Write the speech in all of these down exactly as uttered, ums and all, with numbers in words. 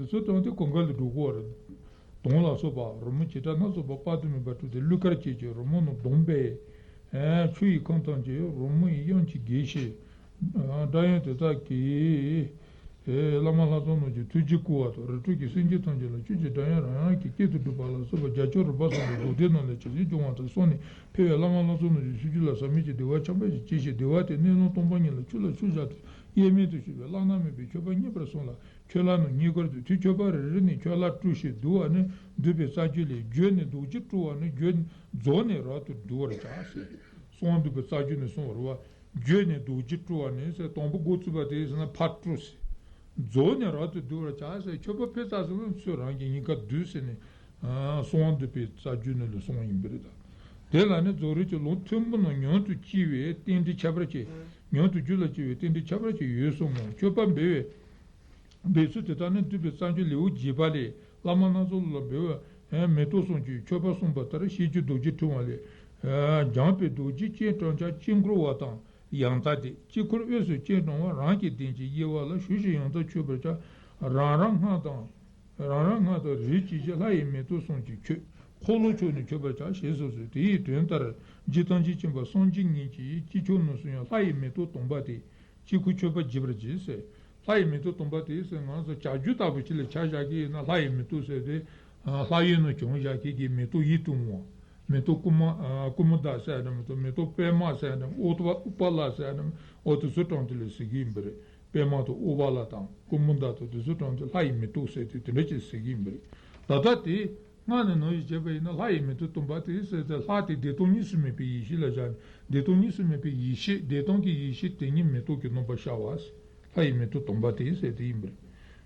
ཚོ་དོན་དེ་གོང་ཁ་ལ་འགྲོ་གོ་བར། དོང་ལ་སོགས་པ་རི་མོ་བྱེ་བྲག་སྣ་ཚོགས་པ་དཔག་ཏུ་མེད་པ་སྤྲུལ་ཏེ་གླུ་གར་བཅས་ཀྱི་རི་མོ་རྣམས་བསྡོམས་པས། ཆུ་ཡི་ཁམས་ཐམས་ཅད་རི་མོ་ཡི་དབྱིངས་ཀྱི་དགེ་བཤེས། སྒྲ་དབྱངས་དེ་དག་གིས། བླ་མ་ལྷ་ཚོགས་རྣམས་ཀྱི་ཐུགས་རྒྱུད་བསྐུལ་བ་དང་རི་ཁྲོད་ཀྱི་སེམས་ཅན་ཐམས་ཅད་ལ་ཆོས་ཀྱི་སྒྲ་དབྱངས་རང་དབྱངས་ཀྱི་སྐད་དུ་སྒྲུབ་པ་ལ་སོགས་པ་རྒྱ་ཆོས་རིམ་པ་གསུམ་གྱི་རྫོགས་ལྡན་རྣམས་ལས་ཇི་སྲིད་འབྱུང་བ་དང་གསུངས་ནས་ཕེབས་པའི་བླ་མ་ལྷ་ཚོགས་རྣམས་ཀྱི་ཆོས་བརྒྱུད་ལ་ཟག་མེད་ཀྱི་བདེ་བ་ཆེན་པོ་ཞིག་སྐྱེས་ཤིང་བདེ་བ་དེ་གནས་ལུང་སྟོང་པ་ཉིད་ལ་ཆོས་ལ་ཆོས་བཞག་སྟེ་དབྱེར་མེད་དུ་ཞུགས་པའི་བླ་ན་མེད་པའི་མཆོད་པ་བརྙེས་པར་གསུངས་ལ། ཁྱོད་ལ་ནི་བརྙེས་སྐོར་དུ་དེ་མཆོད་པ་རེ་རེ་ནས་ཁྱོད་ལ་སྤྲུལ་ཞིང་བསྡུ་བ་ནི་འདུས་པའི་རྩ་རྒྱུད་ལས། བརྗོད་ནས་རྡོ་རྗེ་སྤྲུལ་བ་ནི་བརྗོད་རྫོགས་ནས་རབ་ཏུ་བསྡུ་བར་བྱ་ཟེར། གསང་བ་འདུས་པའི་རྩ་རྒྱུད་ནས་གསུངས་པ་རེད་བ། བརྗོད་ནས་རྡོ་རྗེ་སྤྲུལ་བ་ནི་ཟེར། དང་པོ་འགོ་བཙུགས་པ་དེ་ཟེར་ན་ཕར་སྤྲུལ་ཟེར། རྫོགས་ནས་རབ་ཏུ་བསྡུ་བར་བྱ་ཟེར། མཆོད་པ་ཕུལ་ཚར་ཟེར་ན་ཚུར་རང་གི་སྙིང་གར་བསྡུས་ཟེར་ནས། གསང་བ་འདུས་པའི་རྩ་རྒྱུད་ནས་ལ་གསུངས་པ་ཡིན་པ་རེད་ད། དེ་ལ་ནི་རྫོགས་རིམ་གྱི་ལུང་ཐུན་མོང་ནང་ཉམས་སུ་བཅུག་པའི་རྟེན་འབྲེལ་ཁྱད་པར་ཅན། ཉམས་སུ་བཅུག་ལ་བཅུག་པའི་རྟེན་འབྲེལ་ཁྱད་པར་ཅན་ཡོད་གསུངས་མོད། མཆོད་པ་འབུལ་བའི་འབད་ཚུལ་དེ་དག་ནི་འདུས་པའི་རྩ་རྒྱུད་ལེའུ་བརྒྱད་པ་ལས། བླ་མ་སྣ་ཚོགས་ལ་འབུལ་བའི་མེ་ཏོག་གསུམ་གྱི་མཆོད་པ་གསུངས་པ་ལྟར་ཤེས་བྱའི་རྡོ་རྗེ་ཕྲེང་བ་ལས། སྦྱངས་པའི་རྡོ་རྗེ་སྤྱན་དྲངས་ཀྱང་དཀྱིལ་འཁོར་བ་དང་ཡང་དག་སྟེ། དཀྱིལ་འཁོར་དབུས་སུ་སྤྱན་དྲངས་པ་རང་གི་གདན་གྱི་དབྱེ་བ་ལ་ཞུགས་ཤིང་ཡང་དག་མཆོད་པར་བྱ། རང་རང་སྔགས་དང་། རང་རང་སྔགས་དང་རིགས་ཀྱི་ཕྱིར་ལྷ་ཡི་མེ་ཏོག་གསུམ་གྱིས་མཆོད། འཁོར་ལོ་ཕྱོགས་ནས་མཆོད་པར་བྱ་ཞེས་གསུངས་སོ། དེའི་དོན་ལྟར་རྗེ་ཐམས་ཅད་མཁྱེན་པ་སངས་རྒྱས་ཉིད་ཀྱིས་དཀྱིལ་ཆོག་རྣམས་སུ་ཡང་ལྷ་ཡི་མེ་ཏོག་དམ་པ་སྟེ། དཀྱིལ་འཁོར་མཆོད་པར་བགྱི་བར་བགྱི་ཟེར། ལྷ་ཡི་མེ་ཏོག་དམ་པ་དེ་ཟེར་ང་ཚོ་བྱ་རྒྱུད་ལྟ་བུ་ཅིག་ལ་ཆ་བཞག་གི་ཡིན་ན་ལྷ་ཡི་མེ་ཏོག་ཟེར་ཏེ། ལྷ་ཡུལ་ནང་བྱུང་བཞག་གི་གི་མེ་ཏོག་ཡིད་དུ་འོང་བ། མེ་ཏོག་ཀུ་མ། ཀུ་མུ་ད་ཟེར་ཡ་འདྲ་མེ་ཏོག་མེ་ཏོག་པད་མ་ཟེར་ཡ་འདྲ་ཨུ་ཏུ་པ་ཨུ་པ་ལ་ཟེར་ཡ་འདྲ། འོ་དེ་ཚོ་དྲངས་ཏེ་ལ་ཟེར་གི་ཡིན་པ་རེད། པད་མ་དང་ཨུ་པ་ལ་དང་ཀུ་མུ་ད་དང་དེ་ཚོ་དྲངས་ཏེ་ལྷ་ཡི་མེ་ཏོག་ཟེར་ཏེ་དེ་འདྲ་ཅིག་ཟེར་གི་ཡིན་པ་རེད། ད་ལྟ་དེ། སྔགས་ནས་ནང་བཞིན་བྱས་པ་ཡིན་ན་ལྷ་ཡི་མེ་ཏོག་དམ་པ་དེ་ཟེར་ཏེ་ལྷ་དེ་བདེ་སྟོང་གཉིས་སུ་མེད་པའི་ཡེ་ཤེས་ལ་བཞག་ནས་བདེ་སྟོང་གཉིས་སུ་མེད་པའི་ཡེ་ཤེས་བདེ་སྟོང་གི་ཡེ་ཤེས་དེ་ཉིད་མེ་ཏོག་གི་རྣམ་པར་ཤར་བ། ལྷ་ཡི་མེ་ཏོག་དམ་པ་དེ་ཟེར་དེ་ཡིན་པ་རེད།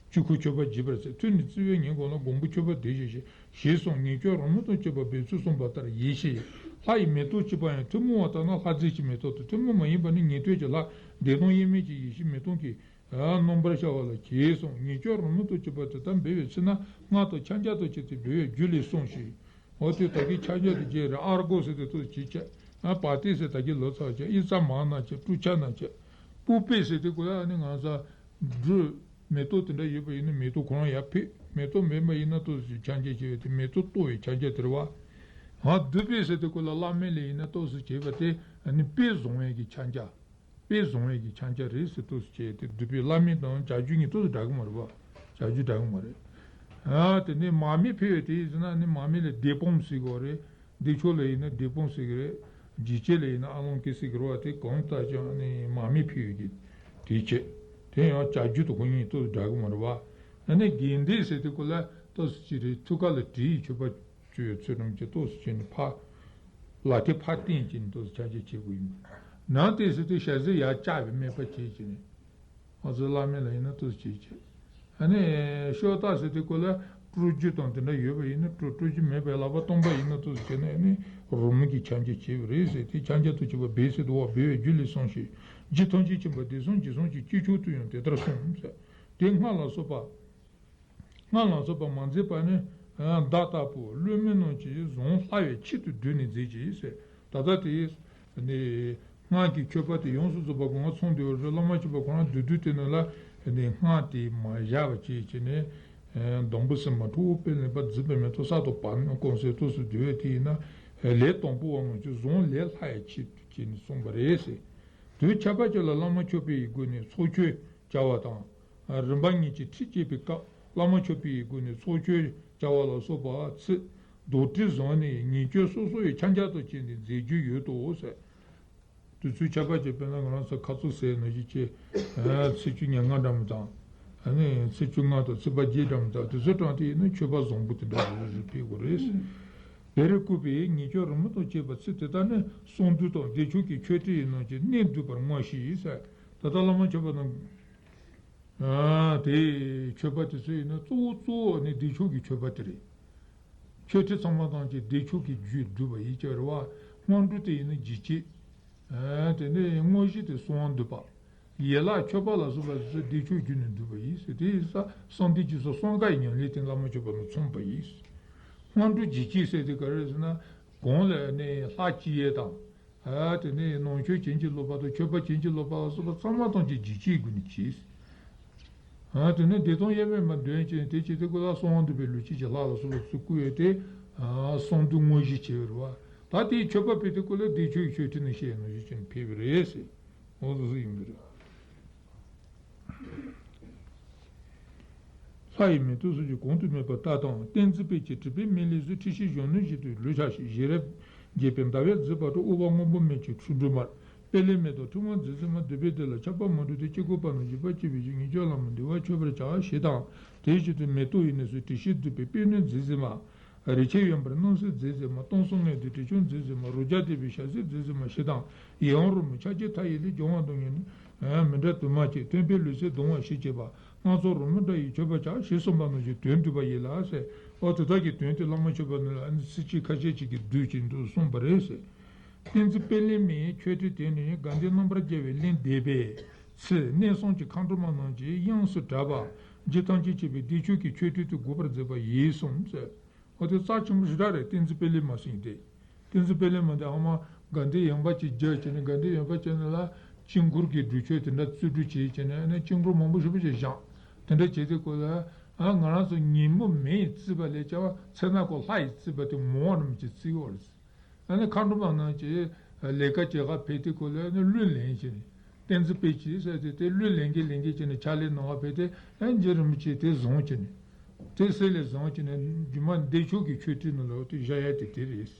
དཀྱིལ་འཁོར་མཆོད་པར་བགྱི་བར་བྱ། ཐུན་ནི་བརྩི་བའི་ཉིན་གང་ལ་མགོན་པོ་མཆོད་པ་འདི་བཞེས་ཤིག་ཞེས་གསུངས། ཉེར་སྤྱོད་རོལ་མོ་དང་བཅས་པ་འབེབས་ཚུལ་གསུངས་པ་ལྟར་ཡེ་ཤེས་ལྷ་ཡི་མེ་ཏོག་ཅེས་པ་ཡང་ཐུན་མོང་བ་ལྟར་ན་ལྷ་རྫས་ཀྱི་མེ་ཏོག་དང་ཐུན་མོང་མ་ཡིན་པ་ནི་ཉན་ཐོས་ཀྱི་ལྷ་བདེ་སྟོང་དབྱེར་མེད་ཀྱི་ཡེ་ཤེས་མེ་ཏོག་གི་རྣམ་པར་ཤར་བ་ལ་ཞེས་གསུངས། ཉེར་སྤྱོད་རོལ་མོ་དང་བཅས་པ་དེ་ལྟར་འབུལ་བའི་ཚེ་ན་སྔགས་དང་ཕྱག་རྒྱ་དང་བཅས་ཏེ་འབུལ་བའི་རྒྱུ་ལས་གསུངས་ཤིང་། འོ་དེ་ད་གིན་ཕྱག་རྒྱ་དེ་བརྒྱད་རེད། ཨརྒྷ་ཟེར་དེ་ཏོག་ཙམ་བྱས། བ་ཏི་ཟེར་ད་གིན་ལོ་ཙཱ་བྱས། ཨི་ཙ་མ་ན་བྱས། པྲུ་ཆ་ན་བྱས། པུ་པེ་ཟེར་དེ་ཀོ་ལ་ཨ་ནི་ང་ཚོ་འབྲུ་མེ་ཏོག་དེ་འདྲ་ཡོད་པ་ཡིན་ན་མེ་ཏོག་ཁོ་རང་ཡར་ཕུལ། མེ་ཏོག་མེད་པ་ཡིན་ན་ཏོག་ཙམ་ཕྱག་རྒྱ་བྱས་པ་དེ་མེ་ཏོག་གཏོར་བའི་ཕྱག་རྒྱ་དེ་རེད་བ། ཨ་དུ་པེ་ཟེར་དེ་ཀོ་ལ་བླ་མེད་ལ་ཡིན་ན་ཏོག་ཙམ་བྱས་པ་དེ་ཨ་ནི་དཔེ་བཟུང་བའི་གི་ཕྱག་རྒྱ། དཔེ་བཟུང་བའི་གི་ཕྱག་རྒྱ་རེད་ཟེར་ཏོག་ཙམ་བྱས་ཏེ་འདུས་པའི་བླ་མེད་དང་བྱ་རྒྱུད་གཉིས་ཏོག་ཙམ་འདྲ་གི་མ་རེད་བ། བྱ་རྒྱུད་འདྲ་གི་མ་རེད། ཨ་དེ་ནས་མར་མེ་ཕུལ་བའི་དེ་ཡིན་ཟེར་ན་ནི་མར་མེ་ལ་བདེ་སྤོང་ཟེར་གི་རེད། བདེ་མཆོག་ལ་ཡིན་ན་བདེ་སྤོང་ཟེར་གི་རེད། འཇིགས་བྱེད་ལ་ཡིན་ན་ཨ་ལོང་ཀི་ཟེར་གི་རེད་བ། དེ་གང་ལྟར་ཀྱང་ནི་མར་མེ་ཕུལ་བའི་གི་དེ་བྱས། དེ་ཡང་བྱ་རྒྱུད་དུ་ཁོ་གཉིས་ཏོག་ཙམ་འདྲ་གི་མ་རེད་བ། ཨ་ནི་དགེ་འདུན་ཟེར་དེ་ཀོ་ལ་ཏོག་ཙམ་ཅིག་རེད། ཐུགས་ཀ་ལ་དྲིའི་མཆོད་པ། བཅུ་ཡོད་ཚུལ་ཁྲིམས་ཀྱི་ཏོག་ཙམ་བྱས་ནས་ཕར། ལག་མཐིལ་ཕར་བསྟན་བྱས་ནས་ཏོག་ཙམ་ཕྱག་རྒྱ་བྱེད་དགོས་ཡིན། ནང་དེ་ཟེར་དུས་ཞལ་ཟས་ཡར་བཅག་པའི་སྨད་པ་བྱས་བྱས་ནས། ང་ཚོ་བླ་མེད་ལ་ཡིན་ན་ཏོག་ཙམ་བྱས་བྱས། ཨ་ནི་ཤོ་ཏ་ཟེར་དུས་ཀོ་ལ་སྤྲོ་རྒྱུ་དང་དེ་འདྲ་ཡོད་པ་ཡིན་ན་སྤྲོ་སྤྲོ་རྒྱུ་མེད་པའི་ལག་པ་སྟོང་པ་ཡིན་ན་ཏོག་ཙམ་བྱས་ནས་ཨ་ནི་རོལ་མོ་གི་ཕྱག་རྒྱ་བྱས་པ་རེད་ཟེར་ཏེ་ཕྱག་རྒྱ་དང་བཅས་པ་འབུལ་ཟེར་དུ་བ་འབུལ་བའི་རྒྱུ་ལས་གསུངས་ཤིང་། རྗེ་ཐམས་ཅད་མཁྱེན་པ་དེང་སང་རྗེ་གསུང་གི་དཀྱིལ་ཆོག་ཏུ་ཡང་དེ་ལྟར་གསུངས་ཟེར། དེ་སྔགས་ལ་སོགས་པ། སྔགས་ལ་སོགས་པ་མ་མཛད་པ་ནི་མདའ་ལྟ་བུ་བློན་མོ་རྣམས་ཀྱིས་བཟུང་ལྷ་བའི་ཆེད་དུ་བསྡུས་ནས་མཛད་ཀྱི་ཟེར། ད་ལྟ་དེ་ནི་སྔགས་ཀྱི་མཆོད་པ་དེ་ཡོངས་སུ་རྫོགས་པ་གོང་མ་ཚང་འདུས་པ་རེད། བླ་མ་མཆོད་པ་ཁོ་རང་བསྡུས་བསྡུས་དེ་ནང་ལ་ནི་སྔགས་དེ་མ་བཞག་པ་བྱས་བྱས་ནས་སྡོང་པོ་སེམས་མ་ཁྲོ་བོ་དཔལ་ལེན་པ་རྫུས་པའི་མེ་ཏོག་ས་དང་བར་སྣང་ཀུན་གསལ་ཏོག་ཙམ་བསྡུས་པ་དེ་ཡིན་ན་ལས་དང་པོ་བ་ངོ་ཅོག་བཟུང་ལས་ལྷ་ཡི་ཆེད་དུ་བྱས་ནས་གསུངས་པ་རེད་ཟེར། དུས་ཁྱད་པར་ཅན་ལ་བླ་མ་མཆོད་པའི་སྒོ་ནས་ཚོགས་མཆོད་བྱ་བ་དང་། རིམ་པ་གཉིས་ཀྱི་ཁྲིད་བྱེད་པའི་སྐབས་བླ་མ་མཆོད་པའི་སྒོ་ནས་ཚོགས་མཆོད་བྱ་བ་ལ་སོགས་པ་ཚིག་རྡོག་ཁྲེས་བཟུང་ནས་ཉེར་སྤྱོད་སོ་སོ་ཡི་ཕྱག་རྒྱ་དང་བཅས་ཏེ་མཛད་རྒྱུ་ཡོད་དོ་ཟེར། དུས་ཚོད་ཁྱད་པར་ཅན་དཔེར་ན་ང་རང་ཚོ་ཁ་རྩང་ཟེར་ནང་བཞིན་བྱས། ཚེས་བཅུ་ཉེར་ལྔ་འདྲ་མི་དང་། ཨ་ནི་ཚེས་བཅོ་ལྔ་དང་ཚེས་པ་བརྒྱད་འདྲ་མི་དང་དུས་ཚོད་དྲངས་ཏེ་ཡིན་ན་མཆོད་པ་བཟང་པོ་དེ་འདྲ་རེ་རེ་ཕུལ་དགོས་རེད། བེ་རི་བཀོད་པའི་ཉེར་སྤྱོད་རོལ་མོ་དང་བཅས་པ་ཚིག་དེ་དག་ནི་གསང་འདུས་དང་བདེ་མཆོག་གི་མཆོད་ཁྲིའི་ནང་གི་གནད་བསྡུས་པར་བསྔོ་ཞིང་ཟེར། ད་ལྟ་བླ་མ་མཆོད་པ་དང་། ཨ་དེ་མཆོད་པ་དེ་ཚོ་ཡིན་ན་གཙོ་བོ་གཙོ་བོ་ནི་བདེ་མཆོག་གི་མཆོད་པ་དེ་རེད། མཆོད་ཁྲི་ཚང་མ་ཐམས་ཅད་བདེ་མཆོག་གི་རྒྱུས་བསྡུས་པ་ཡིན་གྱི་རེད་བ། སྔགས་འབྲུ་དེ་ཡིན་ན་འཇིགས་བྱེད། ཨ་དེ་ནས་དངོས་གཞི་དེ་གསང་བ་འདུས་པ། ཡན་ལག་མཆོད་པ་ལ་སོགས་པ་དེ་ཚོ་བདེ་མཆོག་རྒྱུ་ནས་བསྡུས་པ་ཡིན་ཟེར། དེ་ཡིན་ཙང་གསང་བདེ་འཇིགས་གསུམ་གསང་སྔགས་ཀྱི་ཉམས་ལེན་དེ་བླ་མ་མཆོད་པ་ལ་མཚུངས་པ་ཡིན། སྔགས་འབྲུ་འཇིགས་བྱེད་ཟེར་དེ་ག་རེ་ཟེར་ན། གོང་ལ་ནི་ལྷ་བསྐྱེད་ཡས་དང་། ཨ་དེ་ནས་ནང་མཆོད་བྱིན་གྱིས་རློབ་པ་དང་མཆོད་པ་བྱིན་གྱིས་རློབ་པ་ལ་སོགས་པ་ཚང་མ་ཐམས་ཅད་འཇིགས་བྱེད་ཀྱི་སྒོ་ནས་བྱས། ཨ་དེ་ནས་བདེ་སྟོང་དབྱེར་མེད་མ་འདོན་བྱས་དེ་བྱེད་དུས་སྐབས་ལ་གསང་བ་འདུས་པའི་ལུས་ཅན་གྱི་ལྷ་ལ་སོགས་པ་ཚུར་བསྐུལ་བས་ཏེ། ཨ་གསང་འདུས་དངོས་གཞི་བྱས་པ་རེད་བ། ད་དེའི་མཆོད་པ་ཕུལ་དུས་སྐབས་ལ་བདེ་མཆོག་གི་མཆོད་སྤྲིན་ནི་བཤད་ནོ་ཞེས་བྱས་ནས་ཕུལ་བ་རེད་ཟེར། འོ་དེ་ཚོ་ཡིན་པ་རེད། ལྷ་ཡི་མེ་ཏོག་སོགས་ཀྱིས་གོང་དུ་སྨོས་པ་ལྟ་དང་། བསྟན་འཛིན་དཔལ་གྱིས་བྲིས་པའི་སྨན་བླའི་ཚུལ། ཁྲིད་ཞིང་གཞོན་ནུ་བཞིན་དུ་ལུས་ཆགས་ཤིང་། ཞལ་རས་བརྒྱན་པའི་ཟླ་བའི་རྫི་བ་འདྲ། དབུ་བ་སྔོན་པོ་སྨན་གྱི་འཁྲུལ་འཁྲུལ་མར། པད་ལེགས་མེ་ཏོག་ཕྲེང་བ་མཛེས་མཛེས་མ། འདུས་པའི་གཏེར་ལ་ཆགས་པ་མ་གྲུབ་སྟེ། སྐྱེ་དགུ་པ་རྣམས་བཞུགས་པར་བྱེད་པའི་ཕྱིར། ཉེར་སྤྱོད་བླ་མ་འདུས་པ་མཆོད་པར་བྱ། ཞེས་དང་། དེ་བཞིན་དུ་མེ་ཏོག་ཡི་ནི་ཚུལ། དྲི་ཞིམ་བསྡུས་པའི་པད་སྣོད་མཛེས་མཛེས་མ། རིན་ཆེན་ཡོན་པར་སྣང་སྲིད་མཛེས་མཛེས་མ། སྟོང་གསུམ་མངོན་དུ་དྲི་ཆུ་མཛེས་མཛེས་མ། རོ་བརྒྱ་བསྡུས་པའི་ཞལ་ཟས་མཛེས་མཛེས་མ། ཞེས་དང་། ཡིད་འོང་རོལ་མོ་ཆ་བྱད་མཐའ་ཡས་ལས། སྦྱོང་བ་སྡུག་བསྔལ་ནི་མི་འདྲ་དུ་མ་སྟེ། མཐུན་པའི་ལུས་སེམས་གདུང་བ་ཞི་བྱེད་པ། སྣ་ཚོགས་རོལ་མོ་སྒྲ་ཡིས་མཆོད་པར་བྱ། ཞེས་གསུངས་པ་ནང་བཞིན་དོན་བསྡུས་པ་ཡིན་ལ་ཟེར། འོ་དེ་དག་གི་དོན་དེ་བླ་མ་མཆོད་པ་ནི་ལ་ཨ་ནི་ཚིགས་བཅད་ཁ་ཤས་ཅིག་གིས་བསྡུས་ཀྱིན་དུ་གསུངས་པ་རེད་ཟེར། བསྟན་འཛིན་དཔལ་ལྡན་མའི་མཆོད་སྤྲིན་དེ་ནི་དགའ་ལྡན་རྣམ་པར་རྒྱལ་བའི་གླིང་འདས་པའི་ཚེ་གནས་གསུམ་གྱི་མཁའ་འགྲོ་མ་རྣམས་ཀྱིས་དབྱངས་སུ་བསྒྲགས་པ། རྒྱུད་ཐམས་ཅད་བསྐྱེད་པའི་བདེ་མཆོག་གི་མཆོད་སྤྲིན་དུ་དགོངས་པར་མཛད་པ་ཡིན་གསུངས་ཟེར། འོ་དེ་རྩ་ཆེན་པོ་ཞེ་དྲག་རེད། བསྟན་འཛིན་དཔལ་ལྡན་མ་ཟེར་མཁན་དེ། བསྟན་འཛིན་དཔལ་ལྡན་མ་དེ་ཨ་མ་དགའ་ལྡན་ཡངས་པ་ཅིག་རྒྱབ་བྱས་ནས། དགའ་ལྡན་ཡངས་པ་བྱས་ནས་ལ་དཀྱིལ་འཁོར་གྱི་སྒྲུབ་མཆོད་དེ་འདྲ་བརྩི་སྒྲུབ་བྱས་བྱས་ནས། ཨ་ནི་དཀྱིལ་འཁོར་མང་པོ་ཞེ་པོ་ཅིག་བཞེངས། དེ་འདྲ་བྱས་དུས་སྐབས་ལ། ཨ་ང་རང་ཚོ་ཉིན་མོ་མེ་ཡིས་བརྩིས་པ་ལས་ཀྱང་ཚེ་ན་ཁོ་ལྷ་ཡིས་བརྩིས་པ་དེ་མང་བ་རིམ་གྱིས་བརྩི་ཡོད་རེད། ཨ་ནི་མཁའ་འགྲོ་མ་རྣམས་ཀྱིས་ལས་ཀ་བྱེད་ག་ཕེབས་དུས་སྐབས་ལ་ཨ་ནི་གླུ་ལེན་བྱས་ནས། བསྟན་འཛིན་དཔལ་གྱིས་ཟེར་དེ་དེ་གླུ་ལེན་གྱིན་ལེན་གྱིན་བྱས་ནས་ཕྱག་ལས་གནང་ག་ཕེབས་དུས། ཨ་རྗེས་རིན་པོ་ཆེ་དེ་བཟུང་བྱས་ནས། དེ་སྲས་ལས་བཟུང་བྱས་ནས་རྗེས་མ་བདེ་མཆོག་གི་མཆོད་སྤྲིན་ནང་ལོགས་དེ་བཞག་ཡ་དེ་དེ་རེད།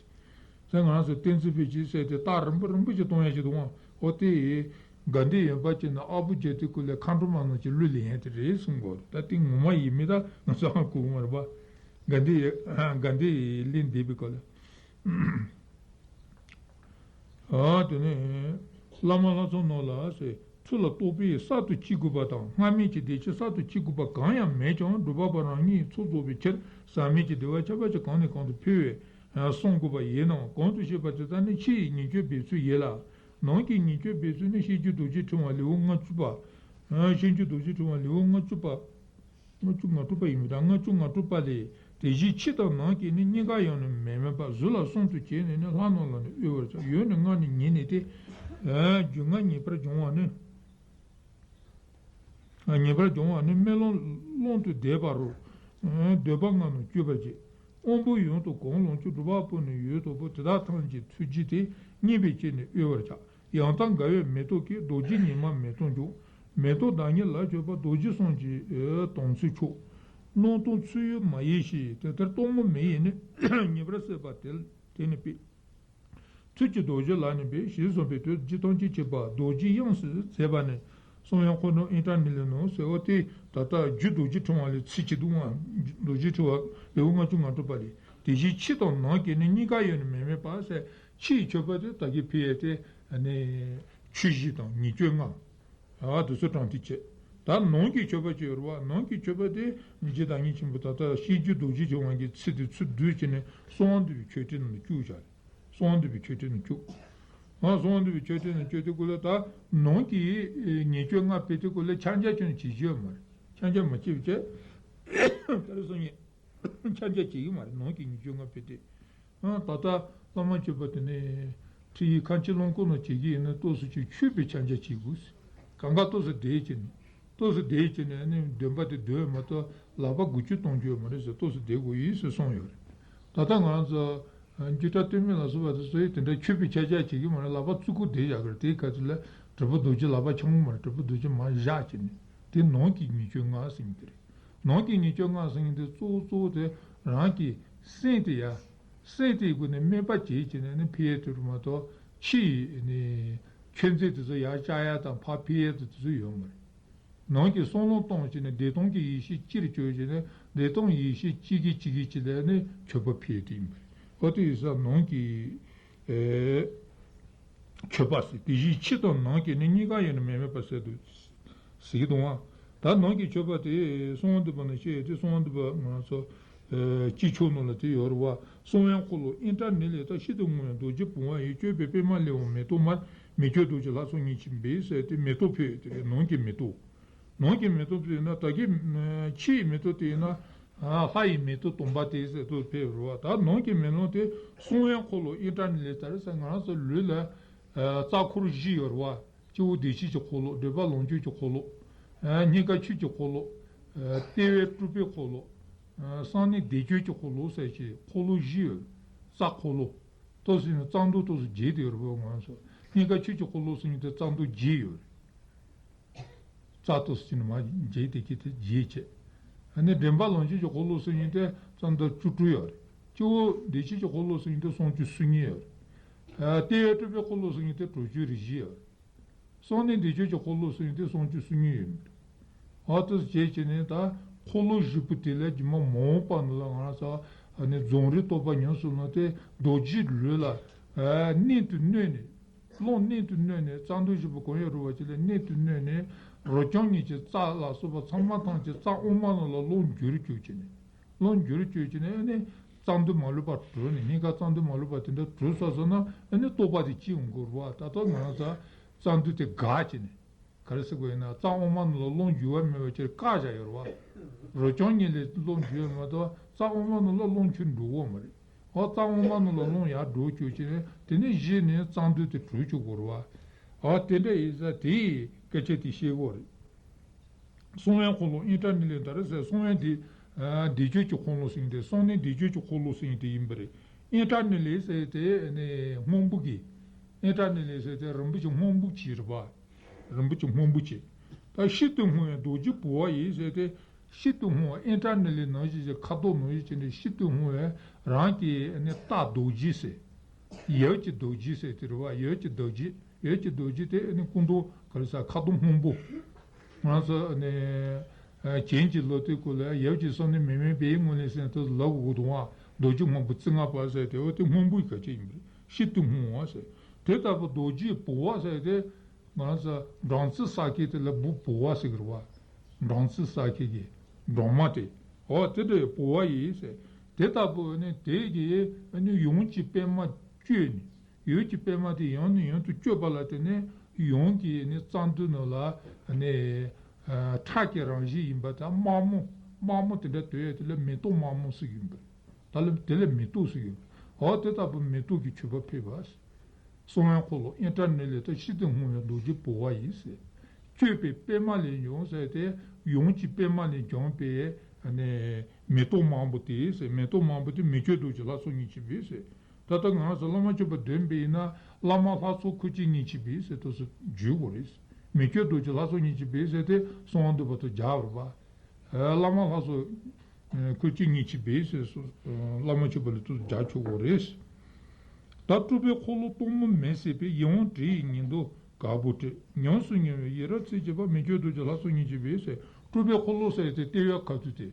ཟེར་ང་རང་ཚོ་བསྟན་འཛིན་དཔལ་གྱིས་ཟེར་དེ་རྟགས་རིམ་པ་རིམ་པ་ཅིག་གཏོང་ཡ་ཞིག་འདུག་ཨང་། འོ་དེ་ཡིས་དགའ་ལྡན་ཡངས་པ་བྱས་ནས་ཨ་བུ་རྒྱལ་དུས་སྐབས་ལ་མཁའ་འགྲོ་མ་རྣམས་ཀྱིས་གླུ་ལེན་ཡ་དེ་རེད་གསུང་གོ། ད་དེ་ངོ་མ་ཡིན་མིན་ད་ང་ཚོ་ཧ་གོ་གི་མ་རེད་པ། དགའ་ལྡན་ཡ་དགའ་ལྡན་ཡི་གླིང་འདས་པའི་སྐབས་ལ། ཨ་དེ་ནས་བླ་མ་ལྷ་ཚོགས་རྣམས་ལ་ཟེར། ཚུལ་ལ་རྟོག་པས་གསར་དུ་སྐྱེ་དགོས་པ་དང་། སྔ་མའི་གི་བདེ་སྐྱིད་གསར་དུ་སྐྱེ་དགོས་པ་གང་ཡང་མེད་ཀྱང་། སྒྲུབ་པ་པོ་རང་ཉིད་ཚོགས་རྫོགས་པའི་ཕྱིར། ཟག་མེད་ཀྱི་བདེ་བ་ཁྱབ་པ་ཅིག་གང་ནས་གང་དུ་འཕེལ་བས་གསུང་དགོས་པ་ཡིན་ནམ། གོང་དུ་བཤད་པ་དེ་དག་ནི་ཕྱི་ཡི་ཉེས་སྤྱོད་འབད་ཚུལ་ཡིན་ལ། ནང་གི་ཉེས་སྤྱོད་འབད་ཚུལ་ནི། བཤད་རྒྱུད་རྡོ་རྗེ་ཕྲེང་བ་ལེའུ་ལྔ་བཅུ་པ། བཤད་རྒྱུད་རྡོ་རྗེ་ཕྲེང་བ་ལེའུ་ལྔ་བཅུ་པ། ལྔ་བཅུ་ང་དྲུག་པ་ཡིན་མི་འདྲ། ལྔ་བཅུ་ང་དྲུག་པ་ལས། དེ་བཞིན་ཕྱི་དང་ནང་གི་ནི། གཉིས་ཀ་ཡང་ནི་མི་དམན་པ། གཟུགས་ལ་གསུམ་དུ་བྱས་ནས་ནི། ལྷ་རྣམས་ལ་ནི་གཡོ་བར་བྱ། ཡུལ་ནི་ལྔ་ནི་ཉིད་ནི་སྟེ། རྒྱུ་ལྔ་ཉེས་པར་སྦྱོང་བ་ནི། ཉེས་པར་སྦྱོང་བ་ནི། སྨོན་ལམ་ཀློང་དུ་བཟླས་པ་རུ། འདོད་པ་ལྔ་རྣམས་གཅོད་པར་བྱེད། དབང་པོ་ཡོངས་སུ་གང་བླང་ཀྱང་། སྒྲུབ་པ་པོ་ནི་ཡོད་དོ་ཕོ། དེ་དག་ཐམས་ཅད་ཚུལ་གྱིས་ཏེ། མཉེས་པའི་ཕྱིར་ནི་གཡོ་བར་བྱ། ཡང་དག་དགའ་བའི་མེ་ཏོག་གིས། རྡོ་རྗེ་ཉི་མ་མེ་ཏོག་འཇོམས། མེ་ཏོག་བདག་ཉིད་ལ་མཆོད་པ། རྡོ་རྗེ་གསུམ་གྱི་དོང་ཚུལ་མཆོག། སྣང་སྟོང་ཚུལ་གཡོ་མ་ཡིན་ཞིང་། དེ་ལྟར་སྟོང་པ་མེ་ཡིས་ནི། ཉེས་པར་བསད་པ་དེ་དེ་ནི་དཔེ། ཚུལ་གྱིས་རྡོ་རྗེ་ལ་ནི་འབད། ཞེས་གསུངས་པའི་དོན། རྒྱུད་ཐམས་ཅད་ཀྱི་བར་རྡོ་རྗེ་དབྱངས་སུ་མཛད་པ་ནི། གསང་བའི་འཁོར་ལོ་ཨིན་ཏྲ་ནི་ལའི་ནང་ཟེར་བ་སྟེ། ད་ལྟ་རྒྱུད་རྡོ་རྗེ་ཕྲེང་བ་ལས་ཚིག་གཅིག་འདུག་ཨང་། རྡོ་རྗེ་ཕྲེང་བ་ལེའུ་ལྔ་བཅུ་ང་དྲུག་པ་ལས། དེ་བཞིན་ཕྱི་དང་ནང་གི་ནི། གཉིས་ཀ་ཡང་ནི་མི་དམན་པ་ཟེར། ཕྱི་ཡི་མཆོད་པ་དེ་ད་གིན་ཕུལ་ཡས་དེ་ནི་ཆོས་བཞི་དང་ཉེས་སྤྱོད་ལྔ། ཨ་དེ་ཚོ་དྲང་ཐིག་བྱས། ད་ནང་གི་མཆོད་པ་ཅིག་ཡོད་རེད་བ། ནང་གི་མཆོད་པ་དེ་རྗེ་བདག་ཉིད་ཆེན་པོ་ད་ལྟ་བཤད་རྒྱུད་རྡོ་རྗེ་ཕྲེང་བ་གི་ཚིག་དེ་ཚུར་བསྡུས་བྱས་ནས་གསང་བ་འདུས་པའི་མཆོད་སྤྲིན་ནང་བཅུག་བཞག་རེད། གསང་བ་འདུས་པའི་མཆོད་སྤྲིན་ནང་བཅུག་ཨ་གསང་བ་འདུས་པའི་མཆོད་སྤྲིན་ནང་བཅུག་དུས་སྐབས་ལ་ད་ནང་གི་ཉེས་སྤྱོད་ལྔ་ཕུལ་དུས་སྐབས་ལ་ཕྱག་རྒྱ་ཅུང་བྱེད་རྒྱུ་ཡོད་མ་རེད། ཕྱག་རྒྱ་མ་བྱེད་པ་བྱས། ད་རེས་སང་ཉིན་ཕྱག་རྒྱ་བྱེད་ཀྱི་མ་རེད། ནང་གི་ཉེས་སྤྱོད་ལྔ་ཕུལ་ཏེ། ཨ་ད་ལྟ་བླ་མ་མཆོད་པ་དེ་ནས་ཁྲིད་ཡིག་ཁ་ཆེ་རླངས་འཁོར་ནང་བྱེད་ཀྱི་ཡིན་ན་ཏོག་ཙམ་ཅིག་འཁྱུད་པའི་ཕྱག་རྒྱ་བྱེད་དགོས། གང་ག་ཏོག་ཙམ་བསྡད་བྱས་ནས། ཏོག་ཙམ་བསྡད་བྱས་ནས་ནི་འདོན་པ་དེ་འདོན་མ་གཏོགས་ལག་པ་འགུལ་སྐྱོད་གཏོང་རྒྱུ་ཡོད་མ་རེད་ཟེར། ཏོག་ཙམ་བསྡད་དགོས་ཡིན་ཟེར་གསུངས་ཡོད་རེད། ད་ལྟ་ང་རང་ཚོ་རྒྱུད་གྲྭ་སྟོད་སྨད་ལ་སོགས་པ་དེ་ཚོ་ཡིས་དེ་འདྲ་འཁྱུད་པའི་ཕྱག་རྒྱ་བྱེད་ཀྱི་མ་རེད། ལག་པ་བཙུགས་ཁུག་བསྡད་བཞག་གི་རེད། དེའི་ཁ་ཐུག་ལ་དྲིལ་བུ་རྡོ་རྗེ་ལག་པ་འཆང་གི་མ་རེད། དྲིལ་བུ་རྡོ་རྗེ་མར་བཞག་བྱས་ནས་དེ་ནང་གི་ཉེས་སྤྱོད་ལྔ་ཟེར་མཁན་དེ་རེད། ནང་གི་ཉེས་སྤྱོད་ལྔ་ཟེར་མཁན་དེ་གཙོ་བོ་གཙོ་བོ་དེ་རང་གི་སེམས་དེ་ཡ། སེམས་དེའི་སྒོ་ནས་སྨད་པ་བྱེད་བྱས་ནས་ནི་ཕུལ་ཡས་དེ་རུ་མ་གཏོགས་ཕྱི་ཡི་ནི་མཆོད་རྫས་དེ་ཚོ་ཡར་བཅག་ཡ་དང་ཕར་ཕུལ་ཡས་དེ་ཚོ་ཡོད་མ་རེད། ནང་གི་བསམ་བློ་གཏོང་བྱས་ནས་བདེ་སྟོང་གི་ཡེ་ཤེས་སྤྱིར་བཅོས་བྱས་ནས་བདེ་སྟོང་ཡེ་ཤེས་སྤྱི་གི་སྤྱི་གི་སྤྱི་ལ་ནི་མཆོད་པ་ཕུལ་ཡས་དེ་ཡིན་པ་རེད། འོ་དེ་ཡིན་ཙང་ནང་གི་ཨེ། མཆོད་པ་ཟེར། དེ་བཞིན་ཕྱི་དང་ནང་གི་ནི་གཉིས་ཀ་ཡང་ནི་མི་དམན་པ་ཟེར་དུ་ཟེར་གྱི་འདུག་ཨང་། ད་ནང་གི་མཆོད་པ་དེ་གསང་བ་འདུས་པ་ནི་བཤད་དེ། གསང་བ་འདུས་པ་ང་ཚོ་ཨེ་སྤྱི་ཆོས་ནང་ལ་དེ་ཡོད་རེད་བ། གསང་བའི་འཁོར་ལོ་ཨིན་ཏྲ་ནི་ལའི་ད་ཤིན་ཏུ་སྔོ་བའི་རྡོ་རྗེ་བུང་བ་ཡིས། བསྐྱོད་པའི་པདྨ་ལེའུ་མེ་ཏོག་མར། མི་བསྐྱོད་རྡོ་རྗེ་ལྷ་ཚོགས་ཉིད་ཀྱིས་འབུལ་ཟེར་ཏེ་མེ་ཏོག་ཕུལ་དེ་རེད། ནང་གི་མེ་ཏོག་ནང་གི་མེ་ཏོག་དེ་ཡིན་ན་ད་གིན་ཕྱི་ཡི་མེ་ཏོག་དེ་ཡིན་ན་ལྷ་ཡི་མེ་ཏོག་དམ་པ་དེ་ཟེར་དུ་ཕེབས་རེད་བ། ད་ནང་གི་མེ་ཏོག་དེ་གསང་བའི་འཁོར་ལོ་ཨིན་ཏྲ་ནི་ལའི་ད་རེས་ང་རང་ཚོ་ལུས་ལ་རྩ་འཁོར་བཞི་ཡོད་རེད་བ། སྤྱི་བོ་བདེ་གཤེགས་ཀྱི་འཁོར་ལོ། སྒྲིབ་པ་ལོངས་སྤྱོད་ཀྱི་འཁོར་ལོ། སྙིང་ག་ཆོས་ཀྱི་འཁོར་ལོ། ལྟེ་བའི་སྤྲུལ་པའི་འཁོར་ལོ། གསང་གནས་བདེ་སྤྱོད་ཀྱི་འཁོར་ལོ་ཟེར་གྱི་འཁོར་ལོ་བཞི་ཡོད། རྩ་འཁོར་ལོ། ཏོག་ཙམ་ཡང་རྩ་མདོ་ཏོག་ཙམ་བརྗེས་ཏེ་ཡོད་རེད་པ། ང་ཚོ་སྙིང་ག་ཆོས་ཀྱི་འཁོར་ལོ་ཟེར་མཁན་དེ་རྩ་མདོ་བརྒྱད་ཡོད་རེད། རྩ་ཏོག་ཙམ་ནས་མར་བརྗེས་ཏེ་ཁྱེར་ཏེ་བརྒྱད་བྱས། ཨ་ནི་འདྲེན་པ་ལོངས་སྤྱོད་ཀྱི་འཁོར་ལོ་ཟེར་མཁན་དེ་རྩ་མདོ་བཅུ་དྲུག་ཡོད་རེད། སྤྱི་བོ་བདེ་སྤྱོད་ཀྱི་འཁོར་ལོ་ཟེར་མཁན་དེ་སུམ་ཅུ་སོ་གཉིས་ཡོད་རེད། ལྟེ་བའི་སྤྲུལ་པའི་འཁོར་ལོ་ཟེར་མཁན་དེ་དྲུག་ཅུ་རེ་བཞི་ཡོད་རེད། གསང་གནས་བདེ་སྤྱོད་ཀྱི་འཁོར་ལོ་ཟེར་མཁན་དེ་སུམ་ཅུ་སོ་གཉིས་ཡོད་མི་འདུག་ཨ་ཏོག་བྱས་བྱས་ནས་ད་འཁོར་ལོ་བཞི་པོ་དེ་ལས་རྗེས་མ་མ་འོངས་པ་ནང་ལ་ང་རང་ཚོ་ཨ་ནི་རྫོགས་རིམ་རྟོགས་པ་ཉམས་སུ་བླངས་ཏེ་རྡོ་རྗེའི་ལུས་ལ་ཨ་གནད་དུ་བསྣུན་ནས། རླུང་གནད་དུ་བསྣུན་ནས་རྩ་མདོ་བཞི་པོ་གང་ཡང་རུང་བ་ཅིག་ལ་གནད་དུ་བསྣུན་ནས་རོ་རྐྱང་གཉིས་ཀྱི་རྩ་ལ་སོགས་པ་ཚང་མ་ཐམས་ཅད་རྩ་དབུ་མ་ནང་ལ་རླུང་འགྱུར་བཅུག་བྱས་ནས། རླུང་འགྱུར་བཅུག་བྱས་ནས་ཨ་ནི་རྩ་མདོ་མ་ལུས་པ་གྲོལ་ནས། སྙིང་ག་རྩ་མདོ་མ་ལུས་པ་དེ་འདྲ་གྲོལ་ཚར་སོང་ན་ཨ་ནི་རྟོགས་པ་དེ་སྐྱེ་འོང་གི་རེད་པ། ད་ལྟ་ང་རང་ཚོ་རྩ་མདོ་དེ་འགག་བྱས་ནས། ག་རེ་ཟེར་དགོས་ཡིན་ན་རྩ་དབུ་མ་ནང་ལ་རླུང་འགྱུར་བ་མེད་པ་ཅིག་བཀག་བཞག་ཡོད་རེད་པ། རོ་རྐྱང་གཉིས་ལས་རླུང་འགྱུར་བ་མ་གཏོགས་རྩ་དབུ་མ་ནང་ལ་རླུང་ཁྱོན་འགྲོ་གི་ཡོད་མ་རེད། འོ་རྩ་དབུ་མ་ནང་ལ་རླུང་ཡར་འགྲོ་བཅུག་བྱས་ནས་དེ་ནས་གཞི་ནས་རྩ་མདོ་དེ་གྲོལ་བཅུག་དགོས་རེད་པ། འོ་དེ་འདྲ་ཡིན་ཙང་དེའི་སྐད་ཆ་དེ་བཤད་དགོས་རེད། གསང་བའི་འཁོར་ལོ་ཨིནྡྲ་ནཱི་ལའི་ད་རེས་ཟེར། གསང་བའི་བདེ་ཨ་བདེ་སྤྱོད་ཀྱི་འཁོར་ལོ་ཟེར་མཁན་དེ། གསང་གནས་བདེ་སྤྱོད་ཀྱི་འཁོར་ལོ་ཟེར་མཁན་དེ་ཡིན་པ་རེད། ཨིནྡྲ་ནཱི་ལའི་ཟེར་དེ་ནི་སྔོན་པོ་གི། ཨིནྡྲ་ནཱི་ལའི་ཟེར་དེ་རིན་པོ་ཆེ་སྔོན་པོ་ཅིག་རེད་པ། རིན་པོ་ཆེ་སྔོན་པོ་ཅིག་ད་ཤིན་ཏུ་སྔོ་བའི་རྡོ་རྗེ་ཕུར་པ་ཡིས་ཟེར་ཏེ། ཤིན་ཏུ་སྔོ་བ་ཨིནྡྲ་ནཱི་ལའི་ནང་བཞིན་གྱི་ཁ་དོག་ནང་བཞིན་བྱས་ནས་ཤིན་ཏུ་སྔོ་བའི་རང་གི་ནི་རྟ་རྡོ་རྗེ་ཟེར། ཡབ་ཀྱི་རྡོ་རྗེ་ཟེར་དེ་རེད་པ། ཡབ་ཀྱི་རྡོ་རྗེ། ཡབ་ཀྱི་རྡོ་རྗེ་དེ་ནི་སྐུ་མདོག་ག་རེ་ཟེར། ཁ་དོག་སྔོན་པོ། ང་ཚོ་ནི་ཨ་བྱིན་གྱིས་རློབ་དུས་སྐབས་ལ་ཡབ་ཀྱི་གསང་གནས་མི་མེད་པའི་ངོས་ལས་ཟེར་ནས་ལབ་དགོས་འདུག་པ། རྡོ་རྗེ་སྔོན་པོ་ཙི་ང་པ་ཟེར་དེ། འོ་དེ་སྔོན་པོའི་སྐད་ཆ་ཡིན་པ་རེད། ཤིན་ཏུ་སྔོ་བ་ཟེར། དེ་ལྟ་བུ་རྡོ་རྗེ་ཕུར་པ་ཟེར་དེ། ང་ཚོ་སྦྲང་རྩི་ཟ་མཁན་དེ་ལ་ཕུར་པ་ཟེར་གི་རེད་པ། སྦྲང་རྩི་ཟ་མཁན་གྱི་སྦྲང་མ་དེ། འོ་དེ་འདྲའི་ཕུར་པ་ཡིས་ཟེར། དེ་ལྟ་བུ་ནི་དེ་གིས་ནི་ཡུམ་གྱི་པདྨ་བསྐྱོད་ནས། ཡུམ་གྱི་པདྨ་དེ་ཡང་ནས་ཡང་དུ་བསྐྱོད་པ་ལ་བརྟེན་ནས་ཡུམ་གྱི་ནི་རྩ་མདུན་ནང་ལ་ནི་ཁྲག་གི་རང་བཞིན་ཡིན་པ་དང་། དམར་མོ། དམར་མོ་དེ་འདྲ་དོད་ཡ་དེ་ལ་མེ་ཏོག་དམར་མོ་ཟེར་གྱི་ཡིན་པ་རེད། ད་ལ་དེ་ལ་མེ་ཏོག་ཟེར་གྱི་ཡིན་པ་རེད། འོ་དེ་ལྟ་བུ་མེ་ཏོག་གི་མཆོད་པ་ཕུལ་བ་ཟེར། གསང་བའི་འཁོར་ལོ་ཨིནྡྲ་ནཱི་ལའི་ད་ཤིན་ཏུ་སྔོ་བའི་རྡོ་རྗེ་ཕུར་པ་ཡིས་ཟེར། བསྐྱོད་པའི་པདྨ་ལས་བྱུང་ཟེར་ཏེ། ཡུམ་གྱི་པདྨ་ལས་བྱུང་བའི་ནི་མེ་ཏོག་དམར་པོ་དེ་ཟེར། མེ་ཏོག་དམར་པོ་དེ་མི་བསྐྱོད་རྡོ་རྗེ་ལྷ་ཚོགས་ཉི་ཤུ་པས་ཟེར། ད་ལྟ་ང་ཚོ་བླ་མ་མཆོད་པ་འདོན་པ་ཡིན་ན་བླ་མ་ལྷ་ཚོགས་འཁོར་བཅས་ཉི་ཤུ་པས་ཟེར་དུས་སུ་བརྗོད་དགོས་རེད། མི་བསྐྱོད་རྡོ་རྗེ་ལྷ་ཚོགས་ཉི་ཤུ་པས་ཟེར་ཏེ་གསང་བ་འདུས་པ་དང་སྦྱར་བ་རེད་པ། བླ་མ་ལྷ་ཚོགས་འཁོར་བཅས་ཉི་ཤུ་པས་ཟེར་སོ། བླ་མ་མཆོད་པ་ལ་དུ་སྦྱར་ཆོག་གོ་རེད། ད་སྤྲུལ་པའི་འཁོར་ལོ་སྟོང་མོ་མེ་བསྲེགས་པའི། ཡིད་འོང་དྲི་ཡི་ཉི་ཟླ་གར་པོ་བྲི། ཉམས་སུ་མྱོང་བའི་ཡིད་རབ་ཚིམ་བྱེད་པ། མི་བསྐྱོད་རྡོ་རྗེ་ལྷ་ཚོགས་ཉི་ཤུ་པས་ཟེར། སྤྲུལ་པའི་འཁོར་ལོ་ཟེར་ཏེ་ལྟེ་བའི་ཁ་ཐུག་དེ།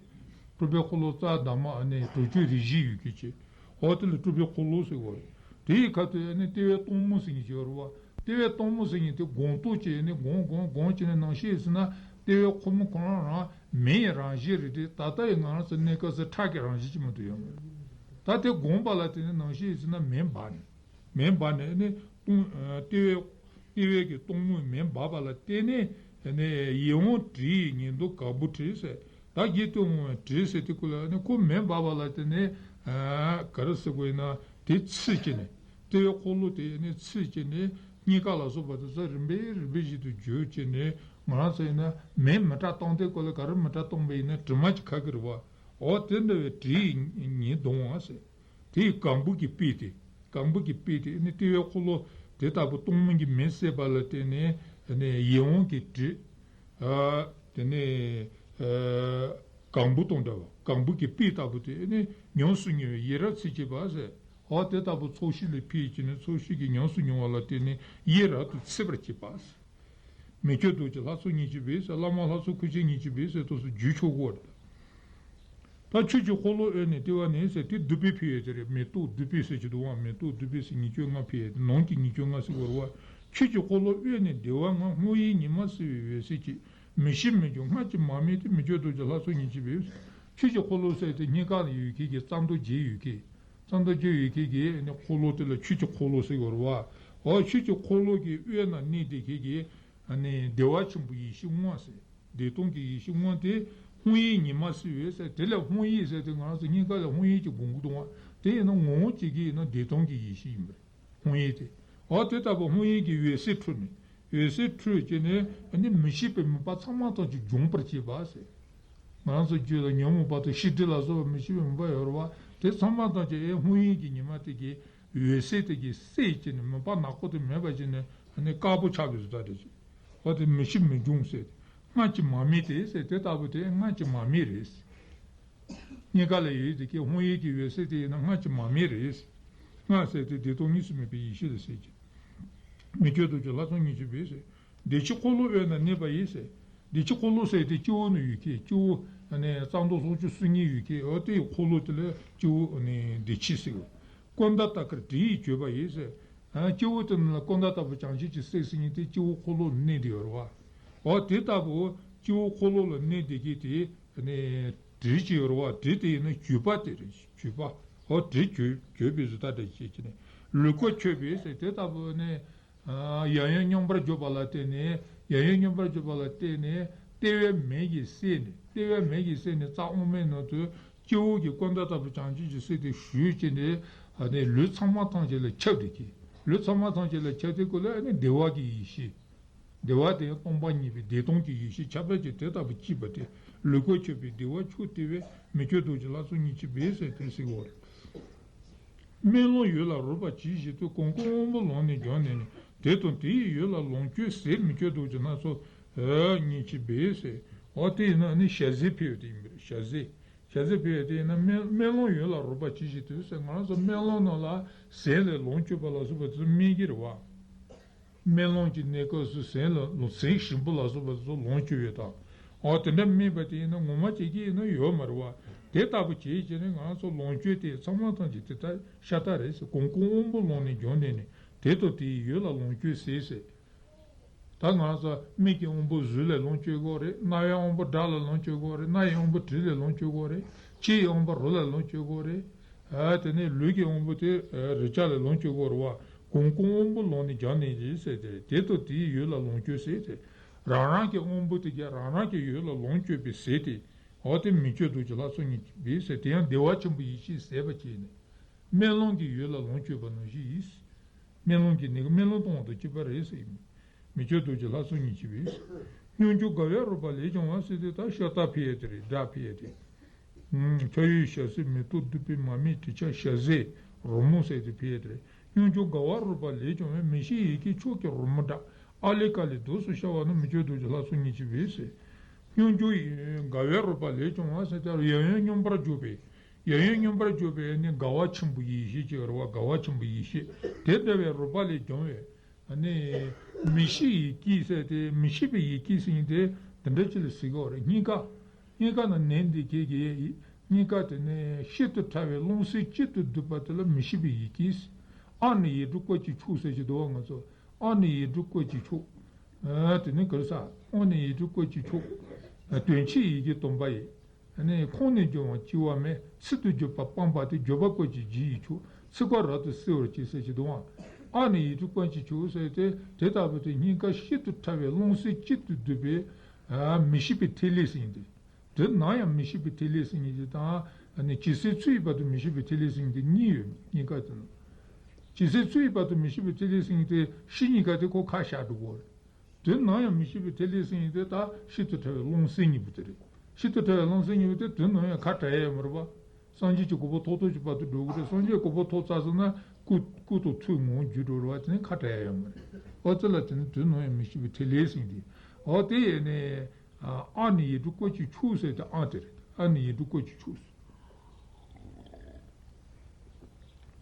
སྤྲུལ་པའི་འཁོར་ལོ་རྩ་འདབ་མ་ཨ་ནི་དྲུག་ཅུ་རེ་བཞི་ཡོད་ཀྱི་ཅེས། འོ་དེ་ལ་སྤྲུལ་པའི་འཁོར་ལོ་ཟེར་གོ་རེད། དེ་ཡི་ཁ་ཐུག་ཨ་ནི་ལྟེ་བའི་སྟོང་མོ་ཟེར་མཁན་ཅིག་ཡོད་རེད་པ། ལྟེ་བའི་སྟོང་མོ་ཟེར་མཁན་དེ་སྒོང་རྡོག་ཅིག་ནི་སྒོང་སྒོང་སྒོང་ཅིག་ནི་ནང་བཞིན་ཟེར་ན་ལྟེ་བའི་ཁོར་མོ་ཁོ་རང་རང་མེ་ཡི་རང་བཞིན་རེད་དེ། ད་ལྟ་ཡི་ང་རང་ཚོ་གནས་སྐབས་སུ་ཁྲག་གི་རང་བཞིན་ཅིག་མ་གཏོགས་ཡོད་མ་རེད། ད་དེ་སྒོང་པ་ལ་བརྟེན་ནས་ནང་བཞིན་ཟེར་ན་མེ་འབར་ནས། མེ་འབར་ནས་ནི་སྟོང་ལྟེ་བའི་ལྟེ་བའི་གི་སྟོང་མོའི་མེ་འབར་བ་ལ་བརྟེན་ནས་ནི་ཡིད་འོང་དྲི་ཡི་ཉི་ཟླ་གར་པོ་བྲི་ཟེར། ད་ཡིད་དུ་འོང་བའི་དྲི་ཟེར་དེ་ཀུན་ལ་ནི་ཁོ་མེ་འབར་བ་ལ་བརྟེན་ནས་ག་རེ་ཟེར་དགོས་ཡིན་ན་དེ་ཚིག་བྱས་ནས། ལྟེ་བའི་འཁོར་ལོ་དེ་ནི་ཚིག་བྱས་ནས་སྙིང་ག་ལ་སོགས་པ་དེ་ཚོ་རིམ་པས་རིམ་པས་བཞིན་དུ་བརྗོད་བྱས་ནས། ང་རང་ཚོ་ཡིན་ན་མེ་མི་ཏྲ་བཏང་དེ་ཀུན་ལ་ག་རེ་མི་ཏྲ་བཏང་པ་ཡིན་ན་དྲི་མ་ཅིག་ཁ་གི་རེད་པ། འོ་དེ་འདྲ་བའི་དྲི་ཡི་ཉི་ཟླ་ཟེར། དེ་ཡི་གང་བུ་གི་དཔེ་དེ། གང་བུ་གི་དཔེ་དེ་ནི་ལྟེ་བའི་འཁོར་ལོ་དེ་ལྟ་བུ་སྟོང་མོ་གི་མེ་བསྲེགས་པ་ལ་བརྟེན་ནས་ནི་ཡིད་འོང་གི་དྲི། ཨ་དེ་ནས་ཨ་གང་བུ་དང་འདྲ་བ། གང་བུ་གི་དཔེ་ལྟ་བུ་དེ་ནི་ཉམས་སུ་མྱོང་བའི་ཡིད་རབ་ཚིམ་བྱེད་པ་ཟེར། འོ་དེ་ལྟ་བུ་ཚོགས་ཞིང་ལ་ཕེབས་བྱས་ནས་ཚོགས་ཞིང་གི་ཉམས་སུ་མྱོང་བ་ལ་བརྟེན་ནས་ཡིད་རབ་ཏུ་ཚིམ་པར་བྱེད་པ་ཟེར། མི་བསྐྱོད་རྡོ་རྗེ་ལྷ་ཚོགས་ཉི་ཤུ་པས་ཟེར། བླ་མ་ལྷ་ཚོགས་འཁོར་བཅས་ཉི་ཤུ་པས་ཟེར་དུས་སུ་བརྗོད་ཆོག་གོ་རེད། ད་ཆོས་ཀྱི་འཁོར་ལོ་དབུས་ནས་ལྟེ་བ་ནས་ཟེར་དེ་བསྡུས་པའི་ཕན་ཡོན་དེ་རེད། མེ་ཏོག་བསྡུས་པའི་ཟེར་གྱི་འདུག་པ། མེ་ཏོག་བསྡུས་པའི་ཟེར་ཉེར་གཅིག་ལྔ་ཕན་ཡོན་དེ་ནང་གི་ཉེར་གཅིག་ལྔ་ཟེར་གོ་རེད་པ། ཆོས་ཀྱི་འཁོར་ལོ་དབུས་ནས་བདེ་བ་ལྔ། སྔོ་ཡི་ཉི་མ་བསིལ་བའི་འོད་ཟེར་གྱིས། མི་ཤིགས་མི་འགྱུར་སྔར་གྱི་མར་མེ་དེ། མི་བསྐྱོད་རྡོ་རྗེ་ལྷ་ཚོགས་ཉི་ཤུ་པས། ཆོས་ཀྱི་འཁོར་ལོ་ཟེར་དེ་སྙིང་ག་ཡོད་མཁན་གྱི་རྩ་མདོ་བརྒྱད་ཡོད་མཁན། རྩ་མདོ་བརྒྱད་ཡོད་མཁན་གྱི་ནི་འཁོར་ལོ་དེ་ལ་ཆོས་ཀྱི་འཁོར་ལོ་ཟེར་གོ་རེད་པ། འོ་ཆོས་ཀྱི་འཁོར་ལོ་གི་དབུས་ན་གནས་བསྡད་མཁན་གྱི་ནི་བདེ་བ་ཆེན་པོ་ཡེ་ཤེས་དངོས་ཟེར། བདེ་སྟོང་གི་ཡེ་ཤེས་དངོས་དེ་སྔོ་ཡི་ཉི་མ་བསིལ་བའི་ཟེར། དེ་ལས་སྔོ་ཡི་ཟེར་དེ་ང་རང་ཚོ་སྙིང་ག་ལ་སྔོ་ཡི་གི་སྒོང་གི་གདོང་བ་དེ་ཡིན་ན་ངོ་བོ་གཅིག་གི་ཡིན་ན་བདེ་སྟོང་གི་ཡེ་ཤེས་ཡིན་པ་རེད། སྔོ་ཡི་དེ། འོ་དེ་ལྟ་བུ་སྔོ་ཡི་གི་འོད་ཟེར་འཕྲོས་ནས། འོད་ཟེར་འཕྲོས་བྱས་ནས་ནི་མི་ཤིགས་པའི་མུན་པ་ཚང་མ་ཐམས་ཅད་སྦྱོང་བར་བྱེད་པ་ཟེར། ང་རང་ཚོ་རྒྱུད་ལ་ཉོན་མོངས་པ་དང་ཤེས་སྒྲིབ་ལ་སོགས་པ་མི་འཆི་བའི་མུན་པ་ཡོད་རེད་བ། དེ་ཚང་མ་ཐམས་ཅད་ཨེ་སྔོན་ཡིན་གྱི་ཉི་མ་དེ་གི་འོད་ཟེར་དེ་གིས་བསྲེགས་བྱས་ནས་མུན་པ་ནག་པོ་དེ་མེད་པ་བྱས་ནས་ཨ་ནི་དཀར་པོ་ཆགས་པའི་བཟོ་ལྟ་རེད། འོ་དེ་མི་ཤི་མི་འབྱུང་ཟེར། སྔར་གྱི་མར་མེ་དེ་ཟེར། དེ་ལྟ་བུ་དེ་སྔར་གྱི་མར་མེ་རེད། སྙིང་ག་ལ་ཡོད་དེ་ཀྱི་སྔོན་ཡིན་གྱི་འོད་ཟེར་དེ་ཡིན་ན་སྔར་གྱི་མར་མེ་རེད། སྔར་ཟེར་དེ་བདེ་སྟོང་གཉིས་སུ་མེད་པའི་ཡེ་ཤེས་ལ་ཟེར་གྱི། མི་བསྐྱོད་རྡོ་རྗེ་ལྷ་མཚོ་སྙིང་རྗེ་འབད་ཟེར། བདེ་ཕྱི་འཁོར་ལོ་དབུས་ན་གནས་པ་ཡིས་ཟེར། བདེ་ཕྱི་འཁོར་ལོ་ཟེར་དེ་སྤྱི་བོ་ནས་ཡོད་མཁན། སྤྱི་བོ་ནས་རྩ་མདོག་སོགས་ཀྱི་སུ་གཉིས་ཡོད་མཁན། འོ་དེ་ཡི་འཁོར་ལོ་དེ་ལ་སྤྱི་བོ་ནས་བདེ་ཕྱི་ཟེར། ཀུན་ད་ལྟ་ཀར་དྲི་ཡིས་བརྗོད་པ་ཡིས་ཟེར། ཨ་སྤྱི་བོ་དེ་ནང་ལ་ཀུན་ད་ལྟ་བུ་བྱང་ཆུབ་ཀྱི་སེམས་ཟེར་མཁན་དེ་སྤྱི་བོ་འཁོར་ལོ་ལ་གནས་བསྡད་ཡོད་རེད་བ། འོ་དེ་ལྟ་བུ་སྤྱི་བོ་འཁོར་ལོ་ལ་གནས་བསྡད་མཁན་དེ་ནས་དྲི་ཅིག་ཡོད་རེད་བ། དྲི་དེ་ཡིན་ན་བརྗོད་པ་དེ་རེད། བརྗོད་པ། འོ་དྲི་བརྗོད་བརྗོད་པའི་བཟོ་ལྟ་དེ་བྱེད་ཀྱི་ནས་ལུས་ཁོག་ཆོད་པས་ཟེར། དེ་ལྟ་བུ་ནས། ཡང་ཡང་སྙོམས་པར་འཇུག་པ་ལ་བརྟེན་ནས། ཡང་ཡང་སྙོམས་པར་འཇུག་པ་ལ་བརྟེན་ནས་ལྟེ་བའི་མེ་གིས་བསྲེགས་ནས། ལྟེ་བའི་མེ་གིས་བསྲེགས་ནས་རྩ་དབུ་མའི་ནང་དུ་སྤྱི་བོ་གི་ཀུན་ད་ལྟ་བུ་བྱང་ཆུབ་ཀྱི་སེམས་དེ་ཞུགས་བྱས་ནས། ཨ་ནི་ལུས་ཚང་མ་ཐམས་ཅད་ལ་ཁྱབ་བསྡད་ཀྱི། ལུས་ཚང་མ་ཐམས་ཅད་ལ་ཁྱབ་བསྡད་ཀྱི་ལ་ཨ་ནི་བདེ་བ་གི་ཡེ་ཤེས། བདེ་བ་དེ་ཡང་སྟོང་པ་ཉིད་པའི་བདེ་སྟོང་གི་ཡེ་ཤེས་ཁྱབ་བསྒྲགས་ཀྱི་དེ་ལྟ་བུ་སྐྱེས་པ་དེ། ལུས་ཁོག་ཆོད་པའི་བདེ་བ་མཆོག་སྟེར་བས། མི་བསྐྱོད་རྡོ་རྗེ་ལྷ་མཚོ་སྙིང་རྗེ་འབད་ཟེར་དེ་ཟེར་བ་རེད། སྨན་ལོང་འོད་ལ་རོལ་པ་ཇི་བཞིན་དུ། གོང་བཀོད་དབང་པོ་ལོང་ནས་བྱུང་ནས་ནི། དེ་དང་དེ་ཡི་འོད་ལ་ལོངས་སྤྱོད་ཟེར། མི་བསྐྱོད་རྡོ་རྗེ་ལྷ་མཚོ་སྙིང་རྗེ་འབད་ཟེར། འོ་དེ་ཡིན་ན་ནི་ཞལ་ཟས་ཕུལ་བ་དེ་ཡིན་པས། ཞལ་ཟས། ཞལ་ཟས་ཕུལ་བ་དེ་ཡིན་ན་སྨན་སྨན་ལོང་འོད་ལ་རོལ་པ་ཇི་བཞིན་དུ་ཟེར། ང་རང་ཚོ་སྨན་ལོང་ནང་ལ་ཟས་ལ་ལོངས་སྤྱོད་པ་ལ་སོགས་པ་དེ་ཚོ་སྨིན་གྱི་རེད་བ། སྨན་ལོང་གི་གནས་སྐབས་སུ་ཟས་ལ་ཟས་ཞིམ་པོ་ལ་སོགས་པ་དེ་ཚོ་ལོངས་སྤྱོད་པའི་དང་། འོ་དེ་འདྲ་སྨིན་པ་དེ་ཡིན་ན་ངོ་མ་བྱེད་ཀྱི་ཡིན་ན་ཡོད་མ་རེད་བ། དེ་ལྟ་བུ་བྱེད་བྱས་ནས་ང་རང་ཚོ་ལོངས་སྤྱོད་དེ་ཚང་མ་ཐམས་ཅད་དེ་ལྟར་ཤ་སྟག་རེད་ཟེར། གོང་བཀོད་དབང་པོ་ལོང་ནས་བྱུང་ནས་ནི། དེ་དང་དེ་ཡི་འོད་ལ་ལོངས་སྤྱོད་ཟེར་ཟེར། ད་ང་རང་ཚོ་མིག་གི་དབང་པོ་གཟུགས་ལ་ལོངས་སྤྱོད་དགོས་རེད། རྣ་བའི་དབང་པོ་སྒྲ་ལ་ལོངས་སྤྱོད་དགོས་རེད། སྣ་ཡི་དབང་པོ་དྲི་ལ་ལོངས་སྤྱོད་དགོས་རེད། ལྕེ་ཡི་དབང་པོ་རོ་ལ་ལོངས་སྤྱོད་དགོས་རེད། ཨ་དེ་ནས་ལུས་ཀྱི་དབང་པོ་དེ་ཨ་རེག་བྱ་ལ་ལོངས་སྤྱོད་དགོས་རེད་བ། གོང་བཀོད་དབང་པོ་ལོང་ནས་བྱུང་ནས་ཟེར་ཏེ། དེ་དང་དེའི་འོད་ལ་ལོངས་སྤྱོད་ཟེར་ཏེ། རང་རང་གི་དབང་པོ་དེ་གིས་རང་རང་གི་འོད་ལ་ལོངས་སྤྱོད་པའི་ཟས་ཏེ། འོ་དེ་མི་བསྐྱོད་རྡོ་རྗེ་ལྷ་མཚོ་སྙིང་རྗེ་འབད་ཟེར། དེ་ཡང་བདེ་བ་ཆེན་པོ་ཡེ་ཤེས་ཟད་པ་བྱས་ནས། སྨན་ལོང་གི་འོད་ལ་ལོངས་སྤྱོད་པ་ནང་བཞིན་ཡིན། སྨན་ལོང་གི་ནི་སྨན་ལོང་གཏོང་བ་དང་གཅིག་པ་རེད་ཟེར་ཡིན། མི་བསྐྱོད་རྡོ་རྗེ་ལྷ་མཚོ་སྙིང་རྗེ་འབད་ཟེར། སྙོམས་འཇུག་དགའ་བས་རོལ་པ་ལས་བྱུང་བ་ཟེར་དུས་ད་ཤ་སྟག་ཕལ་ཡ་དེ་རེད། སྒྲ་ཕལ་ཡ་དེ། ཕྱག་གཡས་ཞལ་ཟས་མེ་ཏོག་བདུག་སྤོས་མར་མེ་དྲི་ཆབ་ཞལ་ཟས་རོལ་མོ་ཟེར་དེ་ཕལ་ཡ་དེ་རེད། སྙོམས་འཇུག་དགའ་བ་རོལ་པ་ལས་བྱུང་བའི། མི་ཤིགས་ཡི་གེ་མཆོག་གི་རོལ་མོའི་སྒྲ། ཨ་ལི་ཀ་ལི་དུས་སུ་ཤར་བ་ནི། མི་བསྐྱོད་རྡོ་རྗེ་ལྷ་མཚོ་སྙིང་རྗེ་འབད་ཟེར། སྙོམས་འཇུག་དགའ་བས་རོལ་པ་ལས་བྱུང་བ་ཟེར་ཏེ་ཡང་ཡང་སྙོམས་པར་འཇུག་པའི། ཡང་ཡང་སྙོམས་པར་འཇུག་པའི་ནི་དགའ་བ་ཆེན་པོ་ཡེ་ཤེས་ཅིག་ཡོད་རེད་བ། དགའ་བ་ཆེན་པོ་ཡེ་ཤེས། དེ་འདྲ་བའི་རོལ་པ་ལས་བྱུང་བའི། ཨ་ནི་མི་ཤིགས་ཡི་གེ་ཟེར་ཏེ། མི་ཤིགས་པའི་ཡི་གེ་ཟེར་མཁན་དེ་འདི་འདྲ་ཅིག་ལ་ཟེར་གྱི་ཡོད་རེད། སྙིང་ག་སྙིང་ག་ན་ནས་འདི་གས་ཀྱི་སྙིང་ག་དེ་ནི་ཤིན་ཏུ་ཕྲ་བའི་རླུང་སེམས་གཅིག་ཏུ་བསྡུས་པ་དེ་ལ་མི་ཤིགས་པའི་ཡི་གེ་ཟེར། ཨ་ནི་ཡིག་འབྲུ་བཀོད་ཀྱི་མཆོག་ཟེར་གྱི་འདུག་བ། ང་ཚོ་ཨ་ནི་ཡིག་འབྲུ་བཀོད་ཀྱི་མཆོག་ཨ་དེ་ནི་ག་རེ་ཟེར། ཨ་ནི་ཡིག་འབྲུ་བཀོད་ཀྱི་མཆོག་དོན་གྱི་ཡི་གེ་སྟོན་པ་ཡི། ཨ་ནི་ཁོང་ནས་བྱུང་བ་སྐྱེ་བ་མེད། ཚིག་ཏུ་བརྗོད་པ་སྤངས་པ་སྟེ། བརྗོད་པ་བཀོད་ཀྱི་རྗེས་ཡི་མཆོག་ཚིག་པ་རབ་ཏུ་གསལ་བར་བྱེད་ཟེར་གྱི་འདུག་བ། ཨ་ནི་ཡིག་འབྲུ་བཀོད་ཀྱི་མཆོག་ཟེར་ཏེ། དེ་ལྟ་བུ་དེ་སྙིང་ག་ཤིན་ཏུ་ཕྲ་བའི་རླུང་སེམས་གཅིག་ཏུ་བསྡུས་པའི་ཨ་མི་ཤིགས་པའི་ཐིག་ལེ་ཟེར་མཁན་དེ། དེ་ནམ་ཡང་མི་ཤིགས་པའི་ཐིག་ལེ་ཟེར་མཁན་དེ་དང་། ཨ་ནི་ཇི་སྲིད་ཚེ་ཡི་བར་དུ་མི་ཤིགས་པའི་ཐིག་ལེ་ཟེར་མཁན་དེ་གཉིས་ཡོད། སྙིང་ག་དེ་ན། ཇི་སྲིད་ཚེ་ཡི་བར་དུ་མི་ཤིགས་པའི་ཐིག་ལེ་ཟེར་མཁན་དེ་ཕྱི་གཉིས་ཀ་དེ་ཁོ་ཁ་བཞག་འགྲོ་གི་རེད། དོན་ནམ་ཡང་མི་ཤིགས་པའི་ཐིག་ལེ་ཟེར་མཁན་དེ་ད་ཤིན་ཏུ་ཕྲ་བའི་རླུང་སེམས་གཉིས་པོ་དེ་རེད། ཤིན་ཏུ་ཕྲ་བའི་རླུང་སེམས་གཉིས་པོ་དེ་དོན་ནམ་ཡང་ཁ་བྲལ་ཡ་ཡོད་མ་རེད་པ། སངས་རྒྱས་ཀྱི་གོ་འཕང་ཐོབ་ཐོབ་ཀྱི་བར་དུ་འགྲོ་གི་རེད། སངས་རྒྱས་གོ་འཕང་ཐོབ་ཚར་སོང་ན་སྐུ་སྐུ་དང་ཐུགས་ངོ་བོ་འགྱུར་འགྲོ་རེད་པ། དེ་ནི་ཁ་བྲལ་ཡ་ཡོད་མ་རེད། ཨོ་ཙི་ལ་དེ་ནི་དོན་ནམ་ཡང་མི་ཤིགས་པའི་ཐིག་ལེ་ཟེར་མཁན་དེ། ཨོ་དེ་ཡས་ནས། ཨ་ནི་ཡིག་འབྲུ་བཀོད་ཀྱི་མཆོག་ཟེར་དེ་ཨ་དེ་རེད། ཨ་ནི་ཡིག་འབྲུ་བཀོད་ཀྱི་མཆོག་ཟེར།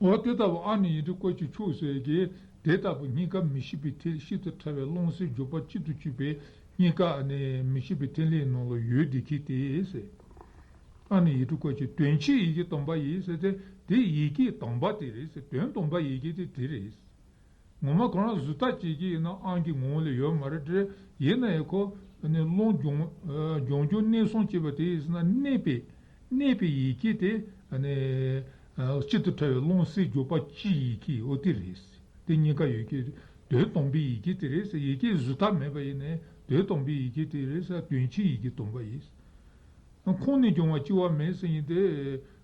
འོ་དེ་ལྟ་བུ་ཨ་ནི་ཡིག་འབྲུ་བཀོད་ཀྱི་མཆོག་ཟེར་གྱི། དེ་ལྟ་བུ་སྙིང་ག་མི་ཤིགས་པའི་ཐིག་ཤིན་ཏུ་ཕྲ་བའི་རླུང་སེམས་འཇུག་པ་གཅིག་ཏུ་གྱུར་པའི་སྙིང་ག་ཨ་ནི་མི་ཤིགས་པའི་ཐིག་ལེའི་ནང་ལ་ཡོད་བསྡད་མཁན་དེ་ཟེར། ཨ་ནི་ཡིག་འབྲུ་བཀོད་ཀྱི་དོན་གྱི་ཡི་གེ་སྟོན་པ་ཡིས་ཟེར་ཏེ། དེ་ཡི་གེ་སྟོན་པ་དེ་རེད་ཟེར། དོན་སྟོན་པ་ཡི་གེ་དེ་དེ་རེད། ངོ་མ་ཁོ་རང་བཟོ་ལྟ་བྱེད་ཀྱི་ཡིན་ན་ཨང་ཀི་ངོ་བོ་ལ་ཡོད་མ་རེད་དེ། ཡིན་ན་ཡང་ཁོ་ནི་རླུང་རྒྱུན་རྒྱུན་རྒྱུན་གནས་གསུམ་བྱེད་པ་དེ་ཡིན་ན་གནས་པའི་གནས་པའི་ཡི་གེ་དེ་ནི་གཅིག་ཏུ་ཕྲ་བའི་རླུང་སེམས་འཇུག་པ་གཅིག་ཡི་གེ་འོ་དེ་རེད། དེ་གཉིས་ཀ་ཡོད་ཀྱི་དོན་སྟོན་པའི་ཡི་གེ་དེ་རེད། ཡི་གེ་བཟོ་ལྟ་མེད་པ་ཡིན་ནའི་དོན་སྟོན་པའི་ཡི་གེ་དེ་རེད་ཟེར། དོན་གྱི་ཡི་གེ་སྟོན་པ་ཡིན། ཁོང་ནས་བྱུང་བ་སྐྱེ་བ་མེད་ཟེར་མཁན་དེ།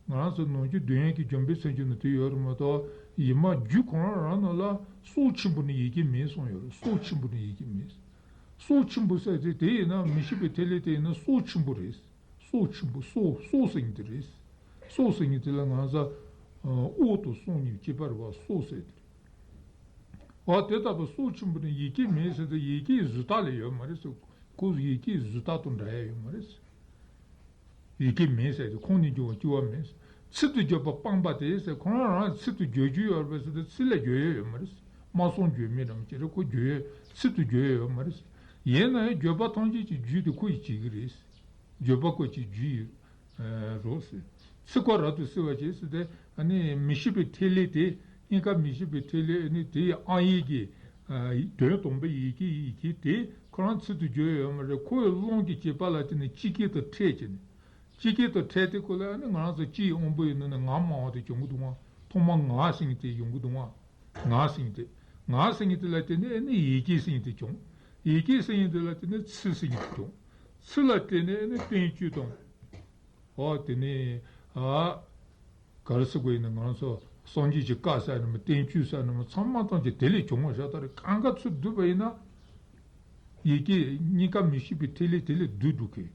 ང་རང་ཚོ་ནང་ཆོས་འདོན་ཡག་གི་འཇམ་དཔལ་མཚན་བརྗོད་ནང་དེ་ཡོད་རེད་མ་གཏོགས། ཡིན་མ་རྒྱུད་ཁོ་རང་རང་ནང་ལ་སྲོག་ཆེན་པོ་ནི་ཡི་གེ་མེད་གསུངས་ཡོད་རེད། སྲོག་ཆེན་པོ་ནི་ཡི་གེ་མེད། སྲོག་ཆེན་པོ་ཟེར་དེ་དེ་ཡིན་ན་མི་ཤིགས་པའི་ཐིག་ལེ་དེ་ཡིན་ན་སྲོག་ཆེན་པོ་རེད། སྲོག་ཆེན་པོ་སྲོག་སྲོག་ཟེར་མཁན་དེ་རེད། སྲོག་ཟེར་མཁན་དེ་ལ་ང་ཚོ་འོག་ཏུ་སྲོག་གཉིས་སྐྱེས་པ་རེད་བ། སྲོག་ཟེར་དེ་རེད། འོ་དེ་ལྟ་བུ་སྲོག་ཆེན་པོ་ནི་ཡི་གེ་མེད་ཟེར་ཏེ་ཡི་གེའི་གཟུགས་རྟགས་ལས་ཡོད་མ་རེད་ཟེར། ཁོ་ཡི་གེའི་གཟུགས་རྟགས་དང་འདྲ་ཡ་ཡོད་མ་རེད་ཟེར། ཡི་གེ་མེད་ཟེར་ཏེ་ཁོང་ནས་བྱུང་བ་སྐྱེ་བ་མེད་ཟེར། ཚིག་ཏུ་བརྗོད་པ་སྤངས་པ་དེ་ཟེར་ཁོ་རང་རང་ཚིག་ཏུ་བརྗོད་རྒྱུ་ཡོད་རེད་ཟེར་ཏེ་ཚིག་ལ་བརྗོད་ཡ་ཡོད་མ་རེད་ཟེར། སྨྲ་སོང་བརྗོད་མེད་རང་ཅི་རེད། ཁོ་བརྗོད་ཡ་ཚིག་ཏུ་བརྗོད་ཡ་ཡོད་མ་རེད་ཟེར། ཡིན་ན་ཡང་བརྗོད་པ་ཐམས་ཅད་ཀྱི་རྒྱུད་དེ་ཁོ་ཡིས་བྱེད་ཀྱི་རེད་ཟེར། བརྗོད་པ་ཁོ་ཡི་རྒྱུད་ཡིན་རོ་ཟེར། ཚིག་ཁོ་རབ་ཏུ་གསལ་བར་བྱེད་ཟེར་ཏེ་ཨ་ནི་མི་ཤེས་པའི་ཐིག་ལེ་དེ། སྙིང་ག་མི་ཤེས་པའི་ཐིག་ལེ་ཨ་ནི་དེ་ཡི་དབང་ཡིག་གི་དོན་དམ་པའི་ཡི་གེ་ཡི་གེ་དེ་ཁོ་རང་ཚིག་ཏུ་བརྗོད་ཡོད་མ་རེད། ཁོ་ཡི་རླུང་གི་བྱེད་པ་ལ་བརྟེན་ནས་སྤྱི་སྐད་དུ་ཕྲད་བྱས་ནས། སྤྱི་སྐད་དུ་ཕྲད་དེ་ཁོ་ལ་ཨ་ནི་ང་རང་ཚོ་སྤྱི་ཡི་དབང་པོ་ཡི་ནང་ནས་ང་མ་འོངས་དེ་བྱུང་གི་འདུག་བ། ཐོག་མ་ང་ཟེར་མཁན་དེ་ཡོང་གི་འདུག་བ། ང་ཟེར་མཁན་དེ། ང་ཟེར་མཁན་དེ་ལ་བརྟེན་ནས་ཨ་ནི་ཡི་གེ་ཟེར་མཁན་དེ་བྱུང་། ཡི་གེ་ཟེར་མཁན་དེ་ལ་བརྟེན་ནས་ཚིག་ཟེར་མཁན་དེ་བྱུང་། ཚིག་ལ་བརྟེན་ནས་ཨ་ནི་བསྟན་བཅོས་དང་། འོ་དེ་ནས་ཨ། ག་རེ་ཟེར་དགོས་ཡིན་ན་ང་ཚོ་སངས་རྒྱས་ཀྱི་བཀའ་ཟེར་ནི་མ་བསྟན་བཅོས་ཟེར་ནི་མ་ཚང་མ་ཐམས་ཅད་དེ་ལས་བྱུང་བ་ཤ་སྟག་རེད། གང་ག་ཚུར་བསྡུས་པ་ཡིན་ན། ཡི་གེ་སྙིང་ག་མི་ཤེས་པའི་ཐིག་ལེ་དེ་ལས་བསྡུས་འགྲོ་གི།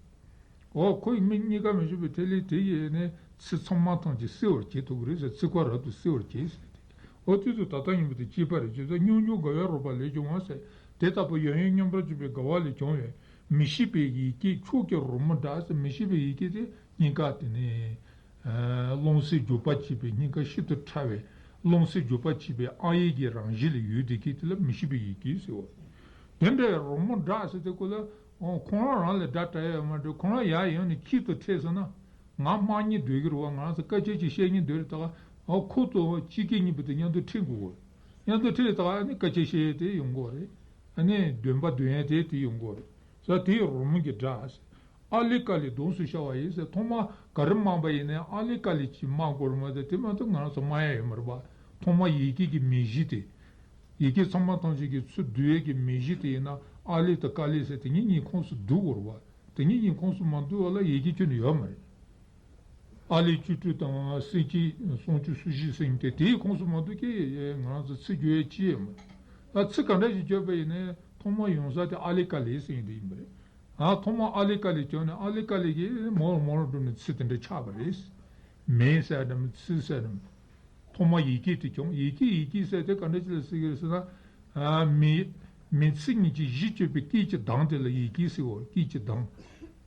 འོ་ཁོ་ཡི་མི་སྙིང་ག་མི་ཤེས་པའི་ཐིག་ལེ་དེ་ཡིས་ནི་ཚིག་ཚང་མ་ཐམས་ཅད་གསལ་བར་བྱེད་ཐུབ་ཀྱི་རེད་ཟེར། ཚིག་ཁོ་རབ་ཏུ་གསལ་བར་བྱེད་ཟེར་ཏེ། འོ་དེ་ཚོ་ད་ལྟ་ཡིན་པ་དེ་གཅིག་པ་རེད། ཅེས་སོགས་སྙོམས་འཇུག་དགའ་བས་རོལ་པ་ལས་བྱུང་བ་ཟེར། དེ་ལྟ་བུ་ཡང་ཡང་སྙོམས་པར་འཇུག་པའི་དགའ་བ་ལས་བྱུང་བའི་མི་ཤེས་པའི་ཡི་གེ་ཁྱོད་ཀྱི་རོལ་མོའི་སྒྲ་ཟེར། མི་ཤེས་པའི་ཡི་གེ་དེ་སྙིང་ག་དེ་ནི། རླུང་སེམས་འཇུག་པ་བྱེད་པའི་སྙིང་ག་ཤིན་ཏུ་ཕྲ་བའི་རླུང་སེམས་འཇུག་པ་བྱེད་པའི་དབང་ཡིག་གི་རང་བཞིན་ལ་ཡོད་དེ་གི་དེ་ལ་མི་ཤེས་པའི་ཡི་གེ་ཟེར་བ། དེ་འདྲའི་རོལ་མོའི་སྒྲ་ཟེར་དེ་ཁོ་ལ་ཁོ་རང་རང་ལ་སྒྲ་སྒྲ་ཡ་ཡོད་མ་འགྲོ། ཁོ་རང་ཡ་ཡོང་ནས་ཁྱད་དུ་ཕྲད་ཟེར་ན། ང་སྨྲ་སྙིང་འདོད་ཀྱི་རེད་བ། ང་རང་ཚོ་སྐད་ཆ་ཅིག་བཤད་སྙིང་འདོད་རེད། ད་ག་ཁོ་ཚོ་སྤྱི་སྐད་གཉིས་པོ་དེ་མཉམ་དུ་ཕྲད་དགོས་གོ། མཉམ་དུ་ཕྲད་ད་ག་ཨ་ནི་སྐད་ཆ་བཤད་ཡས་དེ་ཡོང་གོ་རེད། ཨ་ནི་འདོན་པ་འདོན་ཡས་དེ་དེ་ཡོང་གོ་རེད། ས་དེའི་རོལ་མོ་གི་སྒྲ། ཨ་ལི་ཀ་ལི་གདངས་སུ་ཤར་བ་ཡིན་ཟེར། ཐོག་མ་ག་རེ་སྨྲ་བ་ཡིན་ནའི་ཨ་ལི་ཀ་ལི་ཅིག་སྨྲ་དགོས་རེད་མ་གཏོགས་དེ་མ་གཏོགས་ང་རང་ཚོ་སྨྲ་ཡ་ཡོད་མ་རེད་པ། ཐོག་མ་ཡི་གེ་གི་མིང་གཞི་དེ། ཡི་གེ་ཚང་མ་ཐམས་ཅད་ཀྱི་ཚུར་བསྡུ་ཡས་ཀྱི་མིང་གཞི་དེ་ཡིན་ན་ཨ་ལི་དང་ཀ་ལི་ཟེར་དེ་གཉིས་གཉིས་ཁོངས་སུ་བསྡུ་དགོས་རེད་པ། དེ་གཉིས་གཉིས་ཁོངས་སུ་མ་བསྡུ་བ་ལ་ཡི་གེ་ཁྱོན་ནས་ཡོད་མ་རེད། ཨ་ལི་བཅུ་དྲུག་དང་སེང་གེ་སུམ་ཅུ་སོ་བཞི་ཟེར་མཁན་དེ་དེའི་ཁོངས་སུ་མ་གཏོགས་ཀྱི་ང་རང་ཚོ་ཚིག་བརྗོད་ཡས་ཅི་ཡོད་མ་རེད། ད་ཚིག་ག་འདྲ་ཞིག་བརྗོད་པ་ཡིན་ནའི་ཐོག་མ་ཡོང་ས་དེ་ཨ་ལི་ཀ་ལི་ཟེར་མཁན་དེ་ཡིན་པ་རེད། ཨ་ཐོག་མ་ཨ་ལི་ཀ་ལི་བྱུང་ནས་ཨ་ལི་ཀ་ལི་གིས་མོར་མོར་འགྲོ་ནས་ཚིག་དེ་འདྲ་ཆགས་པ་རེད། མིང་ཟེར་དམ་ཚིག་ཟེར་དམ། ཐོག་མ་ཡི་གེ་དེ་བྱུང་། ཡི་གེ་ཡི་གེ་ཟེར་དེ་ག་འདྲ་ཅིག་ལ་ཟེར་གི་རེད་ཟེར་ན། ཨ་མིང་མིང་ཚིག་གཉིས་ཀྱི་གཞི་གཅོད་པའི་སྐད་ཀྱི་གདངས་དེ་ལ་ཡི་གེ་ཟེར་བ། སྐད་ཀྱི་གདངས།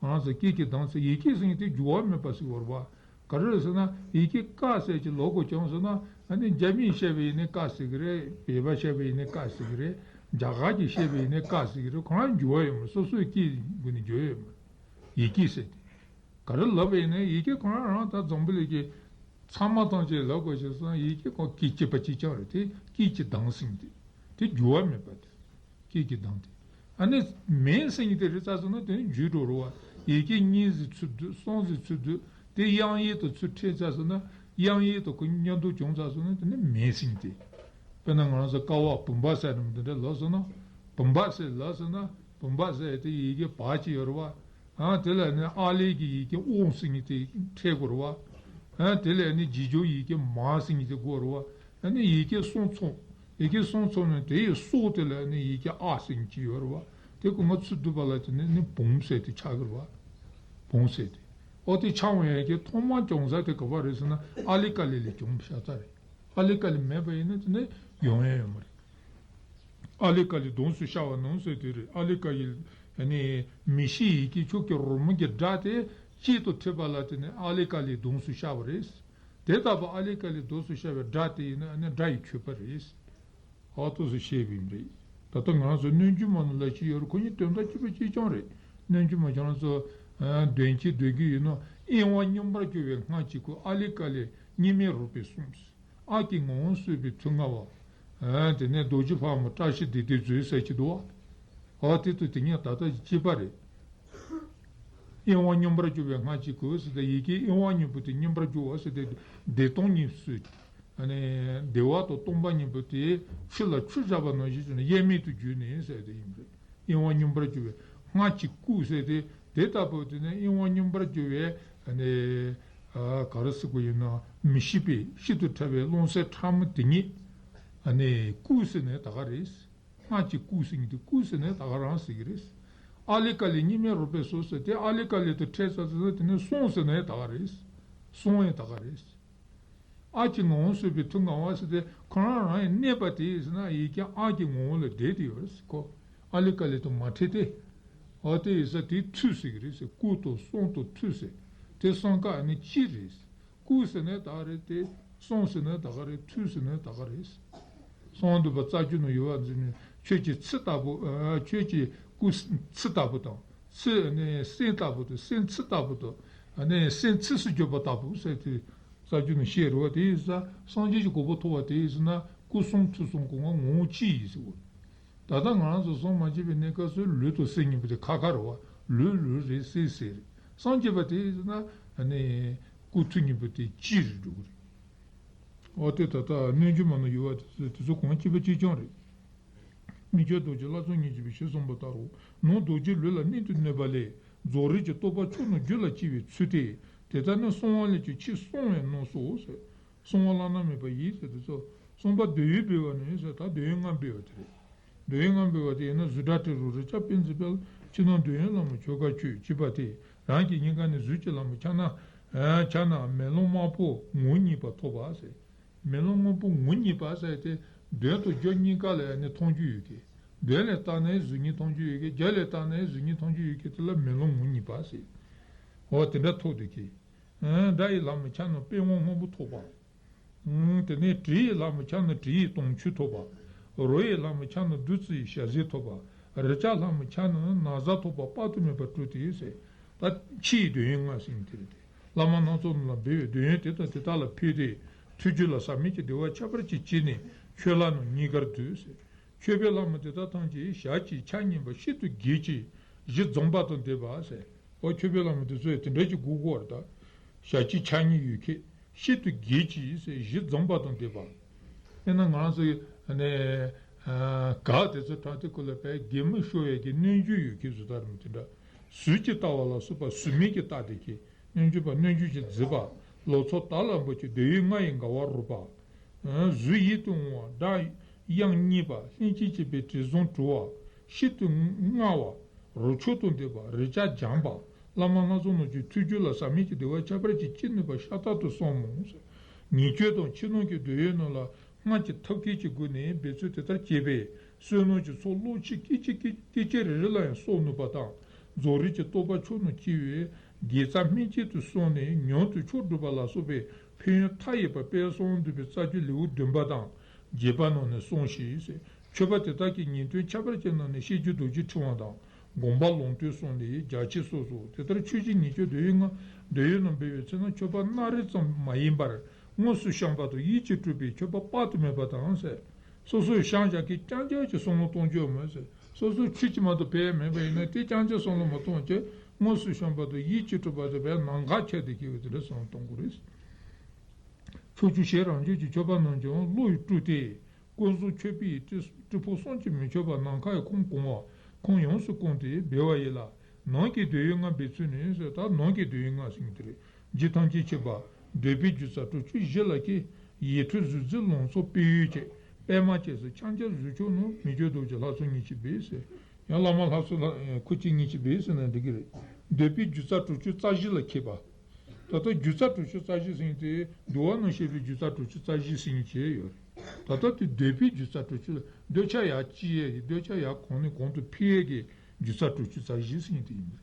ང་རང་ཚོ་སྐད་ཀྱི་གདངས་ཟེར། ཡི་གེ་ཟེར་མཁན་དེ་འགྱུར་བ་མེད་པ་ཟེར་བ་རེད་པ། ག་རེ་རེད་ཟེར་ན་ཡི་གེ་ཀ་ཟེར་གྱི་ལོ་གོ་བྱུང་ཟེར་ན་ཨ་ནི་རྒྱ་མིས་བཤད་པ་ཡིན་ནའི་ཀ་ཟེར་གི་རེད། བོད་པ་བཤད་པ་ཡིན་ནའི་ཀ་ཟེར་གི་རེད། རྒྱ་གར་གྱིས་བཤད་པ་ཡིན་ནའི་ཀ་ཟེར་གི་རེད། ཁོ་རང་འགྱུར་བ་ཡོད་མ་རེད། སོ་སོའི་སྐད་སྒོ་ནས་འགྱུར་ཡོད་མ་རེད། ཡི་གེ་ཟེར་དེ། ག་རེ་ལབ་པ་ཡིན་ནའི་ཡི་གེ་ཁོ་རང་རང་ད་འཛམ་བུ་གླིང་གི་ཚང་མ་ཐམས་ཅད་ལབ་དགོས་ཞེས་སོང་ཡི་གེ་ཁོ་སྐད་གཅིག་པ་གཅིག་རྐྱང་རེད། དེ་སྐད་ཀྱི་གདངས་ཟེར་མཁན་དེ། དེ་འགྱུར་བ་མེད་པ་དེ། སྐད་ཀྱི་གདངས་དེ། ཨ་ནི་མིང་ཟེར་མཁན་དེ་རེད་ཚར་སོང་ན་དེ་ནི་འགྱུར་འགྲོ་རེད་པ། ཡི་གེ་གཉིས་ཟེར་ཚུར་བསྡུ་གསུམ་ཟེར་ཚུར་བསྡུ་དེ་དབྱངས་ཡིག་དང་ཚུར་ཕྲད་ཚར་སོང་ན་དབྱངས་ཡིག་དང་ཁོ་མཉམ་དུ་བྱུང་ཚར་སོང་ན་དེ་ནི་མིང་ཟེར་མཁན་དེ། དཔེར་ན་ང་རང་ཚོ་ཀ་བ་བུམ་པ་ཟེར་ནམ་དེ་འདྲ་ལབ་སོང་ན། བུམ་པ་ཟེར་ལབ་སོང་ན་བུམ་པ་ཟེར་དེ་ཡི་གེ་བ་གཅིག་ཡོད་རེད་པ། ཨ་དེ་ལ་ནི་ཨ་ལི་གི་ཡི་གེ་ཨོ་ཟེར་མཁན་དེ་འཕྲད་དགོས་རེད་པ། ཨ་དེ་ལ་ནི་རྗེས་འཇུག་ཡི་གེ་མ་ཟེར་མཁན་དེ་དགོས་རེད་པ། ཨ་ནི་ཡི་གེ་གསུམ་ཚོགས། ཡི་གེ་གསུམ་ཚོགས་ནས་དེ་ཡི་སྲོག་དེ་ལ་ནི་ཡི་གེ་ཨ་ཟེར་མཁན་ཅིག་ཡོད་རེད་པ། དེ་ཁོ་ང་ཚུར་བསྡུས་པ་ལ་དེ་ནི་ནི་བུམ་ཟེར་དེ་ཆགས་ཀྱི་རེད་པ། བུམ་ཟེར་དེ། ཨོ་དེ་ཆགས་འོང་ཡ་གི་ཐོག་མ་བྱུང་ས་དེ་ག་པར་རེད་ཟེར་ན་ཨ་ལི་ཀ་ལི་ལས་བྱུང་བཞག་ས་རེད། ཨ་ལི་ཀ་ལི་མེད་པ་ཡིན་ན་དེ་ནི་ཡོང་ཡ་ཡོད་མ་རེད། ཨ་ལི་ཀ་ལི་གདངས་སུ་ཤར་བ་ནང་ཟེར་དེ་རེད། ཨ་ལི་ཀ་ལི་ནི་མིང་གཞི་ཡི་གེ་ཁྱོད་ཀྱི་རོལ་མོ་གི་སྒྲ་དེ་གཅིག་ཏུ་འཕྲད་པ་ལ་དེ་ནི་ཨ་ལི་ཀ་ལི་གདངས་སུ་ཤར་བ་རེད། དེ་ལྟ་བུ་ཨ་ལི་ཀ་ལི་གདངས་སུ་ཤར་བའི་སྒྲ་དེ་ཡིན་ན་ཨ་ནི་སྒྲ་ཡི་མཆོད་པ་རེད། ཨ་ཏོག་ཙམ་བཤད་པ་ཡིན་པ་རེད། ད་ལྟ་ང་རང་ཚོ་སྣོད་བཅུད་མ་ནང་ལ་ཅི་ཡོད་རེད། ཁོ་གཉིས་དོན་དག་གཅིག་པ་གཅིག་རྐྱང་རེད། སྣོད་བཅུད་མ་ཁྱེད་རང་ཚོ་འདོན་གྱི་འདོན་གྱི་ཡིན་ནོ། གཡེང་བ་སྙོམས་པར་གྱུར་པའི་སྔགས་ཀྱི་སྐུ། ཨ་ལི་ཀ་ལི་གཉིས་མེད་རོལ་པའི་གསུང་། ཨ་ཀྱི་ངོ་བོ་གསོས་པའི་མཐུ་མངའ་བ། དེ་ནས་རྡོ་རྗེ་ཕག་མོ་བཀྲ་ཤིས་བདེ་སྟེར་མཛོད་ཟེར་གྱི་འདུག་བ། ཨ་དེ་ཚོ་དེ་གཉིས་ད་ལྟ་གཅིག་པ་རེད། གཡེང་བ་སྙོམས་པར་གྱུར་པའི་སྔགས་ཀྱི་སྐུ་ཟེར་ཏེ་ཡི་གེ་གཡེང་བ་སྙོམས་པོ་དེ་སྙོམས་པར་གྱུར་བ་ཟེར་ཏེ་བདེ་སྟོང་གཉིས་སུ། ཨ་ནི་བདེ་བ་དང་སྟོང་པ་གཉིས་པོ་དེ་ཆུ་ལ་ཆུ་བཞག་པ་ནང་བཞིན་བྱས་ནས་དབྱེར་མེད་དུ་གྱུར་ནས་ཟེར་ཏེ་ཡིན་པ་རེད། གཡེང་བ་སྙོམས་པར་གྱུར་པའི་སྔགས་ཀྱི་སྐུ་ཟེར་ཏེ་དེ་ལྟ་བུ་དེ་ནི་གཡེང་བ་སྙོམས་པར་གྱུར་པའི་ཨ་ནི་ག་རེ་ཟེར་དགོས་ཡིན་ན་མི་ཤེས་པའི་ཤིན་ཏུ་ཕྲ་བའི་རླུང་སེམས་ཕྲ་མོ་དེ་ཉིད་ཨ་ནི་སྐུ་ཟེར་ནས་ད་ག་རེད། སྔགས་ཀྱི་སྐུ་ཟེར་མཁན་དེ་སྐུ་ཟེར་ནས་ད་ག་རང་ཟེར་གྱི་རེད། ཨ་ལི་ཀ་ལི་གཉིས་མེད་རོལ་པའི་གཟུགས་ཟེར་ཏེ། ཨ་ལི་ཀ་ལི་དང་ཕྲད་ས་ཟེར་ན་དེ་ནི་སོང་ཟེར་ན་ཡང་ད་ག་རེད། སོང་ཡང་ད་ག་རེད། ཨ་ཀྱི་ངོ་བོ་བཟོད་པའི་མཐུ་མངའ་བ་ཟེར་ཏེ། ཁོ་རང་རང་ཡང་གནས་པ་དེ་ཡིན་ཟེར་ན་ཡིན་ཀྱང་ཨ་ཀྱི་ངོ་བོ་ལ་བསྡད་དེ་ཡོད་རེད་ཟེར། ཁོ་ཨ་ལི་ཀ་ལི་དང་མ་ཕྲད་དེ། འོ་དེ་ཡིན་ས་དེ་མཐུ་ཟེར་གི་རེད་ཟེར། སྐུ་དང་གསུང་དང་མཐུ་ཟེར། དེ་གསུམ་ཀ་ཨ་ནི་གཅིག་རེད་ཟེར། སྐུ་ཟེར་ནའི་ད་ག་རེད་དེ། གསུང་ཟེར་ནའི་ད་ག་རེད། མཐུ་ཟེར་ནའི་ད་ག་རེད། གསང་བ་འདུས་པ་རྩ་རྒྱུད་ནང་ཡོད་པ་འཛིན་ནས། ཁྱོད་ཀྱི་ཚེ་ལྟ་བུ། ཨ། ཁྱོད་ཀྱི་སྐུ་ཚེ་ལྟ་བུ་དང་། ཚེ་ནི་སེམས་ལྟ་བུ་དང་། སེམས་ཚེ་ལྟ་བུ་དང་། ཨ་ནི་སེམས་ཚེ་སུ་གྱུར་པ་ལྟ་བུ་ཟེར་ཏེ་རྩ་རྒྱུད་ནང་བཤད་རེད་བ། དེ་ཡིན་ས་སངས་རྒྱས་ཀྱི་གོ་འཕང་ཐོབ་པ་དེ་ཡིན་ཟེར་ན། སྐུ་གསུང་ཐུགས་གསུམ་གོ་ང་ངོ་བོ་གཅིག་ཡིན་ཟེར་བ། ད་ལྟ་ང་རང་ཚོ་གསུང་མ་བྱས་པའི་གནས་སྐབས་སུ་ལུས་དང་སེམས་གཉིས་པོ་དེ་ཁ་ཁ་རེད་བ། ལུས་ལུས་རེད། སེམས་སེམས་རེད། སངས་རྒྱས་པ་དེ་ཡིན་ན་ཨ་ནི་སྐུ་ཐུགས་གཉིས་པོ་དེ་གཅིག་རེད་འགྲོ་གི་རེད། འོ་དེ་ད་ལྟ་རྣལ་འབྱོར་མ་ནང་ཡོད་པ་དེ་ཚོ་དེ་ཚོ་གང་སྐྱེས་པ་གཅིག་རྐྱང་རེད། མི་ཁྱོད་རྡོ་རྗེ་ལྷ་མཚོ་ཉིད་ཀྱི་བུ་ཞེས་གསུངས་པ་ལྟར་རོ། ནང་རྡོ་རྗེ་ལུས་ལ་གནད་དུ་གནས་པ་ལས། རྫོགས་རིམ་གྱི་རྟོགས་པ་མཆོག་རྣམས་རྒྱུད་ལ་སྐྱེ་བའི་ཚུལ་ཏེ། དེ་ལྟར་ན་གསང་བ་ལས་ཀྱང་ཕྱིས་གསང་བའི་རྣམ་གསོ་ཟེར། གསང་བ་བླ་ན་མེད་པ་ཡི་ཟེར་དེ་ཚོ། གསང་བ་འདོད་ཡོན་འབུལ་བ་ནི་ཟེར། ད་འདོད་ཡོན་ལྔ་འབུལ་བ་དེ་རེད། འདོད་ཡོན་ལྔ་འབུལ་བ་དེ་ཡིན་ན། གཟུགས་སྒྲ་དྲི་རོ་རེག་བྱ་པད་མཛེས་དཔལ། ཕྱི་ནང་འདོད་ཡོན་ལྷ་མོ་ཆོས་འཁོར་མཆོད་ཅེས་པ་སྟེ། རང་གི་སྙིང་ག་ནས་གཟུགས་ཀྱི་ལྷ་མོ་ཕྱག་ན། ཨ། ཕྱག་ན་མེ་ལོང་དམར་པོ་ངོ་གཉིས་པ་ཐོབ་པ་ཟེར། མེ་ལོང་སྔོན་པོ་ངོ་གཉིས་པ་ཟེར་ཏེ། གདོང་དང་རྒྱབ་གཉིས་ཀ་ལ་ཡང་ནི་མཐོང་རྒྱུ་ཡོད་ཀི། གདོང་ལ་བལྟས་ན་གཟུགས་བརྙན་མཐོང་རྒྱུ་ཡོད་ཀི། རྒྱབ་ལ་བལྟས་ན་གཟུགས་བརྙན་མཐོང་རྒྱུ་ཡོད་ཀི། དེ་ལ་མེ་ལོང་ངོ་གཉིས་པ་ཟེར། འོ་དེ་འདྲ་ཐོབ་འདུག་གི། ཨ། སྒྲ་ཡི་ལྷ་མོ་ཕྱག་ན་པད་ཝང་སྔོན་པོ་ཐོབ་པ། ཨ། དེ་ནས་དྲི་ཡི་ལྷ་མོ་ཕྱག་ན་དྲི་ཡི་དུང་ཆོས་ཐོབ་པ། རོ་ཡི་ལྷ་མོ་ཕྱག་ན་བདུད་རྩི་ཡི་ཞལ་ཟས་ཐོབ་པ། རེག་བྱ་ལྷ་མོ་ཕྱག་ན་ན་བཟའ་ཐོབ་པ། དཔག་ཏུ་མེད་པ་སྤྲུལ་ཏེ་ཟེར། ད་ཕྱིའི་འདོད་ཡོན་ལྔ་ཟེར་མཁན་དེ་རེད་དེ། བླ་མ་སྣ་ཚོགས་རྣམས་ལ་འབུལ་བའི། འདོད་ཡོན་དེ་དང་དེ་དག་ལ་ཕུལ་ཏེ། ཐུགས་རྒྱུད་ལ་ཟག་མེད་ཀྱི་བདེ་བ་ཁྱད་པར་ཅན་སྐྱེས་ནས། ཆོས་ལྷ་རྣམས་རྙེད་དཀར་འདུད་ཟེར། མཆོད་པའི་ལྷ་མོ་དེ་དག་ཐམས་ཅད་ཞལ་གཅིག་ཕྱག་གཉིས་པ་ཤིན་ཏུ་དགྱེས་ཀྱི་གཞི་འཛོམས་པ་དང་ལྡན་པ་ཟེར། འོ་མཆོད་པའི་ལྷ་མོ་དེ་ཚོ་ཡང་དེ་འདྲ་ཞིག་དགོས་ཀྱི་ཡོད་རེད་ད། ཞལ་གཅིག་ཕྱག་གཉིས་ཡོད་མཁན། ཤིན་ཏུ་དགྱེས་ཀྱི་ཟེར། གཞི་འཛོམས་པ་དང་ལྡན་པ། དཔེར་ན་ང་རང་ཚོ་ནས་ག་དེ་ཚོ་དྲངས་ཏེ་ཁོ་ལ་བས་གད་མོ་ཤོར་ཡས་ཀྱི་སྣོད་བཅུད་ཡོད་མཁན་བཟོ་ལྟ་རུ་དེ་འདྲ། གཟུགས་ཀྱིས་བལྟ་བ་ལ་སོགས་པ་གཟུགས་མེད་ཀྱིས་བལྟ་བསྡད་མཁན། སྣོད་བཅུད་པ་སྣོད་བཅུད་ཀྱིས་བརྫིས་པ། ལོ་ཚོད་དག་ལ་འབོད་ཀྱི་འདོད་ཡོན་ལྔ་ཡིས་དགའ་བ་རོལ་པ། གཟུགས་ཡིད་དུ་འོང་བ་སྒྲ་དབྱངས་སྙན་པ། ལྷན་ཅིག་སྐྱེས་པའི་དྲི་བཟང་དྲི་བ། ཤིན་ཏུ་མངར་བ། རོ་མཆོག་ཏུ་འདོད་པ། རེག་བྱ་འཇམ་པ། བླ་མ་སྣ་ཚོགས་རྣམས་ཀྱི་ཐུགས་རྒྱུད་ལ་ཟག་མེད་ཀྱི་བདེ་བ་ཁྱད་པར་ཅན་སྐྱེ་ནུས་པ་ཤ་སྟག་ཏུ་གསུངས་མོད། ཉེར་སྤྱོད་དང་ཕྱི་ནང་གི་འདོད་ཡོན་རྣམས་ལ་སྔར་གྱི་ཐབས་མཁས་ཀྱི་སྒོ་ནས་འབད་ཚུལ་དེ་ལྟར་བྱས་པས། བསོད་ནམས་ཀྱི་ཚོགས་བློ་ཆོས་སྐད་ཅིག་སྐད་ཅིག་རེ་རེ་ལ་ཡང་གསོག་ནུས་པ་དང་། རྫོགས་རིམ་གྱི་རྟོགས་པ་མཆོག་རྣམས་སྐྱེ་བའི་དགེ་རྩ་སྨིན་བྱེད་དུ་སོང་ནས་མྱུར་དུ་མཆོག་སྒྲུབ་པ་ལ་སོགས་པའི་ཕན་ཡོན་མཐའ་ཡས་པ་དཔལ་གསང་བ་འདུས་པའི་རྩ་རྒྱུད་ལེའུ་བདུན་པ་དང་རྒྱས་པ་རྣམས་ནས་གསུངས་ཤིང་ཟེར། མཆོད་པ་དེ་དག་གི་ཉིང་དོན་ཁྱད་པར་ཅན་རྣམས་ནི་བཤད་རྒྱུད་རྡོ་རྗེ་ཕྲེང་བ་དང་། དགོངས་པ་ལུང་སྟོན་གསུམ་ལས་རྒྱ་ཆེར་གསུངས་སོ། དེ་ལྟར་མཆོད་ཅིང་ཉེར་སྤྱོད་འདོད་ཡོན་ལྔ། འདོད་ཡོན་རྣམས་འབུལ་བའི་ཚེ་ན། མཆོད་པ་སྣ་རེ་ཙམ་མ་ཡིན་པར། དངོས་སུ་བཤམས་པ་དང་ཡིད་ཀྱིས་སྤྲུལ་པའི་མཆོད་པ་དཔག་ཏུ་མེད་པ་དང་ཟེར། སོ་སོས་བཤམས་བཞག་མཁན་རྐྱང་རྐྱང་གི་བསམ་བློ་གཏོང་རྒྱུ་ཡོད་མ་རེད་ཟེར། སོ་སོའི་ཆོས་ཀྱི་མ་གཏོགས་ཕལ་མེད་པ་ཡིན་ན་དེ་རྐྱང་རྐྱང་བསམ་བློ་མ་གཏོང་བྱས། དངོས་སུ་བཤམས་པ་དང་ཡིད་ཀྱིས་སྤྲུལ་པ་དེ་བས་ནམ་མཁའ་ཁྱབ་སྟེ་སྐྱེ་བའི་དེ་འདྲ་བསམ་བློ་གཏོང་དགོས་རེད། ཕྱོགས་བཅུའི་གཞན་རང་བྱོན་གྱི་མཆོད་པ་རྣམས་ཀྱང་བློ་ཡིས་སྤྲུལ་ཏེ། ཀུན་བཟང་མཆོད་པའི་སྤྲུལ་སྤྲུལ་ཕུང་བསམ་གྱིས་མི་ཁྱབ་པ་ནམ་མཁའ་ཡི་ཁམས་གང་བ་ཁམས་ཡོངས་སུ་བཀང་སྟེ་འབུལ་བ་ཡིན་ལ། ནང་གི་འདོད་ཡོན་ལྔ་འབུལ་ཚུལ་ནི་ཟེར། ད་ནང་གི་འདོད་ཡོན་ལྔ་ཟེར་མཁན་དེ་རེད། རྒྱུད་ཐམས་ཅད་མཁྱེན་པ། འདོད་པའི་རྒྱུ་རྩ་དྲུག་ཅུ་གཞི་ལ་སྐྱེས། ཡིད་འཕྲོག་གཟུགས་མཛེས་ལང་ཚོ་སྤོས་ཡོས་ཀྱི། པད་མ་སྐྱེས་སོ་འཆང་རྒྱ་གཟུགས་མཆོག་རྣམས། མི་བསྐྱོད་རྡོ་རྗེ་ལྷ་ཚོགས་ཉིད་ཀྱིས་འབུལ་ཟེར། ཡང་བླ་མ་ལྷ་ཚོགས་ལྷ་ཁོ་ཅིག་ཉིད་ཀྱིས་འབུལ་ཟེར་ན་འགྲིག་གི་རེད། འདོད་པའི་རྒྱུ་རྩ་དྲུག་ཅུ་རྩ་བཞི་ལ་མཁས་པ། ད་ལྟ་རྒྱུ་རྩ་དྲུག་ཅུ་རྩ་བཞི་ཟེར་མཁན་དེ་འདུལ་བ་ནང་བཤད་པའི་རྒྱུ་རྩ་དྲུག་ཅུ་རྩ་བཞི་ཟེར་མཁན་ཅིག་ཡོད་རེད། ད་ལྟ་དེ་འདོད་པའི་རྒྱུ་རྩ་དྲུག་ཅུ་ལ་འདོད་ཆགས་ཡར་སྐྱེ་ཡས་ཀྱི། འདོད་ཆགས་ཡར་གོང་ནས་གོང་དུ་འཕེལ་ཡས་ཀྱི་རྒྱུ་རྩ་དྲུག་ཅུ་རྩ་བཞི་ཟེར་མཁན་དེ་ཡིན་པ་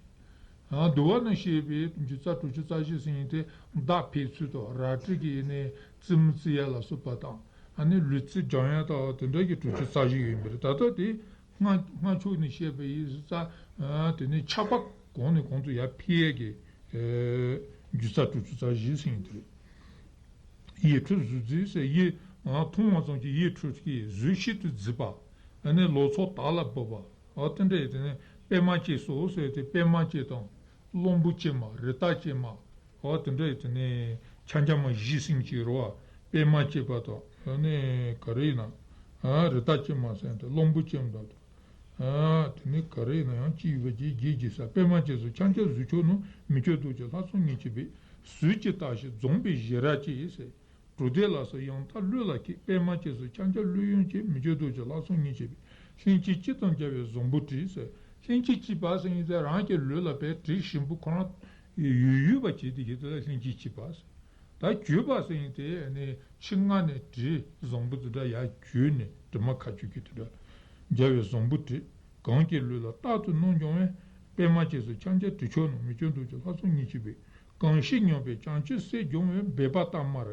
རེད། ཨ། འདུལ་བ་ནང་བཤད་པའི་རྒྱུ་རྩ་དྲུག་ཅུ་རྩ་བཞི་ཟེར་མཁན་དེ་མདའ་འཕེན་ཚུལ་དང་། རལ་གྲི་གི་ནས་རྩེད་མོ་རྩེ་ཡ་ལ་སོགས་པ་དང་། ཨ་ནི་ལུས་རྩལ་སྦྱང་ཡ་དང་དེ་འདྲ་གི་དྲུག་ཅུ་རྩ་བཞི་ཡོད་པ་རེད། ད་ལྟ་དེ་སྔ་སྔ་ཕྱོགས་ནས་བཤད་པ་ཡིན་ཙང་། ཨ། དེ་ནས་ཆགས་པ་གོང་ནས་གོང་དུ་ཡར་འཕེལ་ཡས་ཀྱི་ཨ་རྒྱུ་རྩ་དྲུག་ཅུ་རྩ་བཞི་ཟེར་མཁན་དེ་རེད། ཡིད་འཕྲོག་གཟུགས་མཛེས་ཟེར། ཡིད། ཨ། མཐོང་བ་ཙམ་གྱིས་ཡིད་འཕྲོག་གི་གཟུགས་ཤིན་ཏུ་མཛེས་པ། ཨ་ནི་ལོ་ཚོད་དག་ལ་འབོད་པ། ཨ། དེ་འདྲ་ཡིན་དེ་ནས་པད་མ་སྐྱེས་སོ་ཟེར་ཏེ། པད་མ་སྐྱེས་དང་། གླང་པོ་སྐྱེས་མ། རི་དྭགས་སྐྱེས་མ། ཨ། དེ་འདྲ་ཡིན་དེ་ནས་འཆང་རྒྱ་མ་བཞི་ཟེར་མཁན་ཅིག་ཡོད་རེད་བ། པད་མ་སྐྱེས་པ་དང་། ཨ་ནི་ག་རེ་ཡིན་ན། ཨ། རི་དྭགས་སྐྱེས་མ་ཟེར་ཏེ་གླང་པོ་སྐྱེས་མ་དང་། ཨ། དེ་ནས་ག་རེ་ཡིན་ན་ཡང་ཅི་ཡོད་པ་ཅིག་རྒྱས་རྒྱས་ས། པད་མ་སྐྱེས་སོ་འཆང་རྒྱ་གཟུགས་མཆོག་རྣམས། མི་བསྐྱོད་རྡོ་རྗེ་ལྷ་ཚོགས་ཉིད་ཀྱིས་འབུལ། གཟུགས་ཀྱིས་བལྟ་ཞིང་འཛུམ་པའི་ཞལ་རས་ཀྱིས་ཟེར། གྲོ་དེ་ལ་སོགས་ཡང་དག་བློས་ལ་སྐྱེས། པད་མ་སྐྱེས་སོ་འཆང་རྒྱ་གླུ་དབྱངས་ཀྱིས། མི་བསྐྱོད་རྡོ་རྗེ་ལྷ་ཚོགས་ཉིད་ཀྱིས་འབུལ། ལྷན་ཅིག་སྐྱིད་དང་མཇལ་བའི་བཟང་པོ་བྲིས་ཟེར། ལྷན་ཅིག་སྐྱེས་པ་ཟེར་མཁན་དེ་རང་གི་ལུས་ལ་བས་དྲི་ཞིམ་པོ་ཁོ་རང་ཡོད་ཡོད་པ་བྱས་ཏེ་ཡོད་དེ་ལ་ལྷན་ཅིག་སྐྱེས་པ་ཟེར། ད་གྱུར་པ་ཟེར་མཁན་དེ་ནི་ཕྱི་ང་ནས་དྲི་བཟང་པོ་དེ་འདྲ་ཡར་གྱུར་ནས་དྲི་མ་ཁ་གྱུར་གྱི་དེ་འདྲ་འཇའ་བའི་བཟང་པོ་དྲི། གང་གི་ལུས་ལ་རྟག་ཏུ་སྣང་འབྱུང་བས། པདྨ་རྒྱ་མཚོ་ཕྱག་རྒྱ་དྲི་མཆོག་རྣམས། མི་བསྐྱོད་རྡོ་རྗེ་ལྷ་ཚོགས་ཉིད་ཀྱིས་པའི། གང་ཞིག་མྱངས་པས་བྱང་ཆུབ་སེམས་སྦྱོང་བའི། སྦལ་པ་ལྟ་མར་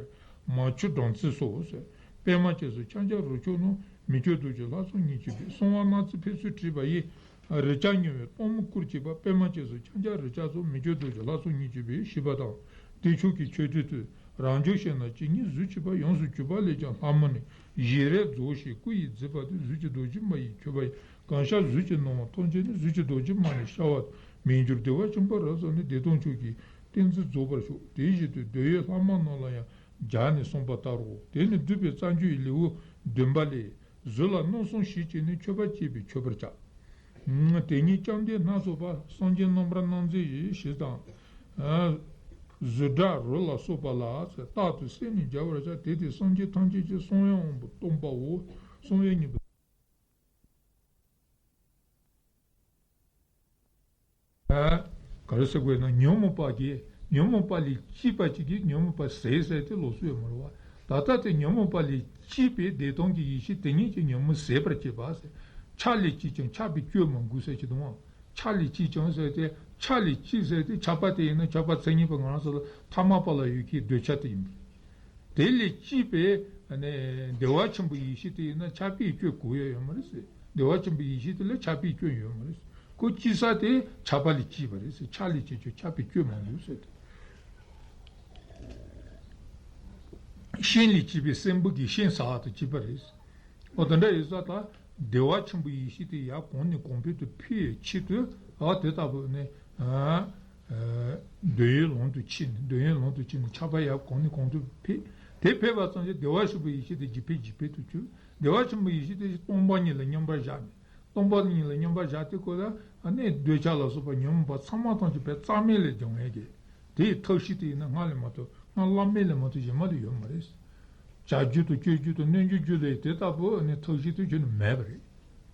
མ་ཆུ་སྦྲང་རྩི་སོགས་ཟེར། པདྨ་རྒྱ་མཚོ་ཕྱག་རྒྱ་རོལ་མཆོག་རྣམས། མི་བསྐྱོད་རྡོ་རྗེ་ལྷ་ཚོགས་ཉིད་ཀྱིས་པའི། གསང་བ་སྣང་ཚད་ཕེབས་བསུ་བྲིས་པ་ཡི། རེག་བྱ་མྱོང་བའི་གཏོར་མ་བསྐུར་བྱེད་པ། པདྨ་རྒྱ་མཚོ་ཕྱག་རྒྱ་རེག་བྱ་སོགས། མི་བསྐྱོད་རྡོ་རྗེ་ལྷ་ཚོགས་ཉིད་ཀྱིས་པའི་ཞེས་པ་དང་། དེ་མཆོག་གི་མཆོད་བསྟོད་དུ། རབ་འབྱམས་ཞེ་ན་ཇི་སྙེད་གཟུགས་ཅན་པ། ཡོངས་སུ་གྱུར་པ་ལས་ཀྱང་ལྷ་མོ་ནི། བཞིན་རས་རྫོགས་ཤིང་སྐུ་ཡིས་མཛེས་པ་སྟེ། གཟུགས་ཀྱི་རྡོ་རྗེ་མ་ཡིས་མཆོད་པ་ཡི། གང་ཤར་གཟུགས་ཀྱི་སྣང་བ་ཐམས་ཅད་ནི། གཟུགས་ཀྱི་རྡོ་རྗེ་མ་ནི་ཤར་བ་མི་འགྱུར། བདེ་བ་ཆེན་པོར་རབ་བསམས་ནས། བདེ་སྟོང་མཆོག་གི་ཏིང་འཛིན་རྫོགས་པར་ཤོག་དེ་བཞིན་དུ་འདོད་ཡོན་ལྷ་མོ་རྣམས་ལ་ཡང་སྦྱར་ནས་གསུངས་པ་ལྟར་རོ། དེ་ནི་བསྡུས་པའི་རྩ་འཇུག་ལེའུ་བདུན་པ་ལས། གཟུགས་ལ་སྣང་གསུམ་ཞི་བྱས་ནས། མཆོད་པ་བྱས་པས་མཆོད་པར་བྱ། དེ་ཉིད་བཅོམ་ལྡན་སྣ་ཚོགས་པ། སངས་རྒྱས་རྣམ་པར་སྣང་མཛད་ཞེས་དང་། གཟུགས་སྒྲ་རོ་ལ་སོགས་པ་ལ་རྟག་ཏུ་གསན་ནས་སྦྱར་བར་བྱ། དེ་དེ་སངས་རྒྱས་ཐམས་ཅད་ཀྱི་གསང་བའི་དབང་པོ་སྟོན་པའོ། གསང་བའི་སྙིང་པོ། ག་རེ་ཟེར་དགོས་ན། ཉོན་མོངས་པ་གིས། ཉོན་མོངས་པ་ལས་སྐྱེས་པ་གཅིག་གིས་ཉོན་མོངས་པ་ཟད་ཟེར་ཏེ་ལོགས་སུ་ཡོད་མ་རེད་བ། ད་ལྟ་དེ་ཉོན་མོངས་པ་ལས་སྐྱེས་པའི་བདེ་སྟོང་གི་ཡེ་ཤེས་དེ་ཉིད་ཀྱིས་ཉོན་མོངས་ཟད་པར་བྱེད་པ་ཟེར། ཆགས་ལས་སྐྱེས་ཀྱང་ཆགས་པས་བསྐྱོད་མི་དགོས་ཟེར་གྱི་འདུག་ཨང་། ཆགས་ལས་སྐྱེས་ཀྱང་ཟེར་ཏེ། ཆགས་ལས་སྐྱེས་ཟེར་ཏེ། ཆགས་པ་དེ་ཡིན་ན་ཆགས་པ་མཚན་ཉིད་པ་ང་རང་ཚོ་ལ་ཐ་མལ་པ་ལ་ཡོད་མཁན་འདོད་ཆགས་དེ་ཡིན་པ་རེད། དེ་ལས་སྐྱེས་པའི་ནི་བདེ་བ་ཆེན་པོའི་ཡེ་ཤེས་དེ་ཡིན་ན་ཆགས་པས་བསྐྱོད་དགོས་ཡ་ཡོད་མ་རེད་ཟེར། བདེ་བ་ཆེན་པོའི་ཡེ་ཤེས་དེ་ལ་ཆགས་པས་བསྐྱོད་ཡོད་མ་རེད་ཟེར། ཁོ་སྐྱེ་ས་དེ་ཆགས་པ་ལས་སྐྱེས་པ་རེད་ཟེར། ཆགས་ལས་སྐྱེས་ཀྱང་ཆགས་པས་བསྐྱོད་མི་འདུག་ཟེར་ཏེ། ཤིང་ལས་སྐྱེས་པའི་སྲིན་བུ་གིས་ཤིང་ཟ་བ་དང་གཅིག་པ་རེད། འོ་དེ་འདྲ་ཡིན་ཙང་ད་བདེ་བ་ཆེན་པོའི་ཡེ་ཤེས་དེ་ཡར་གོང་ནས་གོང་འཕེལ་དུ་འཕེལ་བའི་ཆེད་དུ། འོ་དེ་ལྟ་བུ་ནི། ཨ། ཨ། འདོད་ཡོན་ལམ་དུ་ཕྱིན་ནས། འདོད་ཡོན་ལམ་དུ་ཕྱིན་ནས་ཆགས་པ་ཡར་གོང་ནས་གོང་དུ་འཕེལ། དེ་འཕེལ་བ་ཙམ་གྱིས་བདེ་བ་ཆེན་པོའི་ཡེ་ཤེས་དེ་ཇེ་འཕེལ་ཇེ་འཕེལ་དུ་གྱུར། བདེ་བ་ཆེན་པོའི་ཡེ་ཤེས་དེ་སྟོང་པ་ཉིད་ལ་མཉམ་པར་བཞག་ནས། སྟོང་པ་ཉིད་ལ་མཉམ་པར་བཞག་དུས་སྐབས་ལ། ཨ་ནི་འདོད་ཆགས་ལ་སོགས་པ་ཉོན་མོངས་པ་ཚང་མ་ཐམས་ཅད་པའི་རྩ་མེད་ལ་སྦྱང་ཡས་ཀྱི། དེའི་ཐབས་ཤེས་དེ་ཡིན་ན་སྔགས་ལས་མ་གཏོགས། སྔགས་བླ་མེད་ལས་མ་གཏོགས་གཞན་མ་ལ་ཡོད་མ་རེད། བྱ་རྒྱུད་དང་སྤྱོད་རྒྱུད་དང་གནས་འགྱུ་རྒྱུད་ལས་དེ་ལྟ་བུ་ནི་ཐབས་ཤེས་དེ་ཁྱོན་ནས་མེད་པ་རེད།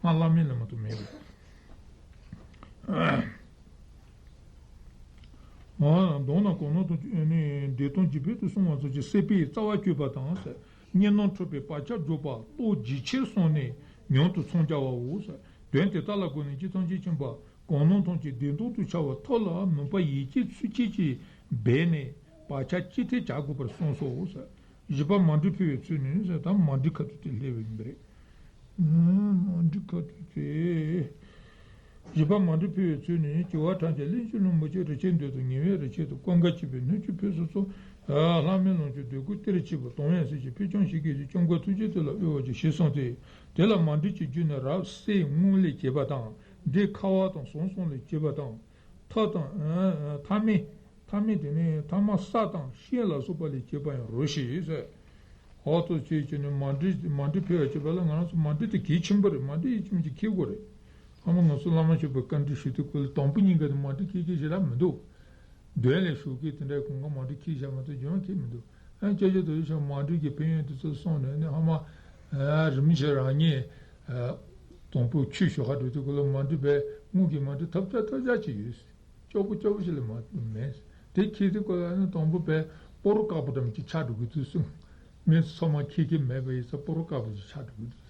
སྔགས་བླ་མེད་ལས་མ་གཏོགས་མེད་པ་རེད། འོ། མདོར་ན་གོ་ནོར་དང་ནི་བདེ་སྟོང་ཇི་སྦས་དུ་གསུངས་པ་ཙམ་གྱིས་སྲེད་པའི་རྩ་བ་གཅོད་པ་དང་། གཉིས་སྣང་འཁྲུལ་པའི་བག་ཆགས་རྫོགས་པ་རྟོགས་ཇི་ཆེར་སོང་ནས་མྱུར་དུ་འཚང་རྒྱ་བའོ། དོན་དེ་དག་ལ་དགོངས་ནས་སྤྱིར་ཐམས་ཅད་མཁྱེན་པ་གང་སྣང་ཐམས་ཅད་བདེ་སྟོང་དུ་འཆར་བའི་ཐབས་ལ་ནུས་པ་ཡིད་ཀྱི་ཚུལ་ཁྲིམས་ཀྱིས་སྦས་ནས་བག་ཆགས་ཅི་ཐེག་བྱ་དགོས་པར་གསུངས་སོ། བཞི་པ་མ་འདྲིས་འཕེལ་བའི་ཚུལ་ནི་ཟེར། ད་མ་འདྲིས་ཁ་ཐུག་དེ་སླེབས་པ་ཡིན་པ་རེད། མ་འདྲིས་ཁ་ཐུག་དེ། བཞི་པ་མ་འདྲིས་འཕེལ་བའི་ཚུལ་ནི། སྐྱེ་བ་ཕྲ་མཁྱེན་གླེན་ལྕེ་རླུང་མུ་ཆེན་རེག་བྱའི་འདོད་དང་ཉེ་བའི་རེག་བྱ་དང་ཀུན་དགའ་སྐྱིད་པའི་སྣོད་བཅུད་འཕེལ་སོ་སོ། ལྷ་མིན་ལོངས་སྤྱོད་འདོད་དགུ་སྟེར་བྱེད་པ་དང་ཡང་སྲིད་ཀྱི་ཕུལ་བྱུང་ཞིང་གི་ཕྱིར་སྐྱབས་མགོན་ཐུགས་རྗེ་དེ་ལ་དབུལ་བ་ཅིག་ཞེས་གསུངས་ཏེ། དེ་ལ་མ་འདྲིས་ཀྱི་རྒྱུ་ནི་རབ་གསལ་དངོས་ལས་སྐྱེས་པ་དང་། འདྲེས་ཁ་བ་དང་ཟང་ཟིང་ལས་སྐྱེས་པ་དང་། ཐ་དང་། ཐ་མལ། ཐ་མལ་དེ་ནི་ཐ་མ་ས་དང་ཤིང་ལ་སོགས་པ་ལས་སྐྱེས་པ་ཡང་རོ་ཞེས་ཟེར། འོ་ཐུགས་རྗེ་ཆེ་ནི་མ་འདྲིས། མ་འདྲིས་འཕེལ་བར་བྱེད་པ་ལ། ང་རང་ཚོ་མ་འདྲིས་དེ་གལ་ཆེན་པོ་རེད། མ་འདྲིས་ཡིད་ཆེས་ཀྱི་ཁེ་གོ་རེད། ཨ་མ་ང་ཚོ་བླ་མ་མཆོད་པའི་བཀའ་འདྲི་ཞུ་དུས་སྐབས་ལ་དང་པོ་ཉིན་ག་དེ་མ་འདྲིས་ཁེ་ཁེ་ཞེ་དྲག་མི་འདུག་དོན་ལས་ཞུགས་མཁན་དེ་འདྲའི་གང་ག་མ་འདྲིས་ཁེ་བཞག་མ་གཏོགས་གཞན་ཁེ་མི་འདུག་ཨ་ནི་སྐྱབས་རྗེ་རྡོ་རྗེ་འཆང་མ་འདྲིས་ཀྱི་ཕན་ཡོན་དེ་ཚོ་གསུངས་ནས་ནི་ཧ་མ། རིན་པོ་ཆེ་རང་ཉིད་དང་པོ་ཆོས་ཞུ་ག་འགྲོ་དུས་སྐབས་ལ་མ་འདྲིས་པའི་དངུལ་གྱི་མ་འདྲིས་ཐབས་ཆག་ཐབས་ཆག་ཅིག་ཡོད། སྐྱོ་པོ་སྐྱོ་པོ་ཞིག་ལས་མ་མེད། དེ་ཁྱེད་ཚོའི་སྐོར་ལ་ནི་དང་པོ་པའི་སྤོ་རོ་དཀར་པོ་འདྲ་མ་ཅིག་ཆགས་འགྲོ་གི་འདུག་གསུངས། མི་ཚོ་ཚང་མ་ཁྱེད་ཀྱི་མེད་པ་ཡིན་ཙང་སྤོ་རོ་དཀར་པོ་ཅིག་ཆགས་འགྲོ་གི་འདུག་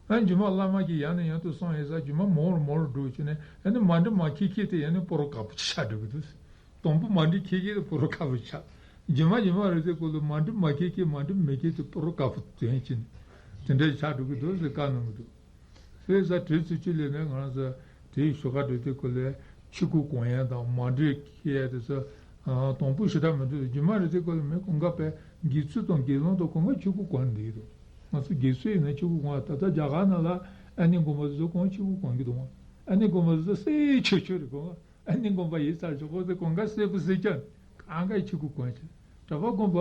ཨ་རྗེས་མ་བླ་མ་གིས་ཡང་ནས་ཡང་དུ་གསུངས་ཡིན་ཙང་རྗེས་མ་མོར་མོར་འགྲོ་བྱས་ནས་ཨ་ནི་མ་འདྲིས་མ་ཁྱེད་ཁྱེད་དེ་ཡང་ནི་སྤོ་རོ་དཀར་པོ་ཅིག་ཆགས་འགྲོ་གི་འདུག་དང་པོ་མ་འདྲིས་ཁྱེད་ཁྱེད་དེ་སྤོ་རོ་དཀར་པོ་ཆགས། རྗེས་མ་རྗེས་མ་རེད་དེ་སྐོར་ལ་མ་འདྲིས་མ་ཁྱེད་ཁྱེད་མ་འདྲིས་མེད་ཁྱེད་དེ་སྤོ་རོ་དཀར་པོ་དོན་ཕྱིན། དེ་འདྲ་ཆགས་འགྲོ་གི་འདུག་ཟེར་བཀའ་གནང་གི་འདུག་ཟེར་ས་དྲི་ཚིག་གཅིག་ལས་ནས་ང་རང་ཚོ་དེའི་ཞོ་ཁ་འདྲ་དེ་སྐོར་ལ་ཆོས་སྐུ་གོ་ཡ་དང་མ་འདྲིས་ཁྱེད་དེ་ཚོ་དང་པོ་ཞེ་དྲག་མི་འདུག་རྗེས་མ་རེད་དེ་སྐོར་ལ་མི་གང་ག་པའི་དགེ་ཚུལ་དང་དགེ་སློང་དང་གང་ག་ཆོས་སྐུ་གོ་འདི་འདུག་ང་ཚོ་དགེ་ཚུལ་ཡིན་ན་ཆོས་སྐུ་གོ་ད་ལྟ་རྒྱ་གར་ནང་ལ་ཨ་ནེ་དགོན་པ་ཚོ་གང་ཆོས་སྐུ་གོ་གི་འདུག་ཨ་ནེ་དགོན་པ་ཚོ་སེ་ཆོས་ཆོས་རེད་གོ། ཨ་ནེ་དགོན་པ་ཡིན་ཚར་ཆོག་གོ་ཟེར་གོང་ཁ་སེར་པོ་སེར་སྐྱ་གང་ག་ཆོས་སྐུ་གོན་ཆེ། གྲྭ་པ་དགོན་པ་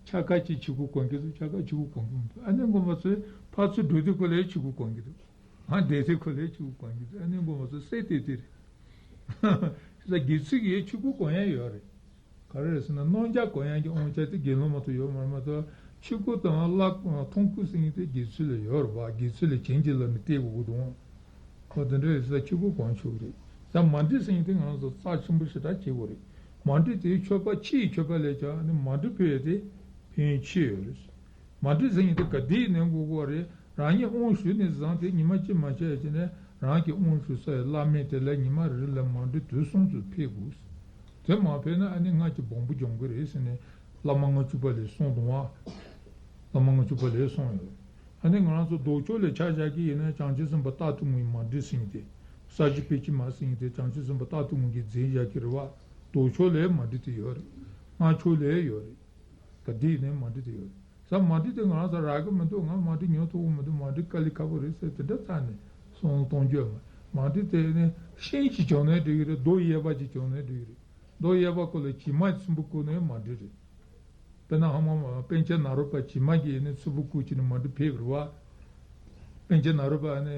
ཆ་ག་ཅིག་ཆོས་སྐུ་གོན་གི་འདུག་ཆ་ག་ཆོས་སྐུ་གོན་གི་མི་འདུག་ཨ་ནེ་དགོན་པ་ཚོས་ཕར་ཚུར་འགྲོ་དུས་ཁོ་ལས་ཆོས་སྐུ་གོན་གི་འདུག་ང་བསྡད་དུས་ཁོ་ལས་ཆོས་སྐུ་གོན་གི་འདུག་ཨ་ནེ་དགོན་པ་ཚོ་སེར་ཏེ་ཏེ་རེད། ས་དགེ་ཚུལ་གྱི་ཆོས་སྐུ་གོན་ཡ་ཡོད་རེད། ག་རེ་རེད་ཟེར་ན་གནང་རྒྱ་གོན་ཡ་གི་དབང་ཆ་དེ་དགེ་སློང་མ་གཏོགས་ཡོད་མ་རེད་མ་གཏོགས་ཆོས་སྐུ་དང་བླ་མཐོང་སྐུ་ཟེར་མཁན་དེ་དགེ་ཚུལ་ལ་ཡོད་རེད་བ། དགེ་ཚུལ་ལ་བྱིན་གྱིས་བརླབས་ནས་སྟེར་དགོས་ཀྱི་འདུག་ཨོ་དེ་འདྲ་ཡོད་ས་ཆུ་ཁོལ་གང་ཆུ་རེད། ས་མ་འདྲི་ཟེར་མཁན་དེ་ང་རང་ཚོ་རྩ་ཆེན་པོ་ཞེ་དྲག་བྱེད་དགོས་རེད། མ་འདྲི་དེའི་མཆོད་པ་ཕྱི་ཡི་མཆོད་པ་ལས་ཀྱང་ནི་མ་འདྲི་ཕུལ་ཡས་དེ་ཕན་ཡོན་ཆེ་ཡོད་རེད། མ་འདྲི་ཟེར་མཁན་དེ་ག་དུས་ནས་དགོས་དགོས་རེད། རང་ཉིད་དབང་ཞུས་ནས་བཟུང་སྟེ་ཉི་མ་གཅིག་མ་ཆད་ཀྱི་ནས་རང་གི་དབང་ཞུ་ས་ཡི་བླ་མས་དེ་ལ་ཉི་མ་རེ་ལ་མ་འདྲི་དུས་གསུམ་དུ་ཕུལ་དགོས། དེ་མ་ཕུལ་ན་ཨ་ནི་སྔགས་ཀྱི་སྦོམ་པོ་སྦྱོང་གི་རེད་ཟེར་ནས་བླ་མ་ལྔ་བཅུ་པ་ལས་གསུངས་འདུག་བ། བླ་མ་ལྔ་བཅུ་པ་ལས་གསུངས་ཡོད། ཨ་ནི་ང་རང་ཚོ་ལྡོག་ཕྱོགས་ལས་ཆ་བཞག་གི་ཡིན་ན་བྱང་ཆུབ་སེམས་དཔའ་རྟག་ཏུ་ངུའི་མ་འདྲི་ཟེར་མཁན་དེ། ས་གཞི་པེ་ཅི་མ་ཟེར་མཁན་དེ་བྱང་ཆུབ་སེམས་དཔའ་རྟག་ཏུ་ངུ་གི་མཛད་བཞག་གི་རེད་བ། ལྡོག་ཕྱོགས་ལས་མ་འདྲི་དེ་ཡོད་རེད། སྔགས་ཕྱོགས་ལས་ཡོད་རེད། ག་དུས་ནས་མ་འདྲི་དེ་ཡོད་རེད། ས་མ་འདྲི་དེ་ང་རང་ཚོ་རག་གི་མི་འདུག་ང་མ་འདྲི་ཉོ་ཐུབ་ཀྱི་མི་འདུག་མ་འདྲི་དཀའ་ལས་ཁག་པོ་རེད་ཟེར་དེ་འདྲ་རྩ་ནས་གསུང་གཏོང་རྒྱུ་ཡོད་མ་རེད། མ་འདྲི་དེ་ནི་ཤིང་གཅིག་བྱུང་ནའི་འགྲིག་གི་རེད། རྡོ་གཡས་པ་གཅིག་བྱུང་ནའི་འགྲིག་གི་རེད། རྡོ་གཡས་པ་ཁོ་ལ་བྱེ་མ་ཚིམ་པོ་བསྐུར་ནའི་མ་འདྲི་རེད། དཔེར་ན་ཧ་མ་པཎ་ཆེན་ནཱ་རོ་པ་བྱེ་མ་གིས་ནི་ཚིམ་པོ་བསྐུར་བྱས་ནས་མ་འདྲི་ཕེབས་རེད་བ། པཎ་ཆེན་ནཱ་རོ་པ་ནི་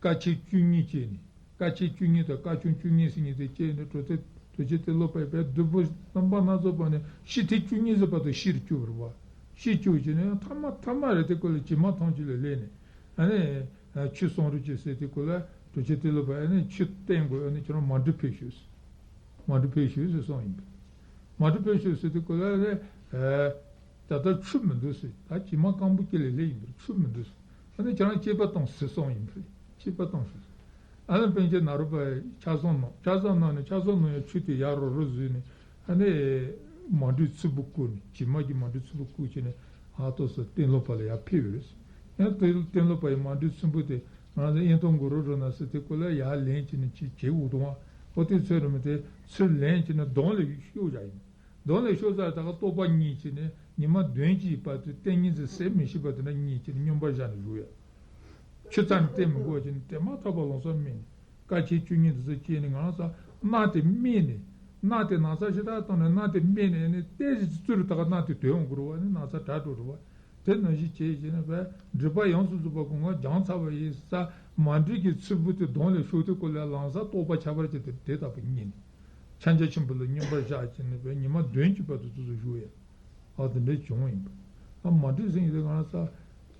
དཀའ་ཆེན་བཅུ་གཉིས་བཅད་ནས། དཀའ་ཆེན་བཅུ་གཉིས་དང་དཀའ་ཆུང་བཅུ་གཉིས་ཟེར་མཁན་དེ་བཅད་ནས་གྲོལ་ཚེ་རྡོ་རྗེ་ཏེ་ལོ་པའི་བདུད་པོ་རྣམ་པ་སྣ་ཚོགས་པ་ནི་ཤི་ཐེངས་བཅུ་གཉིས་ཟེར་བར་དུ་ཤི་རུ་བཅུག་རེད་བ། ཤི་བཅུག་བྱས་ནས་ཐ་མ་ཐ་མ་རེད་དེ་ཁོ་ལ་བྱེ་མ་ཐམས་ཅད་ལ་སླེབས་ནས་ཨ་ནི་ཆོས་གསུང་རོགས་བྱེད་ཟེར་དེ་ཁོ་ལ་རྡོ་རྗེ་ཏེ་ལོ་པ་ཨ་ནི་ཆོས་བསྟན་དགོས། ཨ་ནི་ཁྱོད་རང་མ་འདྲི་ཕེབས་ཤོག་ཟེར། མ་འདྲི་ཕེབས་ཤོག་ཟེར་གསུངས་ཡིན་པས། མ་འདྲི་ཕེབས་ཤོག་ཟེར་དེ་ཁོ་ལ་ཨ་ནི་ད་ལྟ་ཆུ་མི་འདུག་ཟེར། ད་བྱེ་མ་སྐམ་པོ་སྐྱེ་ལས་སླེབས་ཡིན་པས་ཆུ་མི་འདུག་ཟེར། ཨ་ནི་ཁྱེད་རང་སྐྱེས་པ་བཏང་ཟེར་གསུངས་ཡིན་པས། སྐྱེས་པ་བཏང་ཟེར། ཨ་ནི་པཎ་ཆེན་ནཱ་རོ་པ་ཡིས་ཕྱག་བཟང་གནང་། ཕྱག་བཟང་གནང་ནས་ཕྱག་བཟང་གནང་ཡ་ཆུ་དེ་ཡར་རོ་རོ་བཟོས་ནས་ཨ་ནི་མ་འདྲི་ཚིམ་པོ་བསྐུར་ནས་བྱེ་མ་གིས་མ་འདྲི་ཚིམ་པོ་བསྐུར་བྱས་ནས་ཨ་ཏོག་ཙམ་སྟེང་ལོགས་པ་ལ་ཡར་ཕེབས་ཡོད། ཡང་སྟེང་སྟེང་ལོགས་པ་ཡི་མ་འདྲི་ཚིམ་པོ་དེ་ང་ཚོ་གཡས་གཏོང་དགོས་རོ་རོ་ན་ཟེར་དེ་ཁོ་ལ་ཡར་ལེན་བྱས་ནས་ཅིག་བྱེད་དགོས་འདུག་བ། ཨོ་དེ་ཚོས་རེད་མི་དེ་ཚུར་ལེན་བྱས་ནས་གདོང་ལ་གཡུག་བཞག་ཡིན། གདོང་ལ་གཡུག་ཚར་ད་ག་ལྟོ་ཕགས་གཉིད་བྱས་ནས་ཉི་མ་བདུན་གྱི་བར་དུ་གཏན་ཉིན་ཟེར་ཟས་མི་ཤེས་པ་དེ་འདྲ་གཉིད་བྱས་ནས་སྨྱོན་པ་བཞག་ནས་བཞུགས་ཡ། ཆུ་རྩ་ནས་བསྟེན་མི་དགོས་བྱས་ནས་དེ་མ་ཐག་པ་ལོང་ས་སྨིན་ནས་དཀའ་ཆེན་བཅུ་གཉིས་དེ་ཚོ་སྐྱེས་ནས་ང་རང་ཚོ་རྣག་དེ་སྨིན་ནས་རྣག་དེ་ན་ཚ་ཞེ་དྲག་བཏང་ནས་རྣག་དེ་སྨིན་ནས་ནི་ཏོག་ཙམ་བཙུར་ད་ག་རྣག་དེ་དོན་འོང་གི་རེད་བ། ནི་ན་ཚ་དྲག་འགྲོ་རེད་བ། དེ་ནང་བཞིན་བྱས་བྱས་ནས་བས་སྒྲིབ་པ་ཡོངས་སུ་རྫོགས་པ་སྒོ་ང་སྦྱངས་ཚར་བ་ཡིན་ས། མ་འདྲི་གི་ཚིམ་པོ་དེ་གདོང་ལ་ཤོར་དུས་ཁོ་ལ་ལང་ས་རྟོགས་པ་ཁྱད་པར་ཅན་དེ་དེ་ལྟ་བུ་ཉིད་ནི། ཕྱག་རྒྱ་ཆེན་པོ་ལ་སྨྱོན་པར་བཞག་བྱས་ནས་བས་ཉི་མ་བདུན་གྱི་བར་དུ་དུས་སུ་བཞུགས་ཡ། ཨ་དེ་འདྲའི་བྱུང་ཡིན་པ། ཨ་མ་འདྲི་ཟེར་ཡིན་དེ་ང་ས་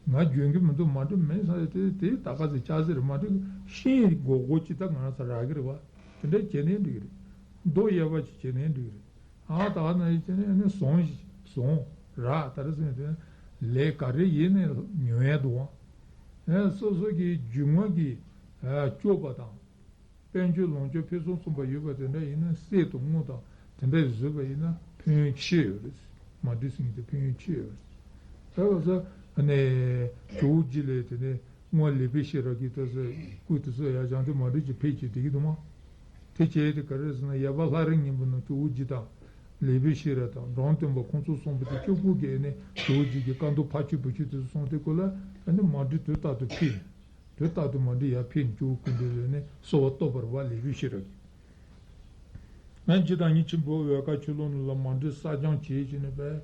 ང་འཇོན་གི་མི་འདུག་མ་འདྲི་མིན་ས་དེ་དེ་ད་ག་ཚོད་ཅག་ཟེར་མ་འདྲི་ཤིང་སྒོར་སྒོར་ཅིག་ད་ང་ས་རག་གི་རེད་བ། དེ་འདྲ་བྱས་ནས་འགྲིག་གི་རེད། རྡོ་གཡས་པ་ཅིག་བྱས་ནས་འགྲིག་གི་རེད། ཨ་ད་ན་ཡི་ཅི་ནས་ནི་ཟོང་ཞིག་ཟོང་ར་ད་ར་ཟེར་དེ་ལས་ག་རེ་ཡིན་ནས་ཉོ་ཡ་འདུག་ཨ། སོ་སོ་གི་རྒྱུས་མངའ་གི་སྤྱོད་པ་དང་། དཔལ་འབྱོར་ལོངས་སྤྱོད་ཕུན་སུམ་ཚོགས་པ་ཡོད་པ་དེ་འདྲ་ཡིན་ན་གསེར་དང་དངུལ་དང་དེ་འདྲ་བཟོས་པ་ཡིན་ན་ཕན་ཡོན་ཆེ་ཡོད་རེད། མ་འདྲི་ཟེར་མཁན་དེ་ཕན་ཡོན་ཆེ་ཡོད་རེད། ད་བ་ས་ནས་ཇོ་བོ་རྗེ་ལས་དེ་ནས། སྔོན་ལེགས་པའི་ཤེས་རབ་ཀྱི་ལྟ་ཚུལ་སྐུ་དེ་ཚོ་ཡར་བཞེངས་ཏེ་མ་འགྲིག་ཅིག་ཕེབས་ཀྱི་བསྡད་ཀྱི་འདུག་མ། དེ་བྱས་ཏེ་ག་རེ་ཟེར་ན་ཡབ་ལྷ་རིས་སྙིང་པོ་ནང་ཇོ་བོ་རྗེ་དང་ལེགས་པའི་ཤེས་རབ་དང་འབྲོམ་སྟོན་པ་ཁོང་ཚོ་གསུམ་པོ་དེ་བཅུ་དགུ་གིས་ནི་ཇོ་བོ་རྗེ་གི་བཀའ་མདོ་ཕ་ཆོས་བུ་ཆོས་དེ་ཚོ་གསུངས་ཏེ་ཁོ་ལ་ཨ་ནི་མ་འགྲིག་དུས་རྟག་ཏུ་ཕེབས་ནས་དུས་རྟག་ཏུ་མ་འགྲིག་ཡར་ཕེབས་ནས་ཇོ་བོ་སྐུ་མདུན་ལ་ནི་གསོལ་བ་བཏབ་པ་རེད་བ་ལེགས་པའི་ཤེས་རབ་ཀྱིས། ང་འཇིགས་དང་ཉེས་ཆེན་པོ་འོལ་ཁ་ཆོས་ལུང་ནང་ལ་མ་འགྲིག་གསག་སྦྱང་བྱེད་ཀྱི་ནི་པས།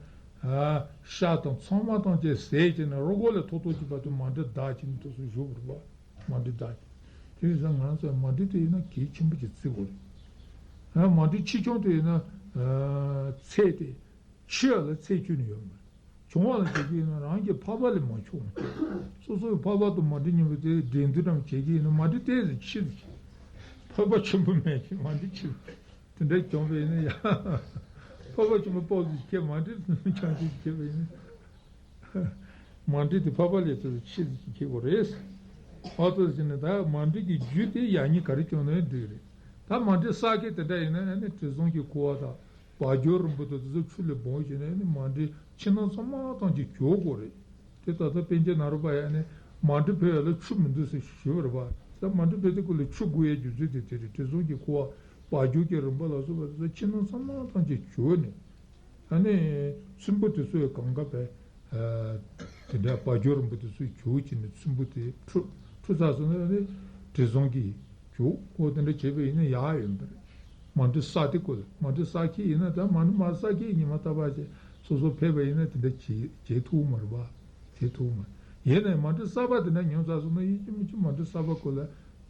ཤ་དང་ཚང་མ་དང་བཅས་ཟས་ཀྱི་ནི་རོ་སྒོ་ལས་ཐོག་ཐོག་གི་བར་དུ་མ་འགྲིག་བདག་གི་ནི་དུས་སུ་བཞུགས་པར་བ། མ་འགྲིག་བདག་གི། དེ་ཡིན་ཙང་ང་རང་ཚོས་མ་འགྲིག་དེ་ཡིན་ན་གལ་ཆེན་པོ་ཅིག་བརྩི་དགོས་རེད། མ་འགྲིག་ཆེ་ཆུང་དེ་ཡིན་ན་ཚད་དེ། ཆེ་བ་ལ་ཚད་ཁྱོན་ནས་ཡོད་མ་རེད། ཆུང་བ་ལ་བྱེད་ཀྱི་ཡིན་ན་རང་གི་འཕགས་པ་ལས་མ་ཆུང་བ། སོ་སོའི་འཕགས་པ་དང་མ་འགྲིག་སྙམ་པའི་དེ་འགྲན་བསྡུར་རམ་བྱེད་ཀྱི་ཡིན་ན་མ་འགྲིག་ཏོག་ཙམ་ཆེ་ཟིག་འཕགས་པ་ཆེན་པོ་མེད་ཀྱི་མ་འགྲིག་ཆེ་ཟིག་དེ་འདྲ་བྱུང་བ་ཡིན་ན་ཡང་འཕགས་པ་ཆེན་པོ་པོ་ཟིག་ཁྱེད་མ་འགྲིག་ཆང་ཆེ་ཟིག་ཁྱེད་པ་ཡིན་ན་མ་འགྲིག་དེ་འཕགས་པ་ལས་ཏོག་ཙམ་ཆེ་ཟིག་ཁྱེད་དགོས་རེད། འོ་ཏོག་ཙམ་ནི་ད་མ་འགྲིག་གི་རྒྱུ་དེ་ཡག་ཉེས་ག་རེ་བྱུང་ན་འགྲིག་རེད། ད་མ་འགྲིག་བསགས་མཁན་དེ་འདྲ་ཡིན་ན་ཨ་ནི་དྲི་བཟང་གི་ཁུ་བ་དང་། བ་སྦྱོར་རིང་པོ་དང་དེ་ཚོ་ཆུ་ལས་སྦོམ་བྱས་ནས་ནི་མ་འདྲེས་ཕྱི་ནང་ཚང་མ་ཐམས་ཅད་གྱོག་དགོས་རེད། དེ་ད་ལྟ་པཎ་ཆེན་ནཱ་རོ་པ་ཡང་ནི་མ་འདྲེས་ཕོ་ཡ་ལ་ཆུ་མི་འདུག་ཟེར་ཞུས་པ་རེད་པ། ད་མ་འདྲེས་ཕོ་དེ་ཀུན་ལ་ཆུ་དགོས་ཡ་རྒྱུ་མཚན་དེ་དེ་རེད། དྲི་བཟང་གི་ཁུ་བ་བ་སྦྱོར་གྱི་རིང་པོ་ལ་སོགས་པ་དེ་ཚོ་ཕྱི་ནང་ཚང་མ་ཐམས་ཅད་གྱོག་ནས་ཨ་ནི་ཚོམ་བུ་དེ་ཚོ་ཡི་གང་ག་བས། དེ་འདྲ་བ་སྦྱོར་རིང་པོ་དེ་ཚོ་གྱོག་བྱས་ནས་ཚོམ་བུ་དེ་འཁྲུ་འཁྲུ་ཚར་སོང་ན་ནི་དྲི་བཟང་གིས་གྱོག་འོ་དེ་འདྲ་བྱས་པ་ཡིན་ན་ཡག་ཡོད་པ་རེད། མ་འདྲེས་བསགས་དེ་ཀུན་ལ་མ་འདྲེས་བསགས་ཀྱི་ཡིན་ན་ད་མ་འདྲེས་མ་བསགས་ཀྱི་ཉི་མ་རྟག་པར་བྱས་སོ་སོ་ཕེབས་པ་ཡིན་ན་དེ་འདྲ་བྱེད་བྱེད་ཐུབ་མ་རེད་པ། བྱེད་ཐུབ་མ་རེད། ཡིན་ནའི་མ་འདྲེས་བསགས་པ་དེ་འདྲ་ཉུང་ཚར་སོང་ན་ཡིན་གཅིག་མིན་གཅིག་མ་འདྲེས་བསགས་པ་ཀུན་ལ་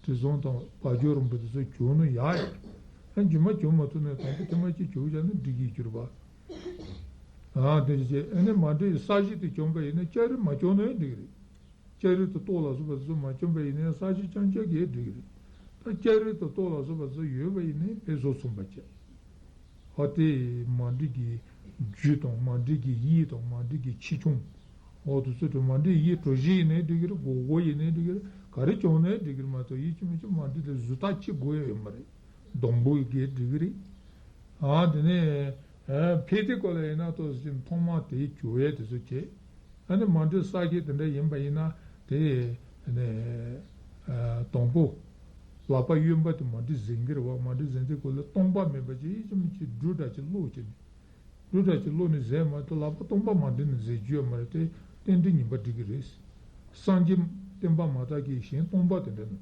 དྲི་བཟང་དང་བ་སྦྱོར་རིང་པོ་དེ་ཚོ་གྱོག་ན་ཡག་ཡོད་རེད། ཨ་རྗེས་མ་གྱོག་མ་ཐུབ་ན་དང་པོ་ཐེངས་མ་གཅིག་གྱོག་བྱས་ན་འགྲིག་གི་གྱུར་པ། ཨ་དེ་བྱས་ཨ་ནི་མ་འདྲེས་བསགས་གཞི་དེ་བྱུང་པ་ཡིན་ན་ལྕགས་རི་མ་བྱུང་ན་འགྲིག་གི་རེད། ལྕགས་རི་དང་ཏོག་ལ་སོགས་པ་དེ་ཚོ་མ་བྱུང་པ་ཡིན་ན་བསགས་གཞི་རྐྱང་རྐྱང་གིས་འགྲིག་གི་རེད། ལྕགས་རི་དང་ཏོག་ལ་སོགས་པ་ཚོ་ཡོད་པ་ཡིན་ནའི་དཔེ་བཟོ་མཚུངས་པ་བྱས། ཨོ་དེ་མཎྜལ་གྱི་རྒྱུ་དང་མཎྜལ་གྱི་དབྱིབས་དང་མཎྜལ་གྱི་ཆེ་ཆུང་། འོ་དེ་ཚོ་དེ་མཎྜལ་དབྱིབས་གྲུ་བཞི་ཡིན་ནའི་འགྲིག་གི་རེད། སྒོར་སྒོར་ཡིན་ནའི་འགྲིག་གི་རེད། ག་རེ་བྱུང་ནའི་འགྲིག་གི་རེད་མ་གཏོགས་ཡིད་ཆེས་མི་ཆེས་མཎྜལ་དེ་བཟོ་ལྟ་གཅིག་དགོས་ཡ་ཡོད་མ་རེད། སྡོང་པོ་གིས་འགྲིག་གི་རེད། ཨ་དེ་ནས་ཕལ་ཆེར་སྐོར་ལ་ཡིན་ན་ཏོག་ཙམ་ཐོག་མར་དེ་བྱུག་ཡས་དེ་ཚོ་བྱས། ཨ་ནི་མཎྜལ་གསར་བཞེངས་དེ་འདྲ་ཡིན་པ་ཡིན་ན་དེ་ནས་དང་པོ་ལག་པ་གཡོན་པ་དེ་མཎྜལ་གཟན་གྱི་རེད་བ། མཎྜལ་གཟན་དེ་སྐོར་ལ་སྟོང་པ་མེད་པ་ཅིག་ཡིད་ཆེས་མི་ཆེས་འབྲུ་འདྲ་ཅིག་བླུགས་བྱས་ནས། འབྲུ་འདྲ་ཅིག་བླུགས་ནས་གཟན་མ་གཏོགས་ལག་པ་སྟོང་པ་མཎྜལ་ནས་གཟན་རྒྱུ་ཡོད་མ་རེད་དེ། རྟེན་འབྲེལ་ངན་པ་འགྲིག་གི་རེད། སངས་རྒྱས་བསྟན་པ་མ་དར་གྱི་གཞན་སྟོང་པ་དེ་འདྲ་ནི་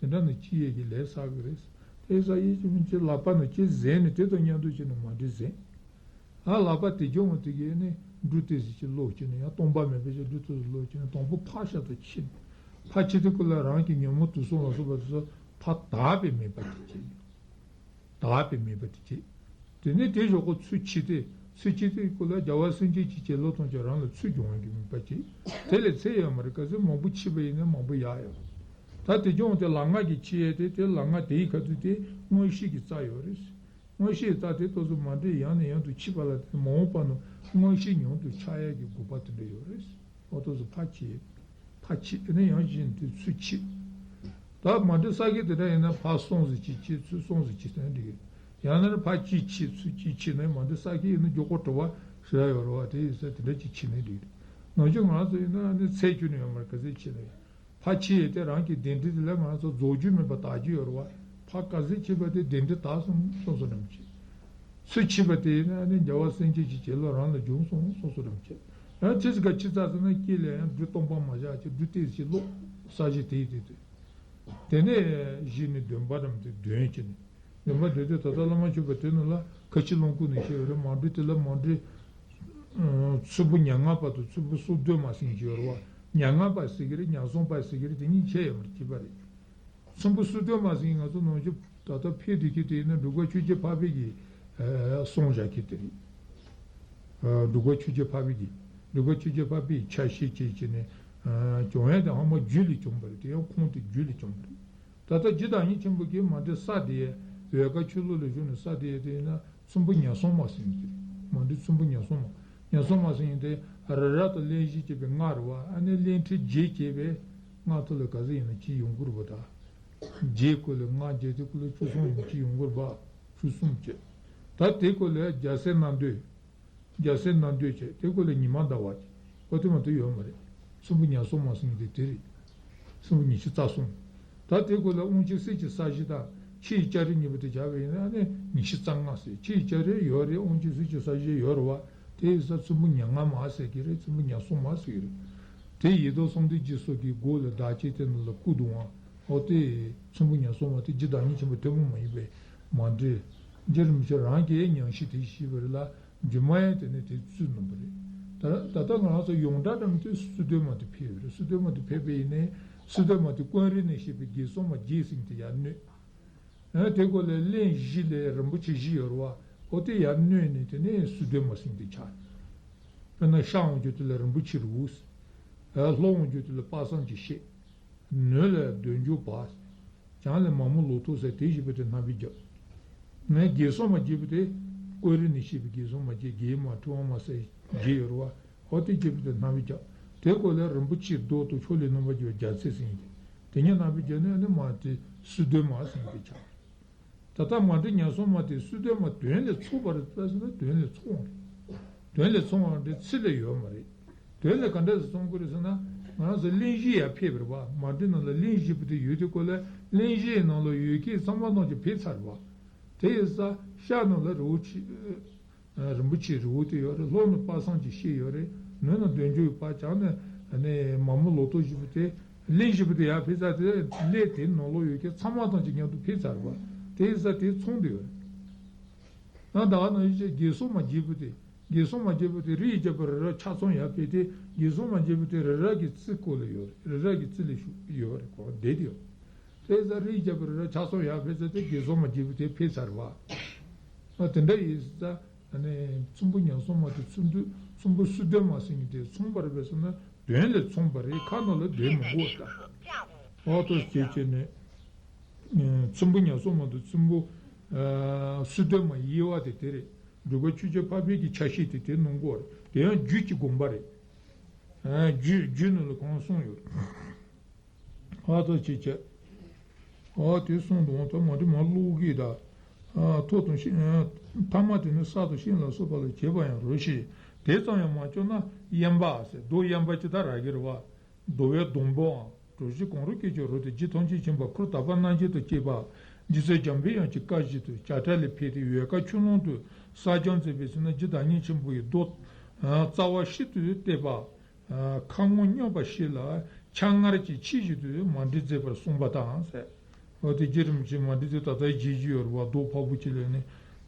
དེ་འདྲ་ནི་ཅི་ཡས་ཀྱི་ལས་བསགས་ཀྱི་རེད། དེ་ས་ཡིད་ཆེས་མི་ཆེས་ལག་པ་ནི་ཅི་གཟན་ནས་དེ་དང་མཉམ་དུ་བྱས་ནས་མཎྜལ་གཟན། ཨ་ལག་པ་དེ་རྒྱུ་འོང་དེ་གས་ནི་འབྲུ་ཏོག་ཙམ་ཅིག་བླུགས་བྱས་ནས་ཡང་སྟོང་པ་མེད་པའི་ཅིག་འབྲུ་ཏོག་ཙམ་བླུགས་བྱས་ནས་དང་པོ་ཕར་ཤ་ཏོག་ཕྱི། ཕར་ཕྱི་དེ་སྐོར་ལ་རང་གི་ཉོན་མོངས་དུག་གསུམ་ལ་སོགས་པ་དེ་ཚོ་ཕར་དག་པའི་མེད་པ་དེ་བྱས། དག་པའི་མེད་པ་དེ་བྱས། དེ་ནས་དེ་ཞོག་ཁོ་ཚུལ་ཕྱི་དེ་ཚུལ་ཕྱི་དེ་སྐོར་ལ་རྒྱལ་བ་སེང་གེ་གི་བྱིན་རླབས་ཐམས་ཅད་རང་ལ་ཚུར་འབྱུང་བའི་མེད་པ་བྱས། དེ་ལས་ཚད་ཡོད་མ་རེད། ག་ཚོད་མང་པོ་ཕྱིས་པ་ཡིན་ན་མང་པོ་ཡག་ཡོད་རེད། ད་དེ་ཀྱང་དེ་ལག་སྔགས་ཀྱི་ཕྱི་ཡས་དེ་དེ་ལག་སྔགས་དེའི་ཁ་ཐུག་དེ་མངོན་ཤེས་ཀྱི་རྩ་ཡོད་རེད། མངོན་ཤེས་རྩ་དེ་ཏོག་ཙམ་མ་འདྲེས་ཡང་ནས་ཡང་དུ་ཕྱིས་པ་ལ་དེ་མ་འོངས་པ་ན་མངོན་ཤེས་ཉུང་དུ་ཆགས་ཡས་ཀྱི་དགོས་པ་དེ་འདྲ་ཡོད་རེད། འོ་ཏོག་ཙམ་ཕར་ཕྱིས། ཕར་ཕྱིས་དེ་ནས་ཡང་གཞན་དུ་ཚུར་ཕྱིས། ད་མཎྜལ་གསར་བཞེངས་དེ་འདྲ་ཡིན་ན་ཕར་གསུམ་ཙམ་ཅིག་ཕྱིས་ཚུར་གསུམ་ཙམ་ཅིག་བཏོན་འགྲིག་གི། ཡང་ན་ཕར་གཅིག་ཕྱིས་ཚུར་གཅིག་ཕྱིས་ནས་མཎྜལ་གསར་བཞེངས་ཡིན་ན་མགྱོགས་པོ་བྲོ་བ་ཞེ་དྲག་ཡོད་རེད་བ། དེ་ཡིན་ཙང་དེ་འདྲ་ཅིག་ཕྱིས་ནས་འགྲིག་གི། ནང་ཆོས་ང་རང་ཚོ་ཡིན་ན་ནི་ཚད་ཁྱོན་ནས་ཡོད་མ་རེད། ག་ཚོད་ཕྱིས་ནས་ཡོད། ཕར་ཕྱིན་ཡས་དེ་རང་གི་གདན་འདྲེན་དེ་ལ་ང་ཚོ་རྫོགས་རྒྱུ་མེད་པ་དག་རྒྱུ་ཡོད་རེད་བ། ཕར་ག་ཚོད་ཕྱིན་པ་དེ་གདན་འདྲེན་དག་སོང་སོང་སོང་རྣམས་ཀྱིས། ཚུར་ཕྱིན་པ་དེ་ཡིན་ན་ནི་རྒྱལ་བ་སེང་གེ་གི་བྱིན་རླབས་རང་ལ་འབྱུང་སོང་སོང་སོང་རྣམས་ཀྱིས། ཡང་ཕྱིས་སུ་ག་ཕྱིན་ཚར་སོང་ན་དཀྱིལ་ལ་ཡང་འབྲུ་སྟོང་པ་མ་བཞག་ཅིག་འབྲུ་ཏོག་ཙམ་བླུགས། ས་གཞི་དེ་ཡི་དེ་དེ། དེ་ནས་གཞི་ནས་འདོན་པ་རྣམས་དེ་འདོན་བྱས་ནས། འདོན་པ་འདོན་དུས་ད་ལྟ་བླ་མ་མཆོད་པ་དེ་ནང་ལ་ཁ་ཆེ་ལོངས་སྐུ་ནས་བཤད་ཡོད་རེད། མཎྜལ་དེ་ལ་མཎྜལ་ཚོམ་བུ་ཉེར་ལྔ་པ་དང་ཚོམ་བུ་སུམ་བདུན་མ་ཟིན་གྱི་ཡོད་རེད་བ། ཉེར་ལྔ་པ་ཟེར་གྱི་རེད། ཉེར་གསུམ་པ་ཟེར་གྱི་རེད། དེ་གཉིས་ཆད་ཡོད་མ་རེད། གཅིག་པ་རེད། ཚོམ་བུ་སུམ་བདུན་མ་ཟིན་ང་ཚོ་ནང་ཆོས་ད་ལྟ་ཕེབས་བསྡད་མཁན་དེ་ཡིན་ན་འབྲུག་པ་ཆོས་རྗེ་འཕགས་པའི་གི་གསུང་བཞག་མཁན་དེ་རེད། འབྲུག་པ་ཆོས་རྗེ་འཕགས་པའི་གི་འབྲུག་པ་ཆོས་རྗེ་འཕགས་པའི་ཆ་ཤས་བྱས་བྱས་ནས་བྱུང་ཡ་དེ་ཧ་མ་རྒྱུད་ལས་བྱུང་བ་རེད། དེ་ཡང་ཁུངས་དེ་རྒྱུད་ལས་བྱུང་བ་རེད། ད་ལྟ་རྗེ་བདག་ཉིད་ཆེན་པོ་གིས་མཎྜལ་གསར་དེ་ཡས་འོལ་ཁ་ཆོས་ལུགས་ལ་ཞུགས་ནས་གསར་དེ་ཡས་དེ་ཡིན་ན་ཚོམ་བུ་ཉེར་གསུམ་མ་ཟིན་གྱི་རེད། མཎྜལ་ཚོམ་བུ་ཉེར་གསུམ་མ། ཉེར་གསུམ་མ་ཟིན་ཡིན་ཏེ་རི་རབ་དང་གླེང་གཞི་བཅས་པའི་ལྔ་རེད་བ། ཨ་ནི་གླེང་ཕྲན་བརྒྱད་བྱས་པའི་ལྔ་དེ་ལ་ག་ཚོད་ཡིན་ན་གཅིག་ཡོང་གི་རེད་བ། ད་བརྒྱད་སྐོར་ལ་ལྔ་བརྒྱད་དེ་སྐོར་ལ་བཅུ་གསུམ་ཡིན་གཅིག་ཡོང་གི་རེད་བ། བཅུ་གསུམ་བྱས། ད་དེ་སྐོར་ལ་རྒྱལ་སྲས་རྣམ་ཐོས། རྒྱལ་སྲས་རྣམ་ཐོས་བྱས། དེ་སྐོར་ལ་ཉི་མ་ཟླ་བ་བྱས། ཨོ་དེ་མ་གཏོགས་ཡོད་མ་རེད། ཚོམ་བུ་ཉེར་གསུམ་མ་ཟིན་དེ་དེ་རེད། ཚོམ་བུ་ཉི་ཤུ་རྩ་གསུམ། ད་དེ་སྐོར་ལ་དབང་ཆེན་གསེར་གྱི་ས་གཞི་དང་ཕྱི་ཡི་ལྕགས་རི་གཉིས་པོ་དེ་བྱས་པ་ཡིན་ན་ནི་ཉི་ཤུ་རྩ་ལྔ་ཟེར། ཕྱི་ཡི་ལྕགས་རི་ཡོད་རེད། དབང་ཆེན་གསེར་གྱི་ས་གཞི་ཡོད་རེད་བ། དེ་ཡིན་ཙང་ཚོམ་བུ་ཉེར་ལྔ་མ་ཟེར་གྱི་རེད། ཚོམ་བུ་ཉེར་གསུམ་མ་ཟེར་གྱི་རེད། དེ་ཡི་དྭགས་གསང་བདེ་སྐྱིད་སོགས་ཀྱི་སྒོ་ལས་བདག་བསྐྱེད་དེ་ནང་ལ་སྐུ་གདུང་བ། ཨོ་དེ་ཚོམ་བུ་ཉེར་གསུམ་མ་དེ་རྗེ་བདག་ཉིད་ཆེན་པོ་ཐུན་མོང་མ་ཡིན་པའི་མཎྜལ། རྗེ་རིན་པོ་ཆེ་རང་གིས་ཉམས་ཞིབ་དེ་ཞུས་པ་རེད་ལ། རྗེས་མ་ཡང་དེ་ནས་དེ་བཙུགས་གནང་བ་རེད། ད་ད་ལྟ་ང་རང་ཚོ་ཡོངས་གྲགས་འདྲ་མི་དེ་སུ་སྟོན་མ་དེ་ཕེབས་ཡོད་རེད། སུ་སྟོན་མ་དེ་ཕེབས་པ་ཡིན་ནའི་སུ་སྟོན་མ་དེ་ཀུན་རིག་ནས་བཤད་པའི་དགེ་གསུམ་མ་རྒྱས་ཟིན་དེ་ཡར་བསྣོན། ཨ་དེ་སྐོར་ལ་གླེང་གཞི་ལས་རིན་པོ་ཆེ་བཞི་ཡོད་རེད་བ། ཨོ་དེ་ཡར་བསྣོན་ནས་དེ་ནས་སུ་སྟོན་མ་ཟིན་དེ་ཆགས། དཔེར་ན་ཤར་དབང་བསྒྱུར་དུས་ལ་རིན་པོ་ཆེ་རི་བོ། ལྷོ་དབང་བསྒྱུར་དུས་ལ་དཔག་བསམ་གྱི་ཤེས། ནུབ་ལ་འདོད་འཇོ་བ། བྱང་ལ་མ་མོ་ལོ་ཐོག་ཟེར་དེ་བཞི་པོ་དེ་རྣམ་པར་རྒྱབ། ངས་དགེ་གསུམ་མ་བརྒྱད་པོ་དེ་ཀུན་རིག་ནས་བཤད་པའི་དགེ་གསུམ་མ་བརྒྱད། དགེ་མ་ཕྲི་བ་མ་ཟེར་བརྒྱད་ཡོད་རེད་བ། ཨོ་དེ་བརྒྱད་པོ་དེ་རྣམ་པར་རྒྱབ། དེ་སྐོར་ལ་རིན་པོ་ཆེའི་མདོ་དང་ཕྱོགས་ལས་རྣམ་པར་རྒྱལ་བའི་རྒྱལ་མཚན་ཟེར་མཁན་དེ་དེ་གཉིས་རྣམ་པར་རྒྱབ་ནས་ཨ་ནི་མ་དེ་སུ་སྟོན་མ་ཟེར་མཁན་དེ་ཆགས། ད་ལྟ་མཎྜལ་ཉེར་གསུམ་མ་དེ་སུ་སྟོན་མ་དོན་ལས་ཚོགས་པ་རེད་ཟེར་ན་དོན་ལས་ཚོགས་པ་རེད། དོན་ལས་ཚོགས་པ་འདི་ཚིག་ལ་ཡོད་མ་རེད། དོན་ལས་ག་འདྲ་ཞིག་ཚོགས་དགོས་རེད་ཟེར་ན། ང་རང་ཚོ་གླེང་གཞི་ཡར་ཕེབས་པ་རེད་བ། མཎྜལ་ནང་ལ་གླེང་གཞི་བུ་དེ་ཡོད་དེ་སྐོར་ལ་གླེང་གཞིའི་ནང་ལ་ཡོད་མཁན་ཚང་མ་ནང་གི་ཕེབས་ཚར་བ། དེ་ཡིན་ཙང་ཤར་ནང་ལ་རི་བོ་ཆེ། རིན་པོ་ཆེའི་རི་བོ་དེ་ཡོད་རེད། ལྷོ་ནས་དཔག་བསམ་གྱི་ཤེས་ཡོད་རེད། ནུབ་ནས་འདོད་འཇོའི་བ། བྱང་ནས་ནས་མ་མོ་ལོ་ཏོག་བཞི་པོ་དེ། གླེང་གཞི་བུ་དེ་ཡར་ཕེབས་ས་དེ་གླེང་དེ་ནང་ལོགས་ཡོད་མཁན་ཚང་མ་ཐམས་ཅད་མཉམ་དུ་ཕེབས་ཚར་བ། དེ་ཡིན་ཙང་དེ་ཚོགས་འདུ་ཡོད་རེད། ན་ད་ག་ནང་བཞིན་བྱས་དགེ་གསུམ་མ་བརྒྱད་པོ་དེ། དགེ་གསུམ་མ་བརྒྱད་པོ་དེ་རིའི་རྒྱལ་པོ་རི་རབ་ཆ་ཚང་ཡར་ཕེབས་ཏེ་དགེ་གསུམ་མ་བརྒྱད་པོ་དེ་རི་རབ་ཀྱི་རྩེ་སྐོར་ལ་ཡོད་རེད། རི་རབ་ཀྱི་རྩེ་ལ་བཞུགས་ཡོད་རེད། གོ་བདེ་དེ་ཡོད། དེ་ཡིན་ཙང་རིའི་རྒྱལ་པོ་རི་རབ་ཆ་ཚང་ཡར་ཕེབས་ཚར་ཏེ་དགེ་གསུམ་མ་བརྒྱད་པོ་དེ་ཕེབས་ཚར་བ། ཨ་དེ་འདྲ་ཡིན་ཙང་ཨ་ནི་ཚོམ་བུ་ཉེར་གསུམ་མ་དེ་ཚོམ་བུ་ཚོམ་བུ་སུ་སྟོན་མ་ཟེར་མཁན་དེ་ཚོམ་པ་རེད་པས་ཟེར་ན་དོན་ལས་ཚོམ་པ་རེད། ཁ་ནང་ལ་དོན་མི་འགོད་ད། ཨོ་ཏོ་སྐྱེ་བྱས་ནས། ཚོམ་བུ་ཉ་གསོག་མ་དང་ཚོམ་བུ་སུ་དོན་མ་དབྱེ་བ་དེ་དེ་རེད། སྒྲུབ་པ་ཆོས་ཅན་འཕགས་པའི་གི་ཆ་ཤས་དེ་དེ་གནང་གི་ཡོད་རེད། དེ་ཡང་རྒྱུད་ཀྱི་དགོངས་པ་རེད། རྒྱུད་རྒྱུད་ནང་ལ་གང་གསུངས་ཡོད། ཨ་ད་ཅི་བྱས། ཨ་དེ་གསུངས་འདུག་ད་མ་དེ་མ་ཀློག་གི་ད། ཐོ་དང་ཤིང་། ཐ་མ་དེ་ནི་ས་དང་ཤིང་ལ་སོགས་པ་ལ་བྱེད་པ་ཡང་རོ་ཞེས་དེ་ཙམ་ཡང་མ་བརྗོད་ན་གཡན་པ་ཟེར་རྡོ་གཡན་པ་ཅི་ད་ར་གི་རེད་བ། རྡོ་བའི་སྡོང་པོའམ་གྲུ་བཞི་གང་རུང་སྐད་ཅིག་རོ་སྟེ་རྒྱུ་ཐམས་ཅད་མཁྱེན་པ་ཁུར་དག་པ་རྣམ་འབྱེད་དུ་སྐྱེས་པ། རྗེ་བཙུན་འཇམ་པའི་དབྱངས་ཀྱི་བཀའ་བཞིན་དུ་བྱ་བྲལ་ལས་ཕེབས་ཏེ་འོལ་ཁ་ཆུ་ཀླུང་དུ་གསག་སྦྱང་མཛད་པའི་ཚེ་ན་རྗེ་བདག་ཉིད་ཆེན་པོ་ཡི་མདོ་རྩ་བ་ཤིན་ཏུ་བརྟས་པ། ཁ་ངོ་སྙོམས་པ་ཞིག་ལ་ཕྱག་སྔར་གྱི་ཆེད་བཞིན་དུ་མ་འདྲེས་མཛད་པར་གསུངས་པ་དང་ཟེར། འོ་དེ་རྒྱུད་རིམ་གྱི་མ་འདྲེས་དེ་ད་ལྟ་རྗེས་རྗེས་ཡོད་རེད་བ། རྡོ་ཕག་པོ་ཅིག་ལས་ནི་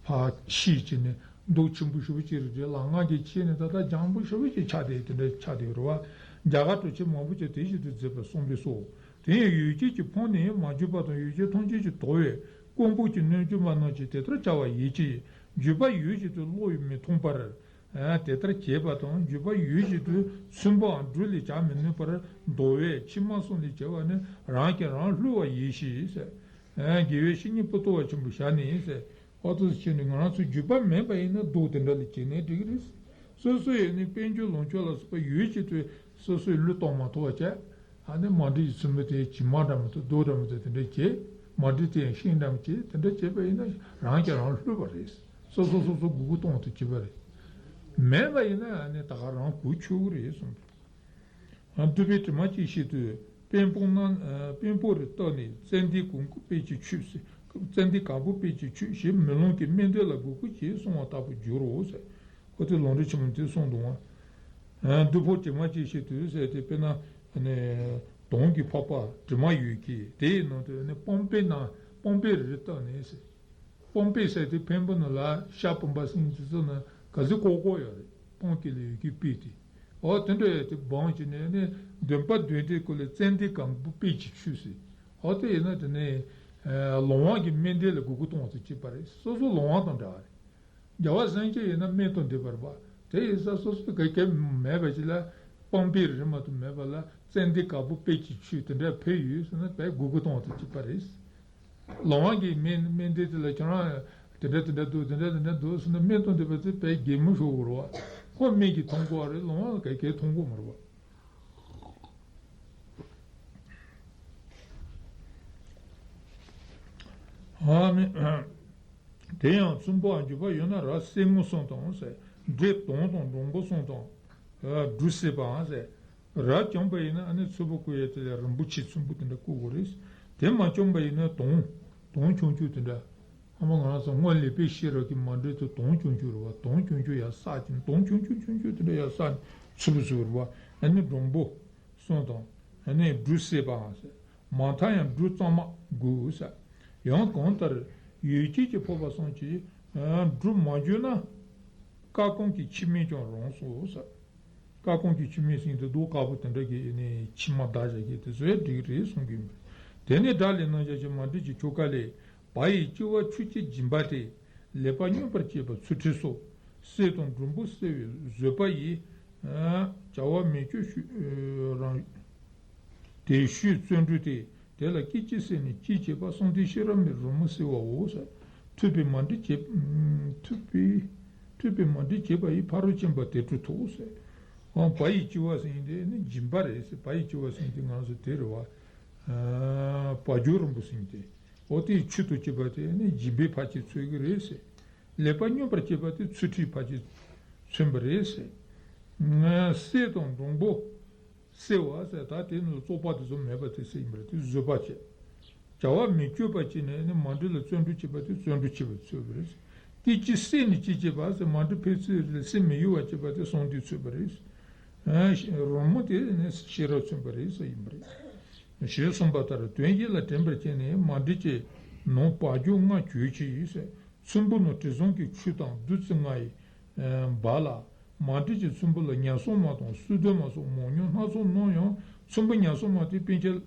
ཕར་ཤེས་ཀྱི་ནི་རྡོ་ཆེན་པོ་ཞེ་པོ་ཅིག་རེད་དེ་ལམ་སྔགས་ཀྱི་ཆེད་ནི་ད་ལྟ་འཇམ་པོ་ཞེ་པོ་ཅིག་ཆགས་དེ་དེ་འདྲ་ཆགས་དེ་ཡོད་རེད་བ། རྒྱ་གར་གྲུབ་ཆེན་མང་པོ་ཅིག་དེ་བཞིན་དུ་མཛད་པར་གསུངས་པས་སོ། དེ་ཡང་ཡུལ་སྐད་ཀྱི་ཕུང་ནི་མ་བརྗོད་པ་དང་ཡུལ་ཅན་ཐམས་ཅད་ཀྱིས་དོར་བའི་ཀོང་བུ་གྱི་སྣོད་བཅུད་མ་རྣམས་ཀྱིས་དེ་ལྟར་བྱ་བ་ཡིན་གྱི། བརྗོད་པ་ཡོད་བཞིན་དུ་བློ་ཡིས་མི་མཐོང་བར། དེ་ལྟར་བྱེད་པ་དང་བརྗོད་པ་ཡོད་བཞིན་དུ་མཚོན་པའམ་སྦྲུལ་ལས་བྱ་མི་ནུས་པར་འདོར་བས་ཕྱི་མ་གསུམ་ལས་བྱ་བ་ནི་རང་གིས་རང་བསླུ་བ་ཡིན་ཞེས་ཟེར། དགེ་བའི་བཤེས་གཉེན་པོ་ཏོ་བ་ཆེན་པོ་ཞལ་ནས་ཟེར། ཨོ་ཏོ་ཟེར་ནས་ང་རང་ཚོ་བརྗོད་པ་མེད་པ་ཡིན་ན་རྡོ་དེ་འདྲ་ལ་བྱས་ནས་འགྲིག་གི་རེད། སོ་སོ་ཡིས་ནི་དཔལ་འབྱོར་ལོངས་སྤྱོད་ལ་སོགས་པ་ཡོད་བཞིན་དུ་སོ་སོའི་བློས་གཏོང་མ་ཐུབ་པ་བྱས། ཨ་ནི་མ་འདྲེས་ཀྱི་ཚོམ་བུ་དེ་ཇི་མ་འདྲ་མ་ཐུབ་རྡོ་འདྲ་མ་ཐུབ་དེ་འདྲ་བྱས། མ་འདྲེས་དེ་ཡང་ཤིང་འདྲ་མ་བྱས་དེ་འདྲ་བྱས་པ་ཡིན་ན་རང་གིས་རང་བསླུས་པ་རེད། སོ་སོ་སོ་སོ་མགོ་སྐོར་གཏོང་དུ་བྱེད་པ་རེད། མེད་པ་ཡིན་ན་ཨ་ནི་ད་ག་རང་གོ་ཆོད་གི་རེད་གསུངས། འདུས་པའི་དྲི་མ་ཅན་ཞིག་ཏུ་དཔོན་པོ་རྣམས་དཔོན་པོ་རེ་བཏགས་ནས་ཙན་དན་གང་བུ་སྤོས་ཀྱིས་མཆོད་ཟེར། ཙན་དན་གང་བུ་སྤོས་ཀྱིས་མཆོད་ཞེས་མེ་ལོང་གི་སྨན་སྡེ་ལ་གོ་དགོས་ཞེས་གསུངས་པ་ལྟ་བུར་འགྱུར་རོ་ཟེར། ཁོ་ཚོས་ལམ་རིམ་ཆེན་མོ་འདི་གསུངས་འདུག་བ། འདུས་པའི་དྲི་མ་ཅན་ཞིག་ཏུ་ཟེར་ཏེ་དཔེར་ན། དོང་གི་ཕོར་པ་དྲི་མ་ཡོད་ཀྱི་དེའི་ནང་དུ་སྤོས་པའི་ནང་སྤོས་པའི་རི་བཏགས་ནས་ཟེར། སྤོས་པའི་ཟེར་དེ་འཕན་པོ་ནང་ལ་ཤ་སྤོས་པ་ཟེར་དེ་ཚོ་ནང་ག་ཚོད་ཀོག་ཀོག་ཡོད་རེད། སྤོས་ཀྱི་ལས་ཡོད་ཀྱི་སྤོས་དེ། འོ་དེ་འདྲ་ཡོད་དེ་སྦངས་ཀྱི་ནས་ནི་འདོན་པ་འདོན་དེ་ཀོ་ལས་ཙན་དན་གང་བུ་སྤོས་ཀྱིས་མཆོད་ཟེར། འོ་དེ་ཡིན་ན་དེ་ནས་ལམ་དབང་གི་སྨན་སྡེ་ལ་གོ་དགོས་གཏོང་བ་ཚོ་བྱེད་པ་རེད། སོ་སོ་ལམ་དབང་དང་འདྲ་བ་རེད། རྒྱལ་བ་སེང་གེ་ཡིན་ན་སྨན་དང་ལྡན་པ་རེད་པ། དེ་ཡིན་ཙང་སོ་སོའི་ག་གེ་མེད་པ་ཅིག་ལ་སྤོས་པའི་རི་མ་གཏོགས་མེད་པ་ལ་ཙན་དན་གང་བུ་སྤོས་ཀྱིས་མཆོད་དེ་འདྲ་ཕེབས་ཡོད་ཟེར་ན་དཔེ་གོ་དགོས་གཏོང་བ་ཚོ་བྱེད་པ་རེད། ལམ་དབང་གི་སྨན་སྨན་སྡེ་དེ་ལ་ཁྱེད་རང་དེ་འདྲ་དེ་འདྲ་འདུག་དེ་འདྲ་དེ་འདྲ་འདུག་ཟེར་ན་སྨན་དང་ལྡན་པ་ཚོས་དཔེ་གད་མོ་ཤོར་དགོས་རེད་བ། ཁོ་སྨན་གྱིས་མཐོང་དགོས་པ་རེད། ལམ་དབང་ག་གེ་མཐོང་དགོས་མ་རེད་བ། ཨ་མི། དེ་ཡང་ཚོམ་བུའམ་འགྱུར་བ་ཡོད་ན་ར་གསེར་དངུལ་གསུམ་དང་ཟེར། འབྲས་དོང་དང་སྦྲང་བུ་གསུམ་དང་། འབྲུ་བསྲེས་པའང་ཟེར། ར་བྱུང་བ་ཡིན་ན་ཨ་ནི་ཚོམ་བུ་བརྐོ་ཡས་དེ་ལ་རིན་པོ་ཆེ་ཚོམ་བུ་དེ་འདྲ་བརྐོ་དགོས་རེད། དེ་མ་བྱུང་བ་ཡིན་ན་དོང་། དོང་ཆུང་ཆུང་དེ་འདྲ། ཨ་མ་ང་རང་ཚོ་སྔོན་ལས་པའི་ཤེས་རབ་ཀྱི་མ་འདྲེས་དུ་དོང་ཆུང་ཆུང་རེད་བ། དོང་ཆུང་ཆུང་ཡར་བསགས་ཀྱིན་དོང་ཆུང་ཆུང་ཆུང་ཆུང་དེ་འདྲ་ཡར་བསགས་ནས་ཚོམ་བུ་བཟོས་རེད་བ། ཨ་ནི་སྦྲང་བུ་གསུམ་དང་། ཨ་ནི་འབྲུ་བསྲེས་པའང་ཟེར། མ་མཐའ་ཡང་འབྲུ་གཙང་མ་དགོས་ཟེར། ཡང་གང་ལྟར་ཡུལ་དཀྱིལ་གྱི་ཕོར་པ་གསུམ་གྱིས་འབྲུ་མ་བརྗོད་ན་བཀའ་གང་གི་ཕྱི་མིག་ཀྱང་རུང་སོ་ཟེར། བཀའ་གང་གི་ཕྱི་མིག་ཟེར་དེ་རྡོ་དཀར་པོ་དེ་འདྲ་གི་ནི་ཕྱི་མ་བརྡར་བཞག་གི་དེ་ཚོ་ཡང་འགྲིག་རེད་གསུང་གི་ཡིན་པ་རེད། དེ་ནས་སྒྲ་ལས་རྣམ་གཞག་གི་མ་འདྲེས་ཀྱི་ཆོ་ག་ལས། བ་ཡི་ལྕི་བ་ཆུ་སྐྱེས་འཇིམ་པ་སྟེ། ལེགས་པར་སྙོམས་པར་བྱས་པ་ཚུལ་ཁྲིམས་སོ། གསེར་དང་སྦྲང་བུ་བསྲེས་པའི་བཟོད་པ་ཡིས། བྱ་བ་མི་བསྐྱོད་ཤུགས་རང་། དེ་ཤུགས་བརྩོན་འགྲུས་ཏེ། དེ་ལ་སྐད་ཅིག་བསྲེས་ནས་གཅིག་བྱས་པ་གསང་མཐའི་ཤེས་རབ་མའི་རོལ་མོ་བསྲེ་བའོ་ཟེར། ཐུབ་པའི་མ་འདྲེས་བྱས། ཐུབ་པའི། ཐུབ་པའི་མ་འདྲེས་བྱས་པ་ཡིས་ཕ་རོལ་ཕྱིན་པ་དེ་སྒྲུབ་ཐུབ་ཟེར། འོ་བ་ཡི་ལྕི་བ་ཟེར་མཁན་དེ་ནི་འཇིམ་པ་རེད་ཟེར། བ་ཡི་ལྕི་བ་ཟེར་མཁན་དེ་ང་ཚོ་དེ་རེད་བ། བ་རྒྱུད་རིང་པོ་ཟེར་མཁན་དེ། འོ་དེའི་ཆུ་དང་བཅས་པ་དེ་ནི་འཇིམ་པའི་ཕར་ཕྱིན་མཚོན་གྱི་རེད་ཟེར། ལེགས་པར་སྙོམས་པར་བྱས་པ་དེ་ཚུལ་ཁྲིམས་ཕར་ཕྱིན་མཚོན་པ་རེད་ཟེར། གསེར་དང་སྦྲང་བུ་བསྲེ་བ་ཟེར། ད་དེ་ནི་བཙོག་པ་དེ་ཚོ་མེད་པ་དེ་ཟེར་ཡིན་པ་རེད། དེ་བཟོད་པ་བྱས། བྱ་བ་མི་བསྐྱོད་པ་བྱས་ནས་ནི་མ་འདྲེས་ལ་བརྩོན་འགྲུས་བྱེད་པ་དེ་བརྩོན་འགྲུས་བྱེད་པ་ཚུལ་རེད། སྐད་ཅིག་བསྲེས་ནས་གཅིག་བྱས་པ་ཟེར། མ་འདྲེས་ཕན་ཚུན་ལ་སེམས་མི་གཡོ་བ་བྱེད་པ་དེ་གསང་མཐའི་མཚོན་པ་རེད། རོལ་མོ་དེ་ནི་ཤེས་རབ་མཚོན་པ་རེད་ཟེར་ཡིན་པ་རེད། ཞེས་གསུངས་པ་ལྟར་དོན་ཡིད་ལ་དྲན་པར་བྱས་ནས་མ་འདྲེས་ཀྱི་ནང་བ་རྒྱུད་ལྔ་བརྗོད་ཀྱི་ཡིན་ཟེར། ཚོམ་བུ་ནང་དྲི་བཟང་གི་ཆུ་དང་བདུད་རྩི་ལྔ་ཡིས་འབར་ལ། མ་འདྲེས་ཀྱི་ཚོམ་བུ་ལ་ཉ་གསོག་མ་དང་སུ་དོན་མ་སོགས་མང་ཉུང་སྣ་ཚོགས་སྣང་ཡང་ཚོམ་བུ་ཉ་གསོག་མ་དེ་པཎ་ཆེན་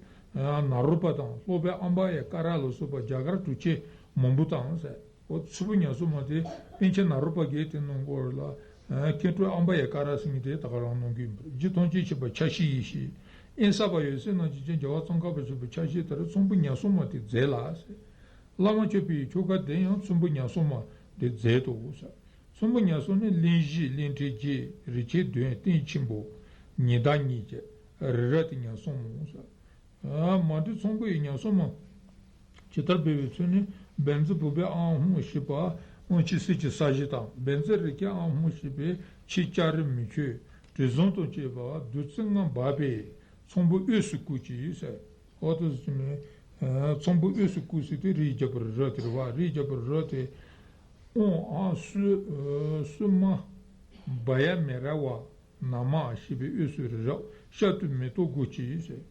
ནཱ་རོ་པ་དང་སློབ་དཔོན་ཨམ་བ་ཡ་ཀ་ར་ལ་སོགས་པ་རྒྱ་གར་གྲུབ་ཆེན་མང་པོ་དང་ཟེར། འོ་ཚོམ་བུ་ཉ་གསོག་མ་དེ་པཎ་ཆེན་ནཱ་རོ་པ་གིས་དེ་གནང་གི་ཡོད་ལ། མཁན་སྤྲུལ་ཨམ་བ་ཡ་ཀ་ར་ཟེར་མཁན་དེ་ད་ག་རང་གནང་གི་ཡིན་པ་རེད། རྒྱུ་ཐམས་ཅད་མཁྱེན་པ་ཆ་ཤས་ཡིན་ཞེས། ཨེ་ས་པ་ཡོད་སའི་ནང་བཞིན་ཅན་རྒྱལ་བ་ཙོང་ཁ་པ་ཆེན་པོའི་ཆ་ཤས་ལྟར་ཚོམ་བུ་ཉ་གསུམ་མ་དེ་མཛད་ལ་ཟེར། བླ་མ་མཆོད་པའི་ཆོ་ག་དེ་ཡང་ཚོམ་བུ་ཉ་གསུམ་མ་དེ་མཛད་དོ་ཟེར། ཚོམ་བུ་ཉ་གསུམ་ནི་གླིང་བཞི་གླིང་ཕྲན་བརྒྱད་རིགས་ཆེན་བདུན་སྟེང་ཆེན་པོ་ཉི་ཟླ་གཉིས་ཀྱི་རི་རབ་དེ་ཉ་གསུམ་མོ་ཟེར། མ་འདྲེས་ཚོམ་བུ་ཡི་ཉ་གསུམ་མ། ཇི་ལྟར་འབད་པའི་ཚུལ་ནི་བཛྲ་བྷཱུ་མི་ཨཱཿཧཱུྃ་ཞེས་པ་དབང་ཆེན་གསེར་གྱི་ས་གཞི་དང་། བཛྲ་རེ་ཁེ་ཨཱཿཧཱུྃ་ཞེས་པའི་ཕྱི་ལྕགས་རི་མེ་མཆོད་དྲི་བཟང་དང་བཅས་པ་བདུད་རྩི་ལྔ་འབབ་པའི་ཚོམ་བུ་དབུས་སུ་བཀོད་ཅིག་ཟེར། འོ་དེ་ཚོམ་བུ་དབུས་སུ་བཀོད་ཟེར་དེ་རིའི་རྒྱལ་པོ་རི་རབ་དེ་རེད་བ། རིའི་རྒྱལ་པོ་རི་རབ་དེ། ཨོཾ་ཨཱཿ་སུ་སུ་མ་བྷཱ་ཡ་མེ་ར་ཝ་ན་མ་ཞེས་པའི་དབུས་སུ་རི་རབ་ཤར་དུ་མེ་ཏོག་དགུ་ཅིག་ཟེར།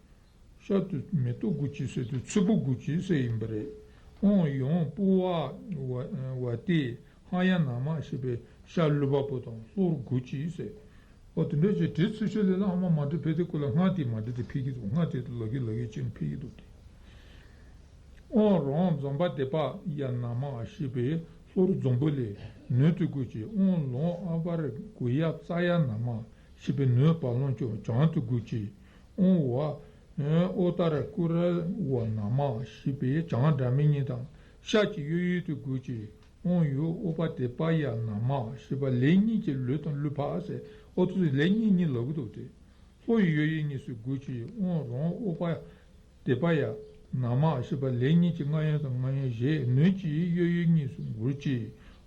ཤར་དུ་མེ་ཏོག་དགུ་ཅིག་ཟེར་དུས་ཚོམ་བུ་དགུ་ཅིག་ཟེར་ཡིན་པ་རེད། ཨོཾ་ཡང་པུ་བ་ཝ་ཏི་ཧ་ཡ་ན་མ་ཞེས་པའི་ཤར་ཀླུ་པ་པོ་དང་ལྷོར་དགུ་ཅིག་ཟེར། འོ་དེ་འདྲ་ཅིག་བྲིས་ཚུལ་ཤོད་ལས་ལ་ཨ་མ་མ་འདྲི་ཕེ་དེ་ཀུ་ལ་སྔ་དེ་མ་འདྲི་དེ་ཕེ་གི་འདུག་སྔ་དེ་ལོ་གི་ལོ་གི་ཅན་ཕེ་གི་འདུག་སྟེ། ཨོཾ་རོང་ཛམ་བྷ་དེ་པ་ཡ་ན་མ་ཞེས་པའི་ལྷོར་འཛམ་བུ་ལས་ནུབ་ཏུ་དགུ་ཅིག་ཨོཾ་ལོང་ཨ་པ་ར་གུ་ཡ་ཙ་ཡ་ན་མ་ཞེས་པའི་ནུབ་བ་ལང་སྤྱོད་བྱང་དུ་དགུ་ཅིག་ཨོཾ་ཝ་ཨོ་ཏ་ར་ཀུ་ར་ཝ་ན་མ་ཞེས་པའི་བྱང་སྒྲ་མི་སྙན་དང་ཤར་གྱི་གཡས་གཡོན་དུ་དགུ་ཅིག་ཨོཾ་ཡུ་ཨོ་པ་དེ་པ་ཡ་ན་མ་ཞེས་པ་ལས་གཉིས་ཀྱི་ལུས་དང་ལུས་འཕགས་ཟེར། ཨོ་ཐུ་ལས་གཉིས་གཉིས་ལབ་གི་འདུག་སྟེ། ལྷོ་ཡི་གཡས་གཡོན་གཉིས་སུ་དགུ་ཅིག་ཨོཾ་རོང་ཨོ་པ་དེ་པ་ཡ་ན་མ་ཞེས་པ་ལས་གཉིས་ཀྱི་སྔ་གཡོན་དང་སྔ་གཡོན་བཞི། ནུབ་ཀྱི་གཡས་གཡོན་གཉིས་སུ་དགུ་ཅིག་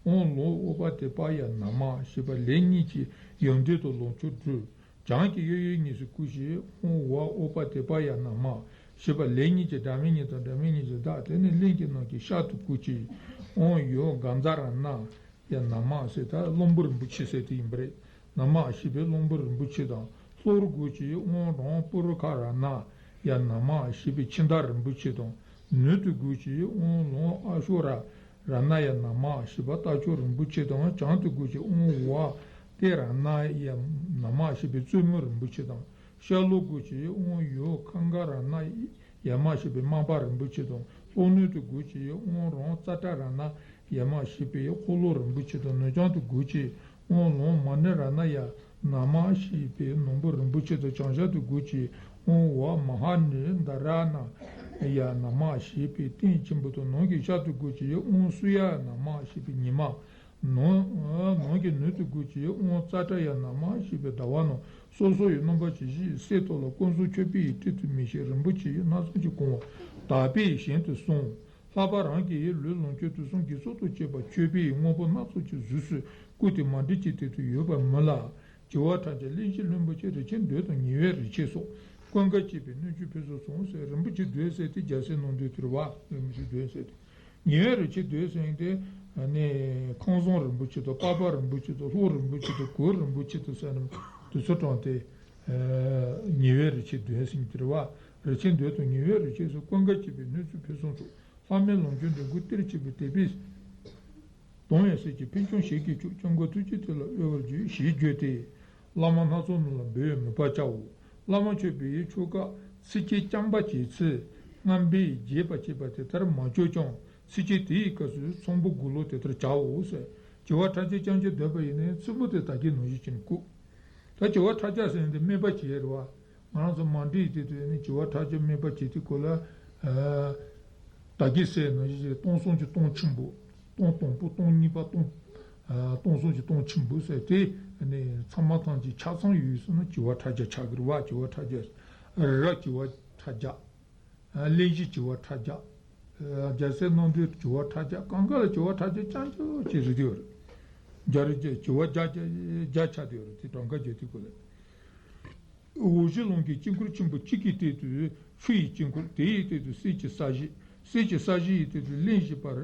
ཨོཾ་ལོང་ཨོ་པ་དེ་པ་ཡ་ན་མ་ཞེས་པ་ལས་གཉིས་ཀྱི་ཡང་སྟེང་དུ་ལོངས་སྤྱོད་དྲུག་བྱང་གི་གཡས་གཡོན་གཉིས་སུ་དགུ་ཅིག་ཨོཾ་ཝ་ཨོ་པ་དེ་པ་ཡ་ན་མ་ཞེས་པ་ལས་གཉིས་ཀྱི་སྒྲ་མི་སྙན་དང་སྒྲ་མི་སྙན་གྱི་བདག་དེ་ནི་གླིང་གི་ནང་གི་ཤར་དུ་དགུ་ཅིག་ཨོཾ་ཡུ་ག་ཛ་ར་ན་ཡ་ན་མ་ཟེར་ད་གླང་པོ་རིན་པོ་ཆེ་ཟེར་དེ་ཡིན་པ་རེད། ན་མ་ཞེས་པའི་གླང་པོ་རིན་པོ་ཆེ་དང་ལྷོར་དགུ་ཅིག་ཨོཾ་རོང་པུ་རུ་ཁ་ར་ན་ཡ་ན་མ་ཞེས་པའི་ཕྱི་མཐའ་རིན་པོ་ཆེ་དང་། ནུབ་ཏུ་དགུ་ཅིག་ཨོཾ་ལོང་ཨ་ཤོ་ར་ར་ན་ཡ་ན་མ་ཞེས་པ་རྟ་མཆོག་རིན་པོ་ཆེ་དང་། བྱང་དུ་དགུ་ཅིག་ཨོཾ་ཝ་ཏེ་ར་ན་ཡ་ན་མ་ཞེས་པའི་བཙུན་མོ་རིན་པོ་ཆེ་དང་། ཤར་ལྷོ་དགུ་ཅིག་ཨོཾ་ཡུ་ཁ་ག་ར་ན་ཡ་མ་ཞེས་པའི་མར་པ་རིན་པོ་ཆེ་དང་། ལྷོ་ནུབ་ཏུ་དགུ་ཅིག་ཨོཾ་རོང་ཙ་ཏྲ་ར་ན་ཡ་མ་ཞེས་པའི་འཁོར་ལོ་རིན་པོ་ཆེ་དང་། ནུབ་བྱང་དུ་དགུ་ཅིག་ཨོཾ་ལོང་མ་ཎི་ར་ན་ཡ་ན་མ་ཞེས་པའི་ནོར་བུ་རིན་པོ་ཆེ་དང་། བྱང་ཤར་དུ་དགུ་ཅིག་ཨོཾ་ཝ་མ་ཧཱ་ནི་དྷ་ར་ན་ཡ་ན་མ་ཞེས་པའི་སྟེང་ཆེན་པོ་དང་། ནང་གི་ཤར་དུ་དགུ་ཅིག་ཨོཾ་སུ་ཡ་ན་མ་ཞེས་པའི་ཉི་མ། ནང་ནང་གི་ནུབ་ཏུ་དགུ་ཅིག་ཨོཾ་ཙ་ཏྲ་ཡ་ན་མ་ཞེས་པའི་ཟླ་བ་ནང་སོ་སོ་ཡི་རྣམ་པ་ཇི་བཞིན་གསལ་ཐོབ་ལ། ཀུན་བཟང་མཆོད་པའི་སྤྲིན་དུ་མི་ཤིགས་རིན་པོ་ཆེ་སྣ་ཚོགས་ཀྱིས་གང་བ་དག་པས་ཞེང་དུ་གསུངས། ལྷག་པར་རང་གི་ལུས་ལོངས་སྤྱོད་དུག་གསུམ་དགེ་ཚོགས་དང་བཅས་པ་མཆོད་པའི་དངོས་པོ་སྣ་ཚོགས་ཀྱི་གཟུགས་སུ་བཀོད་དེ་མ་འདྲེས་ཀྱི་སྟེང་དུ་ཡོད་པ་མི་ལ། བྱེ་བ་ཕྲག་བརྒྱ་གླིང་བཞི་ཀླུ་རིན་པོ་ཆེ་རིན་ཆེན་མདོས་དང་ཉེ་བའི་རིན་ཆེན་སོགས་ཀུན་དགའ་བསྐྱེད་པའི་སྣོད་བཅུད་ཕུན་སུམ་ཚོགས་ཟེར། རིན་པོ་ཆེ་མདོས་ཟེར་དེ་རྒྱལ་སྲས་ནང་མདོས་དེ་རེད་བ། རིན་པོ་ཆེ་མདོས་ཟེར་དེ། ཉེ་བའི་རིན་ཆེན་མདོས་ཟེར་དེ་ནི་ཁང་བཟང་རིན་པོ་ཆེ་དང་པགས་པ་རིན་པོ་ཆེ་དང་ལྷོ་རིན་པོ་ཆེ་དང་གོས་རིན་པོ་ཆེ་དང་ཟེར་ནས་དེ་ཚོ་དྲངས་ཏེ་ཉེ་བའི་རིན་ཆེན་མདོས་ཟེར་དེ་རེད་བ། རིན་ཆེན་མདོས་དང་ཉེ་བའི་རིན་ཆེན་སོགས་ཀུན་དགའ་བསྐྱེད་པའི་སྣོད་བཅུད་ཕུན་སུམ་ཚོགས། ལྷ་མིའི་ལོངས་སྤྱོད་འདོད་དགུ་སྟེར་བྱེད་པའི་དད་པས་དང་བའི་སྲས་ཀྱི་ཕན་ཆུང་ཞིག་གིས་ཆོག་སྐྱབས་མགོན་ཐུགས་རྗེ་དེ་ལ་གཡོ་བར་བྱོས་ཞེས་བརྗོད་དེ། བླ་མ་སྣ་ཚོགས་རྣམས་ལ་འབུལ་བའི་མོས་པ་བྱའོ། བླ་མ་མཆོད་པའི་ཆོ་ག་ཚིགས་བཅད་རྐྱང་པ་བྱེད་ཚུལ་རྣམ་པས་རྒྱས་པར་བྱེད་པ་དེ་ལྟར་མ་བརྗོད་ཀྱང་ཚིགས་བཅད་དེའི་སྐབས་སུ་ཚོམ་བུ་དགུ་ལོག་དེ་ལྟར་བྱའོ་ཟེར། བྱེ་བ་ཕྲག་བརྒྱ་རྐྱང་གཅིག་བཟླས་པ་ཡིན་ན་ཚོམ་བུ་དེ་ད་གིན་ནང་བཞིན་བྱས་ནས་བཀོད། ད་བྱེ་བ་ཕྲག་བརྒྱ་ཟེར་ནས་དམིགས་པ་བྱེད་རེད་བ། ང་རང་ཚོ་མ་འདྲེས་དེ་དུས་ནི་བྱེ་བ་ཕྲག་བརྒྱ་དམིགས་པ་བྱེད་དུས་སྐོར་ལ། ད་གིན་ཟེར་ནང་བཞིན་སྟོང་གསུམ་གྱི་སྟོང་ཆེན་པོ། སྟོང་དང་པོ་སྟོང་གཉིས་པ་སྟོང་། སྟོང་གསུམ་གྱི་སྟོང་ཆེན་པོ་ཟེར་དེ་ནི་ཚང་མ་ཐམས་ཅད་ཆ་ཚང་ཡོད་ཟེར་ན་བྱེ་བ་ཕྲག་བརྒྱ་ཆགས་ཀྱི་རེད་བ། བྱེ་བ་ཕྲག་བརྒྱ། རི་རབ་བྱེ་བ་ཕྲག་བརྒྱ། གླིང་བཞི་བྱེ་བ་ཕྲག་བརྒྱ། རྒྱལ་སྲས་རྣམ་འདྲེན་བྱེ་བ་ཕྲག་བརྒྱ། གང་ག་ལ་བྱེ་བ་ཕྲག་བརྒྱ་རྐྱང་རྐྱང་ཅིག་རེད་དེ། བརྒྱ་རེ་བརྒྱ་བྱེ་བ་བརྒྱ་བརྒྱ་བརྒྱ་ཆགས་དེ་རེད་དེ་གྲངས་ཀ་བརྒྱ་དེ་ཀོ་ལ། འོག་གཞུང་ལུང་གི་དཀྱིལ་འཁོར་ཆེན་པོ་གཅིག་གི་སྟེང་དུ་ཆུ་ཡི་དཀྱིལ་འཁོར། དེ་ཡི་སྟེང་དུ་གསེར་གྱི་ས་གཞི། གསེར་གྱི་ས་གཞི་ཡི་སྟེང་དུ་གླིང་བཞི་པར་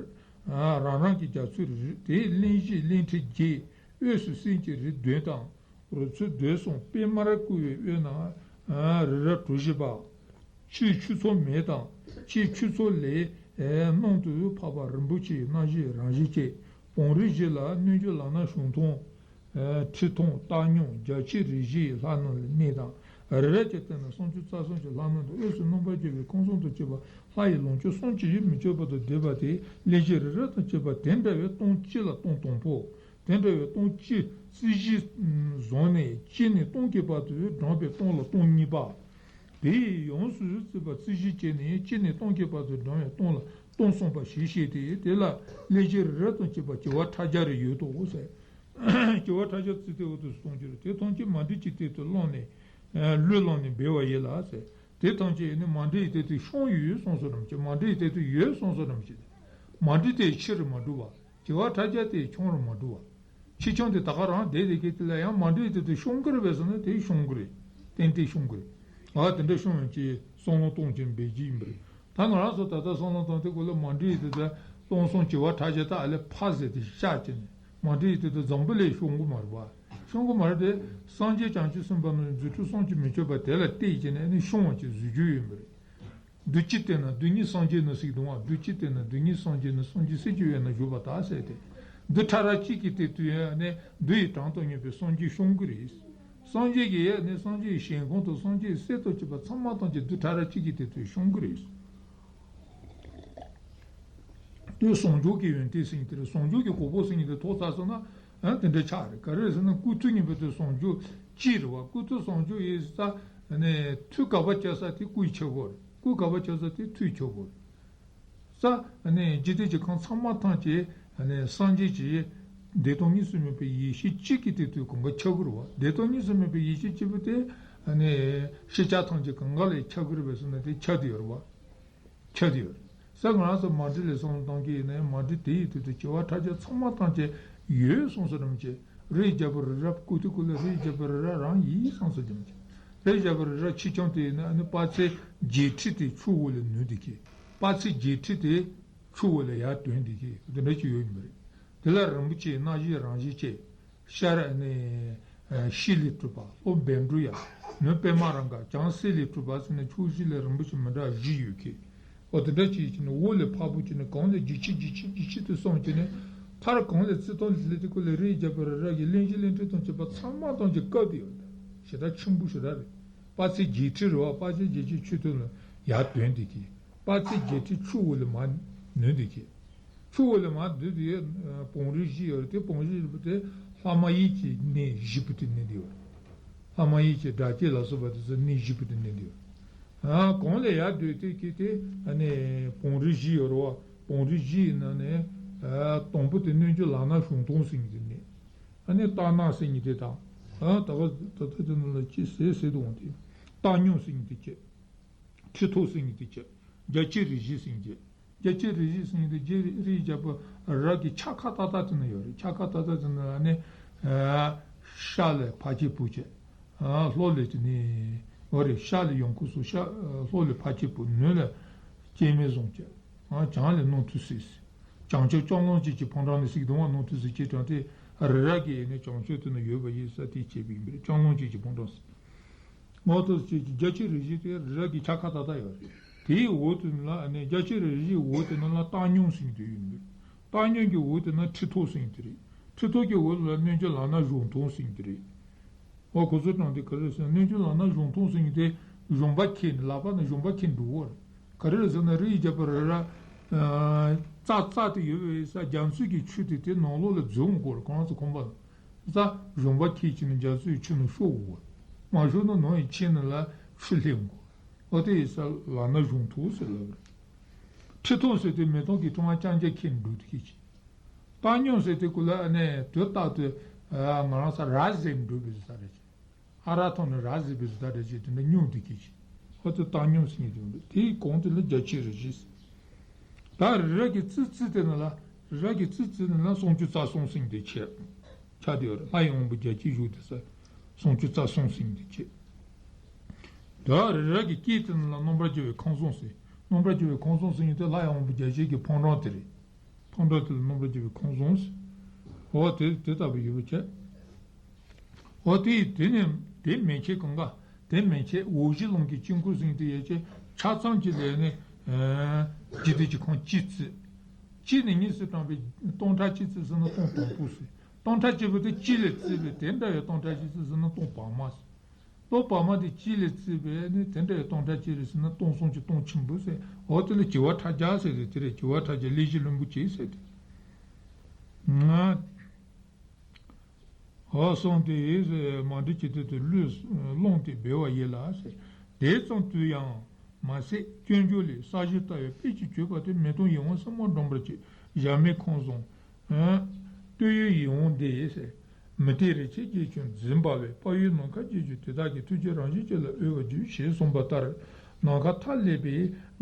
རང་རང་གི་རྒྱ་མཚོའི་རི། དེའི་གླིང་བཞི་གླིང་ཕྲན་བརྒྱད། དབུས་སུ་སེམས་ཀྱི་རི་བདུན་དང་། རོལ་མཚོ་རྡོལ་གསུམ་པད་མར་བསྐོར་བའི་དབུས་ན་རི་རབ་གྲུ་བཞི་པ། ཕྱིའི་ཆོས་ཚོགས་མེ་དང་། ཕྱིའི་ཆོས་ཚོགས་ལས་རྣམ་དུ་འཕགས་པ་རིན་པོ་ཆེའི་རྣམ་ཤེས་རང་བཞིན་བསྐྱེད། བང་རིམ་བཞི་ལ་སྣོད་བཅུད་ལག་ན་བྱུང་མཐོང་། ཁྲི་མཐོང་སྟག་སྨྱོན་རྒྱ་ཆེ་རིགས་བཞི་ཡི་ལྷ་རྣམས་ལ་གནས་དང་། རི་རབ་ཀྱི་སྟེང་ན་སུམ་ཅུ་རྩ་གསུམ་གྱི་ལྷ་རྣམས་དང་། དབུས་སུ་རྣམ་པར་རྒྱལ་བའི་ཁང་བཟང་དང་བཅས་པ་ལྷ་ཡི་ལོངས་སྤྱོད་གསུམ་གྱིས་མི་ཁྱབ་པ་དང་ལྡན་པ་དེ་གླིང་བཞི་རི་རབ་དང་བཅས་པ་དེ་འདྲ་བའི་སྟོང་གཅིག་ལ་སྟོང་དང་པོ། དེ་འདྲ་བའི་སྟོང་གཅིག་རྩིས་གཞི་བཟུང་ནས་གཅིག་ནས་སྟོང་གི་བར་དུ་བགྲངས་པའི་སྟོང་ལ་སྟོང་གཉིས་པ། དེ་ཡིས་ཡོངས་སུ་བརྩིས་པ་རྩིས་གཞི་བྱས་ནས་གཅིག་ནས་སྟོང་གི་བར་དུ་བགྲང་བའི་སྟོང་ལ་སྟོང་གསུངས་པ་ཞེས་བཤད་དེ། དེ་ལ་ཀླད་ཀྱི་རི་རབ་དང་བཅས་པ་བྱེ་བ་ཕྲག་བརྒྱ་རེ་ཡོད་དོ་ཟེར། བྱེ་བ་ཕྲག་བརྒྱ་བརྩིས་ཏེ་འོག་ཏུ་སྟོང་གི་རེད། དེ་ཐམས་ཅད་མཎྜལ་གྱི་སྟེང་དུ་བླངས་ནས། ལུས་བླངས་ནས་འབུལ་བ་ཡིན་ལ་ཟེར། དེ་ཐམས་ཅད་ནི་མཎྜལ་གྱི་སྟེང་དུ་ཤོང་ཡོད་གསུངས་སོ་རམ་ཅི། མཎྜལ་གྱི་སྟེང་དུ་ཡོད་གསུངས་སོ་རམ་ཅི། མཎྜལ་དེ་ཆེ་རུ་མ་འགྲོ་བ། བྱེ་བ་ཕྲག་བརྒྱ་དེ་ཆུང་རུ་མ་འགྲོ་བ། ཆེ་ཆུང་དེ་ད་ག་རང་བསྡད་དེ་གི་དེ་ལ་ཡང་མཎྜལ་དེ་དུ་ཤོང་གི་རེད་པས་ཟེར་ན་དེ་ཤོང་གི་རེད། ཏན་ཏན་ཤོང་གི་རེད། ཨ་དེ་འདྲ་ཤོང་ཡང་ཅི་བསམ་བློ་གཏོང་ཅི་འབད་ཀྱི་ཡིན་པ་རེད། ད་ང་རང་ཚོ་ད་ལྟ་བསམ་བློ་གཏོང་དེ་ཀོ་ལ་མཎྜལ་དེ་དུ་སྟོང་གསུམ་བྱེ་བ་ཕྲག་བརྒྱ་ད་ཨ་ལེ་ཕ་ཟེར་དེ་བཞག་ཅི་ནས་མཎྜལ་དེ་དུ་འཛམ་བུ་གླིང་ཤོང་གི་མ་རེད་པ། ཤོང་གི་མ་རེད་དེ། སངས་རྒྱས་བྱང་ཆུབ་སེམས་དཔའ་རྣམས་རྫུ་འཕྲུལ་སུམ་ཅུ་མི་ཆོད་པ་དེ་ལ་བལྟས་ཀྱི་ནས་ནི་ཤོང་བ་ཅིག་བཟོ་རྒྱུ་ཡོད་པ་རེད། བདུད་ཀྱི་སྟེང་ན་བདུད་སྙིང་སངས་རྒྱས་ནི་ཟེར་གི་འདུག་བ། བདུད་ཀྱི་སྟེང་ན་བདུད་སྙིང་སངས་རྒྱས་ནི་སངས་རྒྱས་སྲས་ཀྱི་དབུས་ན་བཞུགས་པ་དག་ཟེར་ཏེ། བདུད་ཕྲ་རབ་གཅིག་གི་སྟེང་དུ་ཡང་ནི་བདུད་ཡི་གྲངས་དང་མཉམ་པའི་སངས་རྒྱས་ཤོང་གི་རེད། སངས་རྒྱས་ཀྱི་ཡང་ནི་སངས་རྒྱས་ཀྱི་ཞིང་ཁམས་དང་སངས་རྒྱས་ཀྱི་སྲས་དང་བཅས་པ་ཚང་མ་ཐམས་ཅད་བདུད་ཕྲ་རབ་གཅིག་གི་སྟེང་དུ་ཤོང་གི་རེད། དེ་ཟུང་འཇུག་གི་ཡོན་ཏན་ཟེར་མཁན་དེ་རེད། ཟུང་འཇུག་གི་གོ་འཕང་ཟེར་མཁན་དེ་ཐོབ་ཚར་སོང་ན་ཡང་དེ་འདྲ་ཆགས་རེད། ག་རེ་རེད་ཟེར་ན་ཀུན་རྫོབ་གཉིས་པོ་དེ་ཟུང་འཇུག་གཅིག་རེད་བ། ཀུན་རྫོབ་ཟུང་འཇུག་ཡིན་ཙང་ནས་མཐུ་ག་པར་བྱ་ས་དེ་ཀུན་ཆོད་པོ་རེད། ཀུན་ག་པར་བྱ་ས་དེ་མཐུ་ཆོད་པོ་རེད། ས་ནས་འཇིག་རྟེན་གྱི་ཁམས་ཚང་མ་ཐམས་ཅད་ནས་སངས་རྒྱས་ཀྱི་བདེ་སྟོང་གཉིས་སུ་མེད་པའི་ཡེ་ཤེས་གཅིག་གི་སྟེང་དུ་གང་ག་ཁྱབ་ཀྱི་རེད་བ། བདེ་སྟོང་གཉིས་སུ་མེད་པའི་ཡེ་ཤེས་གཅིག་པུ་དེ་ནས་ཤེས་བྱ་ཐམས་ཅད་གང་ག་ལས་ཁྱབ་ཀྱི་རེད་པས་ཟེར་ན་དེ་ཁྱབ་བསྡད་ཡོད་རེད་བ། ཁྱབ་བསྡད་ཡོད་རེད། ས་ང་རང་ཚོ་མཎྜལ་ལ་བསམ་བློ་གཏོང་གི་ཡིན་ན་ཡང་མཎྜལ་དེ་ཡི་སྟེང་དུ་བྱེ་བ་ཕྲག་བརྒྱ་ཚང་མ་ཐམས་ཅད་ཡོད་གསུངས་སོ་རམ་ཅི། རིའི་རྒྱལ་པོ་རི་རབ་ཀོ་ཏི་ཀོ་ལ་རིའི་རྒྱལ་པོ་རི་རབ་རང་ཡིན་གསུངས་སོ་རམ་ཅི། རིའི་རྒྱལ་པོ་རི་རབ་ཆེ་ཆུང་དེ་ཡིན་ན་ཨ་ནི་དཔག་ཚད་བརྒྱད་ཁྲི་དེ་ཆུ་འོག་ལ་ནུབ་བསྡད་ཀྱི། དཔག་ཚད་བརྒྱད་ཁྲི་དེ་ཆུ་འོག་ལ་ཡར་ཐོན་བསྡད་ཀྱི་དེ་འདྲ་ཅིག་ཡོད་ཡིན་པ་རེད། དེ་ལ་རིན་པོ་ཆེ་སྣ་བཞི་རང་བཞིན་ཅན། ཤར་ནས་ཤེལ་ལས་གྲུབ་པ་ལྷོ་བཻ་ཌཱུརྱ། ནུབ་པདྨ་རཱ་ག་བྱང་གསེར་ལས་གྲུབ་པ་ཟེར་ནས་ཕྱོགས་བཞི་ལས་རིན་པོ་ཆེ་མི་འདྲ་བཞི་ཡོད་ཀྱི། འོ་དེ་འདྲ་ཅིག་བྱས་ནས་འོག་ལས་འཕགས་པོ་བྱས་ནས་གང་ལས་ལྗིད་ཆེ་ལྗིད་ཆེ་ལྗིད་ཆེ་དུ་སོང་བྱས་ནས་མཐར་གང་ལས་བརྩི་མཐོང་ལས་དེ་ཀོ་ལས་རིའི་རྒྱལ་པོ་རི་རབ་ཀྱི་གླིང་བཞི་གླིང་ཕྲན་དང་བཅས་པ་ཚང་མ་ཐམས་ཅད་བཀབ་སྟེ་ཡོད། ཞེ་དྲག་ཆེན་པོ་ཞེ་དྲག་རེད། དཔག་ཚད་བརྒྱད་ཁྲི་རེད་བ། དཔག་ཚད་བརྒྱད་ཁྲི་ཆུ་ཐོག་ལ་ཡར་ཐོན་བསྡད་ཀྱི། དཔག་ཚད་བརྒྱད་ཁྲི་ཆུ་འོག་ལ་མར་ནུབ་བསྡད་ཀྱི། ཆུ་འོག་ལ་མར་བསྡུས་ཏེ་བང་རིམ་བཞི་ཡོད་རེད། དེ་བང་རིམ་བཞི་པོ་དེ་ལྷ་མ་ཡིན་གྱི་གནས་བཞི་པོ་དེ་གནས་དེ་ཡོད་རེད། ལྷ་མ་ཡིན་གྱི་སྒྲ་སྐྱེས་ལ་སོགས་པ་དེ་ཚོ་གནས་བཞི་པོ་དེ་གནས་དེ་ཡོད་རེད། ཨ་གང་ལས་ཡར་བསྡུས་ཏེ་ཀྱི་དེ་ཨ་ནི་བང་རིམ་བཞི་ཡོད་རེད་བ། བང་རིམ་བཞི་ཡི་ནང་ནས་ཨ་དང་པོ་དེ་རྣལ་འབྱོར་ལག་ན་གཞུང་ཐུང་ཟེར་མཁན་དེ་གནས། ཨ་ནི་རྟ་ནག་ཟེར་མཁན་དེ་དང་། ཨ་ད་ག་ད་ལྟ་དེ་ནང་ལ་ཅི་ཟེར་ཟེར་དུ་འོང་དེ། རྟ་སྙུང་ཟེར་མཁན་དེ་བྱས། ཁྲི་ཐོག་ཟེར་མཁན་དེ་བྱས། རྒྱ་ཆེ་རི་བཞི་ཟེར་མཁན་དེ། རྒྱ་ཆེ་རི་བཞི་ཟེར་མཁན་དེ་རྗེ་རི་རི་རྒྱལ་པོ་རི་རབ་ཀྱི་ཕྱག་ཁ་ཏག་ཏག་དེ་ན་ཡོད་རེད། ཕྱག་ཁ་ཏག་ཏག་དེ་ན་ཨ་ནི་ཨ་ཤར་ལས་འཕགས་སྐྱེས་བུ་བྱས། ཨ་ལྷོ་ལས་དེ་ནི་འོ་རེད། ཤར་ལས་ཡང་ཁུ་སུ་ཤར། ལྷོ་ལས་འཕགས་སྐྱེས་བུ། ནུབ་ལས་སྐྱེ་མེད་བཟང་བྱས། ཨ་བྱང་ལས་རྣམ་ཐོས་སྲས། བྱང་ཆུབ་ལྕང་ལོང་བཅས་ཀྱི་ཕོ་བྲང་ནས་ཟེར་གི་འདུག་བ། རྣམ་ཐོས་སྲས་ཀྱི་ཕོ་བྲང་དེ་རི་རབ་ཀྱི་ནི་བྱང་ཕྱོགས་དེ་ན་ཡོད་པ་ཡིན་ས་དེ་བྱས་པ་ཡིན་པས། ལྕང་ལོང་བཅས་ཀྱི་ཕོ་བྲང་ཟེར། རྣམ་ཐོས་སྲས་ཀྱི་རྒྱ་ཆེ་རི་བཞི་དེ་རི་རབ་ཀྱི་ཕྱག་ཁ་ཏག་ཏག་ཡོད་རེད། དེའི་འོག་དེ་ན་ལ་ཨ་ནི་རྒྱ་ཆེ་རི་བཞིའི་འོག་དེ་ན་ལ་རྟ་སྙུང་ཟེར་མཁན་དེ་ཡོད་རེད། རྟ་སྙུང་གི་འོག་དེ་ན་ཁྲི་ཐོག་ཟེར་མཁན་དེ་རེད། ཁྲི་ཐོག་གི་འོག་ལ་རྣལ་འབྱོར་ལག་ན་གཞུང་ཐུང་ཟེར་མཁན་དེ་རེད། འོ་ཁོ་ཚོའི་གྲངས་དེ་ག་རེ་ཟེར་ན། རྣལ་འབྱོར་ལག་ན་གཞུང་ཐུང་ཟེར་མཁན་དེ་གཞོང་པ་ཁྱེར་ནས་ལག་པ་ནས་གཞོང་པ་ཁྱེར་འགྲོ་གི་རེད། ག་རེ་ཟེར་ན་རི་ཡི་རྒྱལ་པོ་རི་རབ་རྩ་རྩ་དེ་ཡོད་པའི་ས་རྒྱ་མཚོ་གི་ཆུ་དེ་དེ་ནང་ལོགས་ལ་འཛུལ་འོང་གི་རེད། གང་ཚོ་ཁོམ་པ་ས་གཞོང་པ་ཁྱེར་བྱས་ནས་རྒྱ་མཚོའི་ཆུ་ནང་ཤོར་འོང་གི་རེད། མ་ཤོར་ན་ནང་ཡི་ཆེན་ནང་ལ་ཆུ་ལྷན་འོང་གི་རེད། འོ་དེ་ཡི་ས་ལག་ན་གཞུང་ཐུང་ཟེར་ལབ་རེད། ཁྲི་ཐོག་ཟེར་དེ་མེ་ཏོག་གི་ཕྲེང་བ་རྐྱང་རྐྱང་ཁྱེར་འགྲོ་དེ་ཁྱེར་གྱི། རྟ་སྙུང་ཟེར་དེ་ཀུ་ལ་ཨ་ནི་དུས་རྟག་ཏུ་ཨ་ང་རང་ས་ར་བཟི་འགྲོ་བའི་ས་རེད་ཅེ། ཨ་རག་འཐུང་ནས་ར་བཟི་བའི་ས་རེད་ཅེ། དེ་འདྲ་སྙུང་དེ་ཁྱེར་གྱི། ཨ་ཏུ་རྟ་སྙུང་ཟེར་མཁན་དེ་འདྲ་དེའི་གོང་དེ་ལ་རྒྱ་ཆེ་རི་བཞི་ཟེར། ད་རི་རབ་ཀྱི་རྩེ་རྩེ་དེ་ན་ལ་རི་རབ་ཀྱི་རྩེ་རྩེ་དེ་ན་ལ་སུམ་ཅུ་རྩ་གསུམ་ཟེར་མཁན་དེ་ཆེ། ཆགས་བསྡད་ཡོད་རེད། ལྷ་ཡི་དབང་པོ་བརྒྱ་བྱིན་བཞུགས་དེ་ས་སུམ་ཅུ་རྩ་གསུམ་ཟེར་མཁན་དེ་ཆེ། ད་རི་རབ་ཀྱི་དཀྱིལ་དེ་ན་ལ་རྣམ་པར་རྒྱལ་བའི་ཁང་བཟང་ཟེར། རྣམ་པར་རྒྱལ་བའི་ཁང་བཟང་ཟེར་མཁན་དེ་ལྷ་ཡི་དབང་པོ་བརྒྱ་བྱིན་གྱི་ཕོ་བྲང་དེ་རེད། ཕོ་བྲང་དེ་ལ་རྣམ་པར་རྒྱལ་བའི་ཁང་བཟང་ཟེར། འོ་དེ་དེ་ལྟ་བུ་ཡོད་པ་བྱས། འོ་དེ་དེ་ནས་དེ་མན་ཆད་གང་ག་དེ་མན་ཆད་འོག་གཞི་ལུང་གི་དཀྱིལ་འཁོར་ཟེར་མཁན་དེ་ཡོད་ཅེ། ཆ་ཚང་གཅིག་ལས་ནི་འཇིག་རྟེན་གྱི་ཁམས་གཅིག་བརྩིས། གཅིག་ནས་གཉིས་སུ་བགྲངས་པའི་སྟོང་ཕྲག་གཅིག་བརྩིས་ཟེར་ན་སྟོང་དང་པོ་ཟེར། སྟོང་ཕྲག་གཅིག་པོ་དེ་གཅིག་ལས་བརྩིས་པའི་དེ་འདྲ་བའི་སྟོང་ཕྲག་གཅིག་བརྩིས་ཟེར་ན་སྟོང་བར་མ་ཟེར། སྟོང་བར་མ་དེ་གཅིག་ལས་བརྩིས་པའི་ནི་དེ་འདྲ་བའི་སྟོང་ཕྲག་གཅིག་རེད་ཟེར་ན་སྟོང་གསུམ་གྱི་སྟོང་ཆེན་པོ་ཟེར། འོ་དེ་ལ་བྱེ་བ་ཕྲག་བརྒྱ་ཟེར་དེ་དེ་རེད། བྱེ་བ་ཕྲག་བརྒྱ་ཀླད་ཀྱི་ལྷུན་པོ་ཆེ་ཟེར་དེ། ང་འོ་གསུངས་ཏེ། མཎྜལ་གྱི་སྟེང་དུ་ལུས་བླངས་ཏེ་འབུལ་བ་ཡིན་ལ་ཟེར། དེ་ཙམ་དུ་ཡང་མ་ཟད། སྐྱོན་བརྗོད་ལས། ས་གཞི་ལྟ་བུའི་དཔེ་ཅིག་བརྗོད་པ་དེ། མེ་ཏོག་ཡིད་འོང་སྲན་མ་སྒྲོན་འབུར་གྱི། གཞལ་མེད་ཁང་བཟང་། སྟོད་ཡུལ་ཡིད་འོང་འདི་ཟེར། མུ་ཏིག་རིན་ཆེན་བརྒྱད་ཅུ་འཛིན་པ་བས། དཔལ་ཡུལ་ནམ་མཁའ་རྒྱས་བསྡུས་དེ་དག་གི། ཐུགས་རྗེའི་རང་བཞིན་ཅན་ལ་འོས་པར་བརྗོད། ཞེས་གསུངས་པ་ལྟར། ནམ་མཁའ་མཐའ་ཀླས་པའི་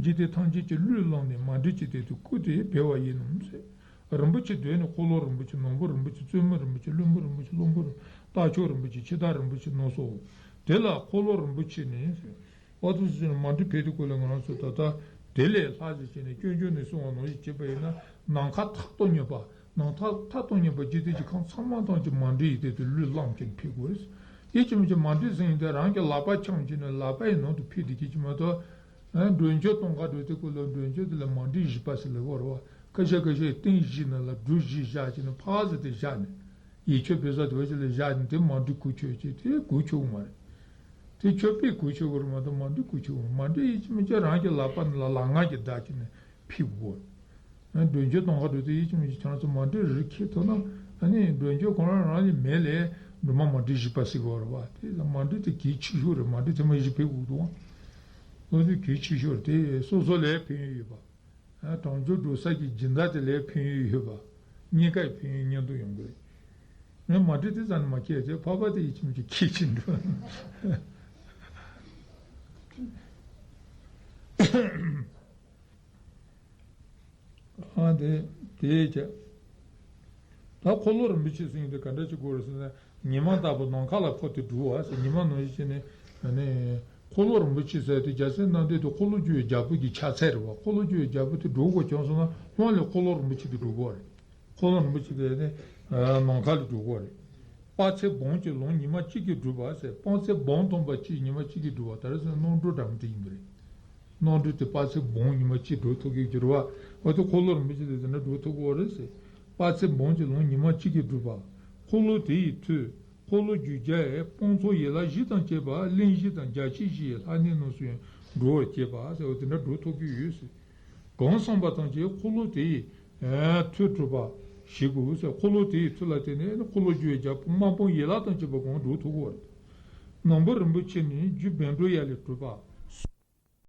འཇིག་རྟེན་ཐམས་ཅད་ཀྱི་བློས་བསླངས་ནས། མཎྜལ་གྱི་སྟེང་དུ་བཀུག་སྟེ་འབུལ་བ་ཡིན་ནོ་ཟེར། རིན་པོ་ཆེ་བསྡུས་ནས། འཁོར་ལོ་རིན་པོ་ཆེ། ནོར་བུ་རིན་པོ་ཆེ། བཙུན་མོ་རིན་པོ་ཆེ། བློན་པོ་རིན་པོ་ཆེ། སློབ་དཔོན་རིན། རྟ་མཆོག་རིན་པོ་ཆེ། འཆི་བདག་རིན་པོ་ཆེ་རྣམས་སོ། དེ་ལ་འཁོར་ལོ་རིན་པོ་ཆེ་ནི། འོ་དེ་ཚོ་ནི་མཎྜལ་ཕུལ་དུས་སྐབས་ལ། ང་རང་ཚོ་ད་ལྟ་དེ་ལས་ལྷག་ཅིག་བྱས་ནས། སྐྱོན་བརྗོད་ནས་གསུངས་པ་ནང་བཞིན་བྱས་པ་ཡིན་ན། ནམ་མཁའ་མཐའ་སྟོང་ཉིད་པ། ནམ་མཁའ་མཐའ་སྟོང་ཉིད་པ་འཇིག་རྟེན་གྱི་ཁམས་ཚང་མ་ཐམས་ཅད་མཎྜལ་ཡི་སྟེང་དུ་བློས་བསླངས་བྱས་ནས་ཕུལ་དགོས། ཡིད་ཀྱིས་མི་བྱེད། མཎྜལ་ཟེར་མཁན་དེ་རང་གི་ལག་པ་འཆང་བྱས་ནས། ལག་པ་ཡི་ནང་དུ་ཕུལ་བསྡད་མཁན་ཅིག་མ་གཏོགས། ཨ། མགྲོན་ཆོག་གཏོང་ག་འགྲོ་དུས་སྐབས་ལ། མགྲོན་ཆོག་དེ་ལ་མཎྜལ་བཞེས་པ་ཟེར་ལབ་ཀྱི་ཡོད་རེད་བ། ཁ་ཤས་ཁ་ཤས་སྟེང་གཞི་ནང་ལ་འབྲུ་བཞི་བཞག་བྱས་ནས། ཕར་ཟེར་དེ་བཞག་ནས། ཡིད་མཆོད་འབུལ་ས་དེ་བ་ཞིག་ལ་བཞག་ནས། དེ་མཎྜལ་གུག་ཆོད་བྱས། དེ་གུག་ཆོད་ཀྱི་མ་རེད། དེ་མཆོད་པས་གུག་ཆོད་དགོས་རེད་མ་གཏོགས། མཎྜལ་གུག་ཆོད་དགོས། མཎྜལ་ཡིད་ཀྱིས་མི་བྱེད། རང་གི་ལག་པ་ནང་ལ་ལག་ངར་གྱིས་བརྡབས་བྱས་ནས་ཕུལ་དགོས། ཨ། མགྲོན་ཆོག་གཏོང་ག་འགྲོ་དུས་ཡིད་ཀྱིས་མི་བྱེད། ཁྱེད་རང་ཚོ་མཎྜལ་རེ་འཁྱེར་ཐུབ་ན། ཨ་ནི་མགྲོན་ཆོག་ཁོ་རང་རང་གི་མལ་ལ་སྒྲོལ་མ་མཎྜལ་བཞེས་པ་ཟེར་གྱི་ཡོད་རེད་བ། དེ་ལ་མཎྜལ་དེ་གལ་ཆེ་ཤོས་རེད། མཎྜལ་དེ་མ་བཞེས་ཕུལ་དགོས་འདུག་བ། ལོ་དེ་གལ་ཆེ་ཤོས་རེད། དེ་སོ་སོ་ལ་ཕན་ཡོན་ཡོད་པ། ཨ། དལ་འབྱོར་འགྲོ་ས་ཀྱི་སྦྱིན་བདག་དེ་ལ་ཕན་ཡོན་ཡོད་པ། གཉིས་ཀ་ཕན་ཡོན་མཉམ་དུ་ཡོང་གི་རེད། ངས་མཎྜལ་དེ་རྩ་ནས་མ་འཁྱེར་བྱས། འཕགས་པ་དེ་ཡིད་ཀྱིས་མི་བྱེད། འཁྱེར་ཕྱིན་འགྲོ། ཨ། དེ་དེ་བྱས། ད་འཁོར་ལོ་རིན་པོ་ཆེ་ཟེར་མཁན་དེ་ག་འདྲ་བྱེད་དགོས་རེད་ཟེར་ན། ཉི་མ་ལྟ་བུ་ནམ་མཁའ་ལ་འཕུར་ཏེ་འགྲོ་བ་ཟེར། ཉི་མ་ནང་བཞིན་བྱས་ནས། ཨ་ནི་འཁོར་ལོ་རིན་པོ་ཆེ་ཟེར་དེ་རྒྱལ་སྲས་རྣམ་འདྲེན་དེ་འཁོར་ལོ་བསྒྱུར་བའི་རྒྱལ་པོ་གི་ཕྱག་འཚལ་རེད་བ། འཁོར་ལོ་བསྒྱུར་བའི་རྒྱལ་པོ་དེ་འགྲོ་དགོས་བྱུང་སོང་ན། སྔོན་ལ་འཁོར་ལོ་རིན་པོ་ཆེ་དེ་འགྲོ་དགོས་རེད། འཁོར་ལོ་རིན་པོ་ཆེ་དེ་ནི་ནམ་མཁའ་ལ་འགྲོ་དགོས་རེད། དཔག་ཚད་སྦོམ་གྱི་ལུང་ཉི་མ་གཅིག་གིས་བསྒྲུབས་པ་ཟེར། དཔག་ཚད་སྦོམ་སྟོང་པ་གཅིག་ཉི་མ་གཅིག་གིས་བསྒྲུབས་པ། ད་རེས་ཟེར་ན་གནམ་གྲུ་འདྲ་མོ་དེ་ཡིན་པ་རེད། གནམ་གྲུ་དེ་དཔག་ཚད་སྦོམ་ཉི་མ་གཅིག་འགྲོ་ཐུབ་ཀྱི་ཡོད་རེད་བ། འོ་དེ་འཁོར་ལོ་རིན་པོ་ཆེ་དེ་དེ་འདྲ་འགྲོ་ཐུབ་ཀྱི་ཡོད་རེད་ཟེར། དཔག་ཚད་སྦོམ་གྱི་ལུང་ཉི་མ་གཅིག་གིས་བསྒྲུབས་པ། འཁོར་ལོ་དེ་ཡི་མཐུས་འཁོར་ལོས་སྒྱུར་རྒྱལ་དཔངས་མཚོགས་ཡན་ལག་བཞི་དང་བཅས་པ། གླིང་བཞི་དང་རྒྱ་ཆེ་བཞི་ཡི་ལྷ་གནས་རྣམས་སུ་ཡང་འགྲོ་བར་བྱེད་པ་ཟེར། འོ་དེ་འདྲ་འགྲོ་ཐུབ་ཀྱི་ཡོད་ཟེར། གང་བསམ་པ་ཐམས་ཅད་འཁོར་ལོ་དེ་ཡི་མཐུས་གྲུབ་པ་བཞེད་དགོས་ཟེར། འཁོར་ལོ་དེ་ཡི་མཐུ་ལ་བརྟེན་ནས་འཁོར་ལོས་སྒྱུར་བའི་རྒྱལ་པོ་དམག་དཔུང་ཡན་ལག་དང་བཅས་པ་གང་འགྲོ་ཐུབ་ཀྱི་ཡོད་རེད། ནོར་བུ་རིན་པོ་ཆེ་ནི་རྒྱུ་བཻ་ཌཱུརྱ་ལས་གྲུབ་པ།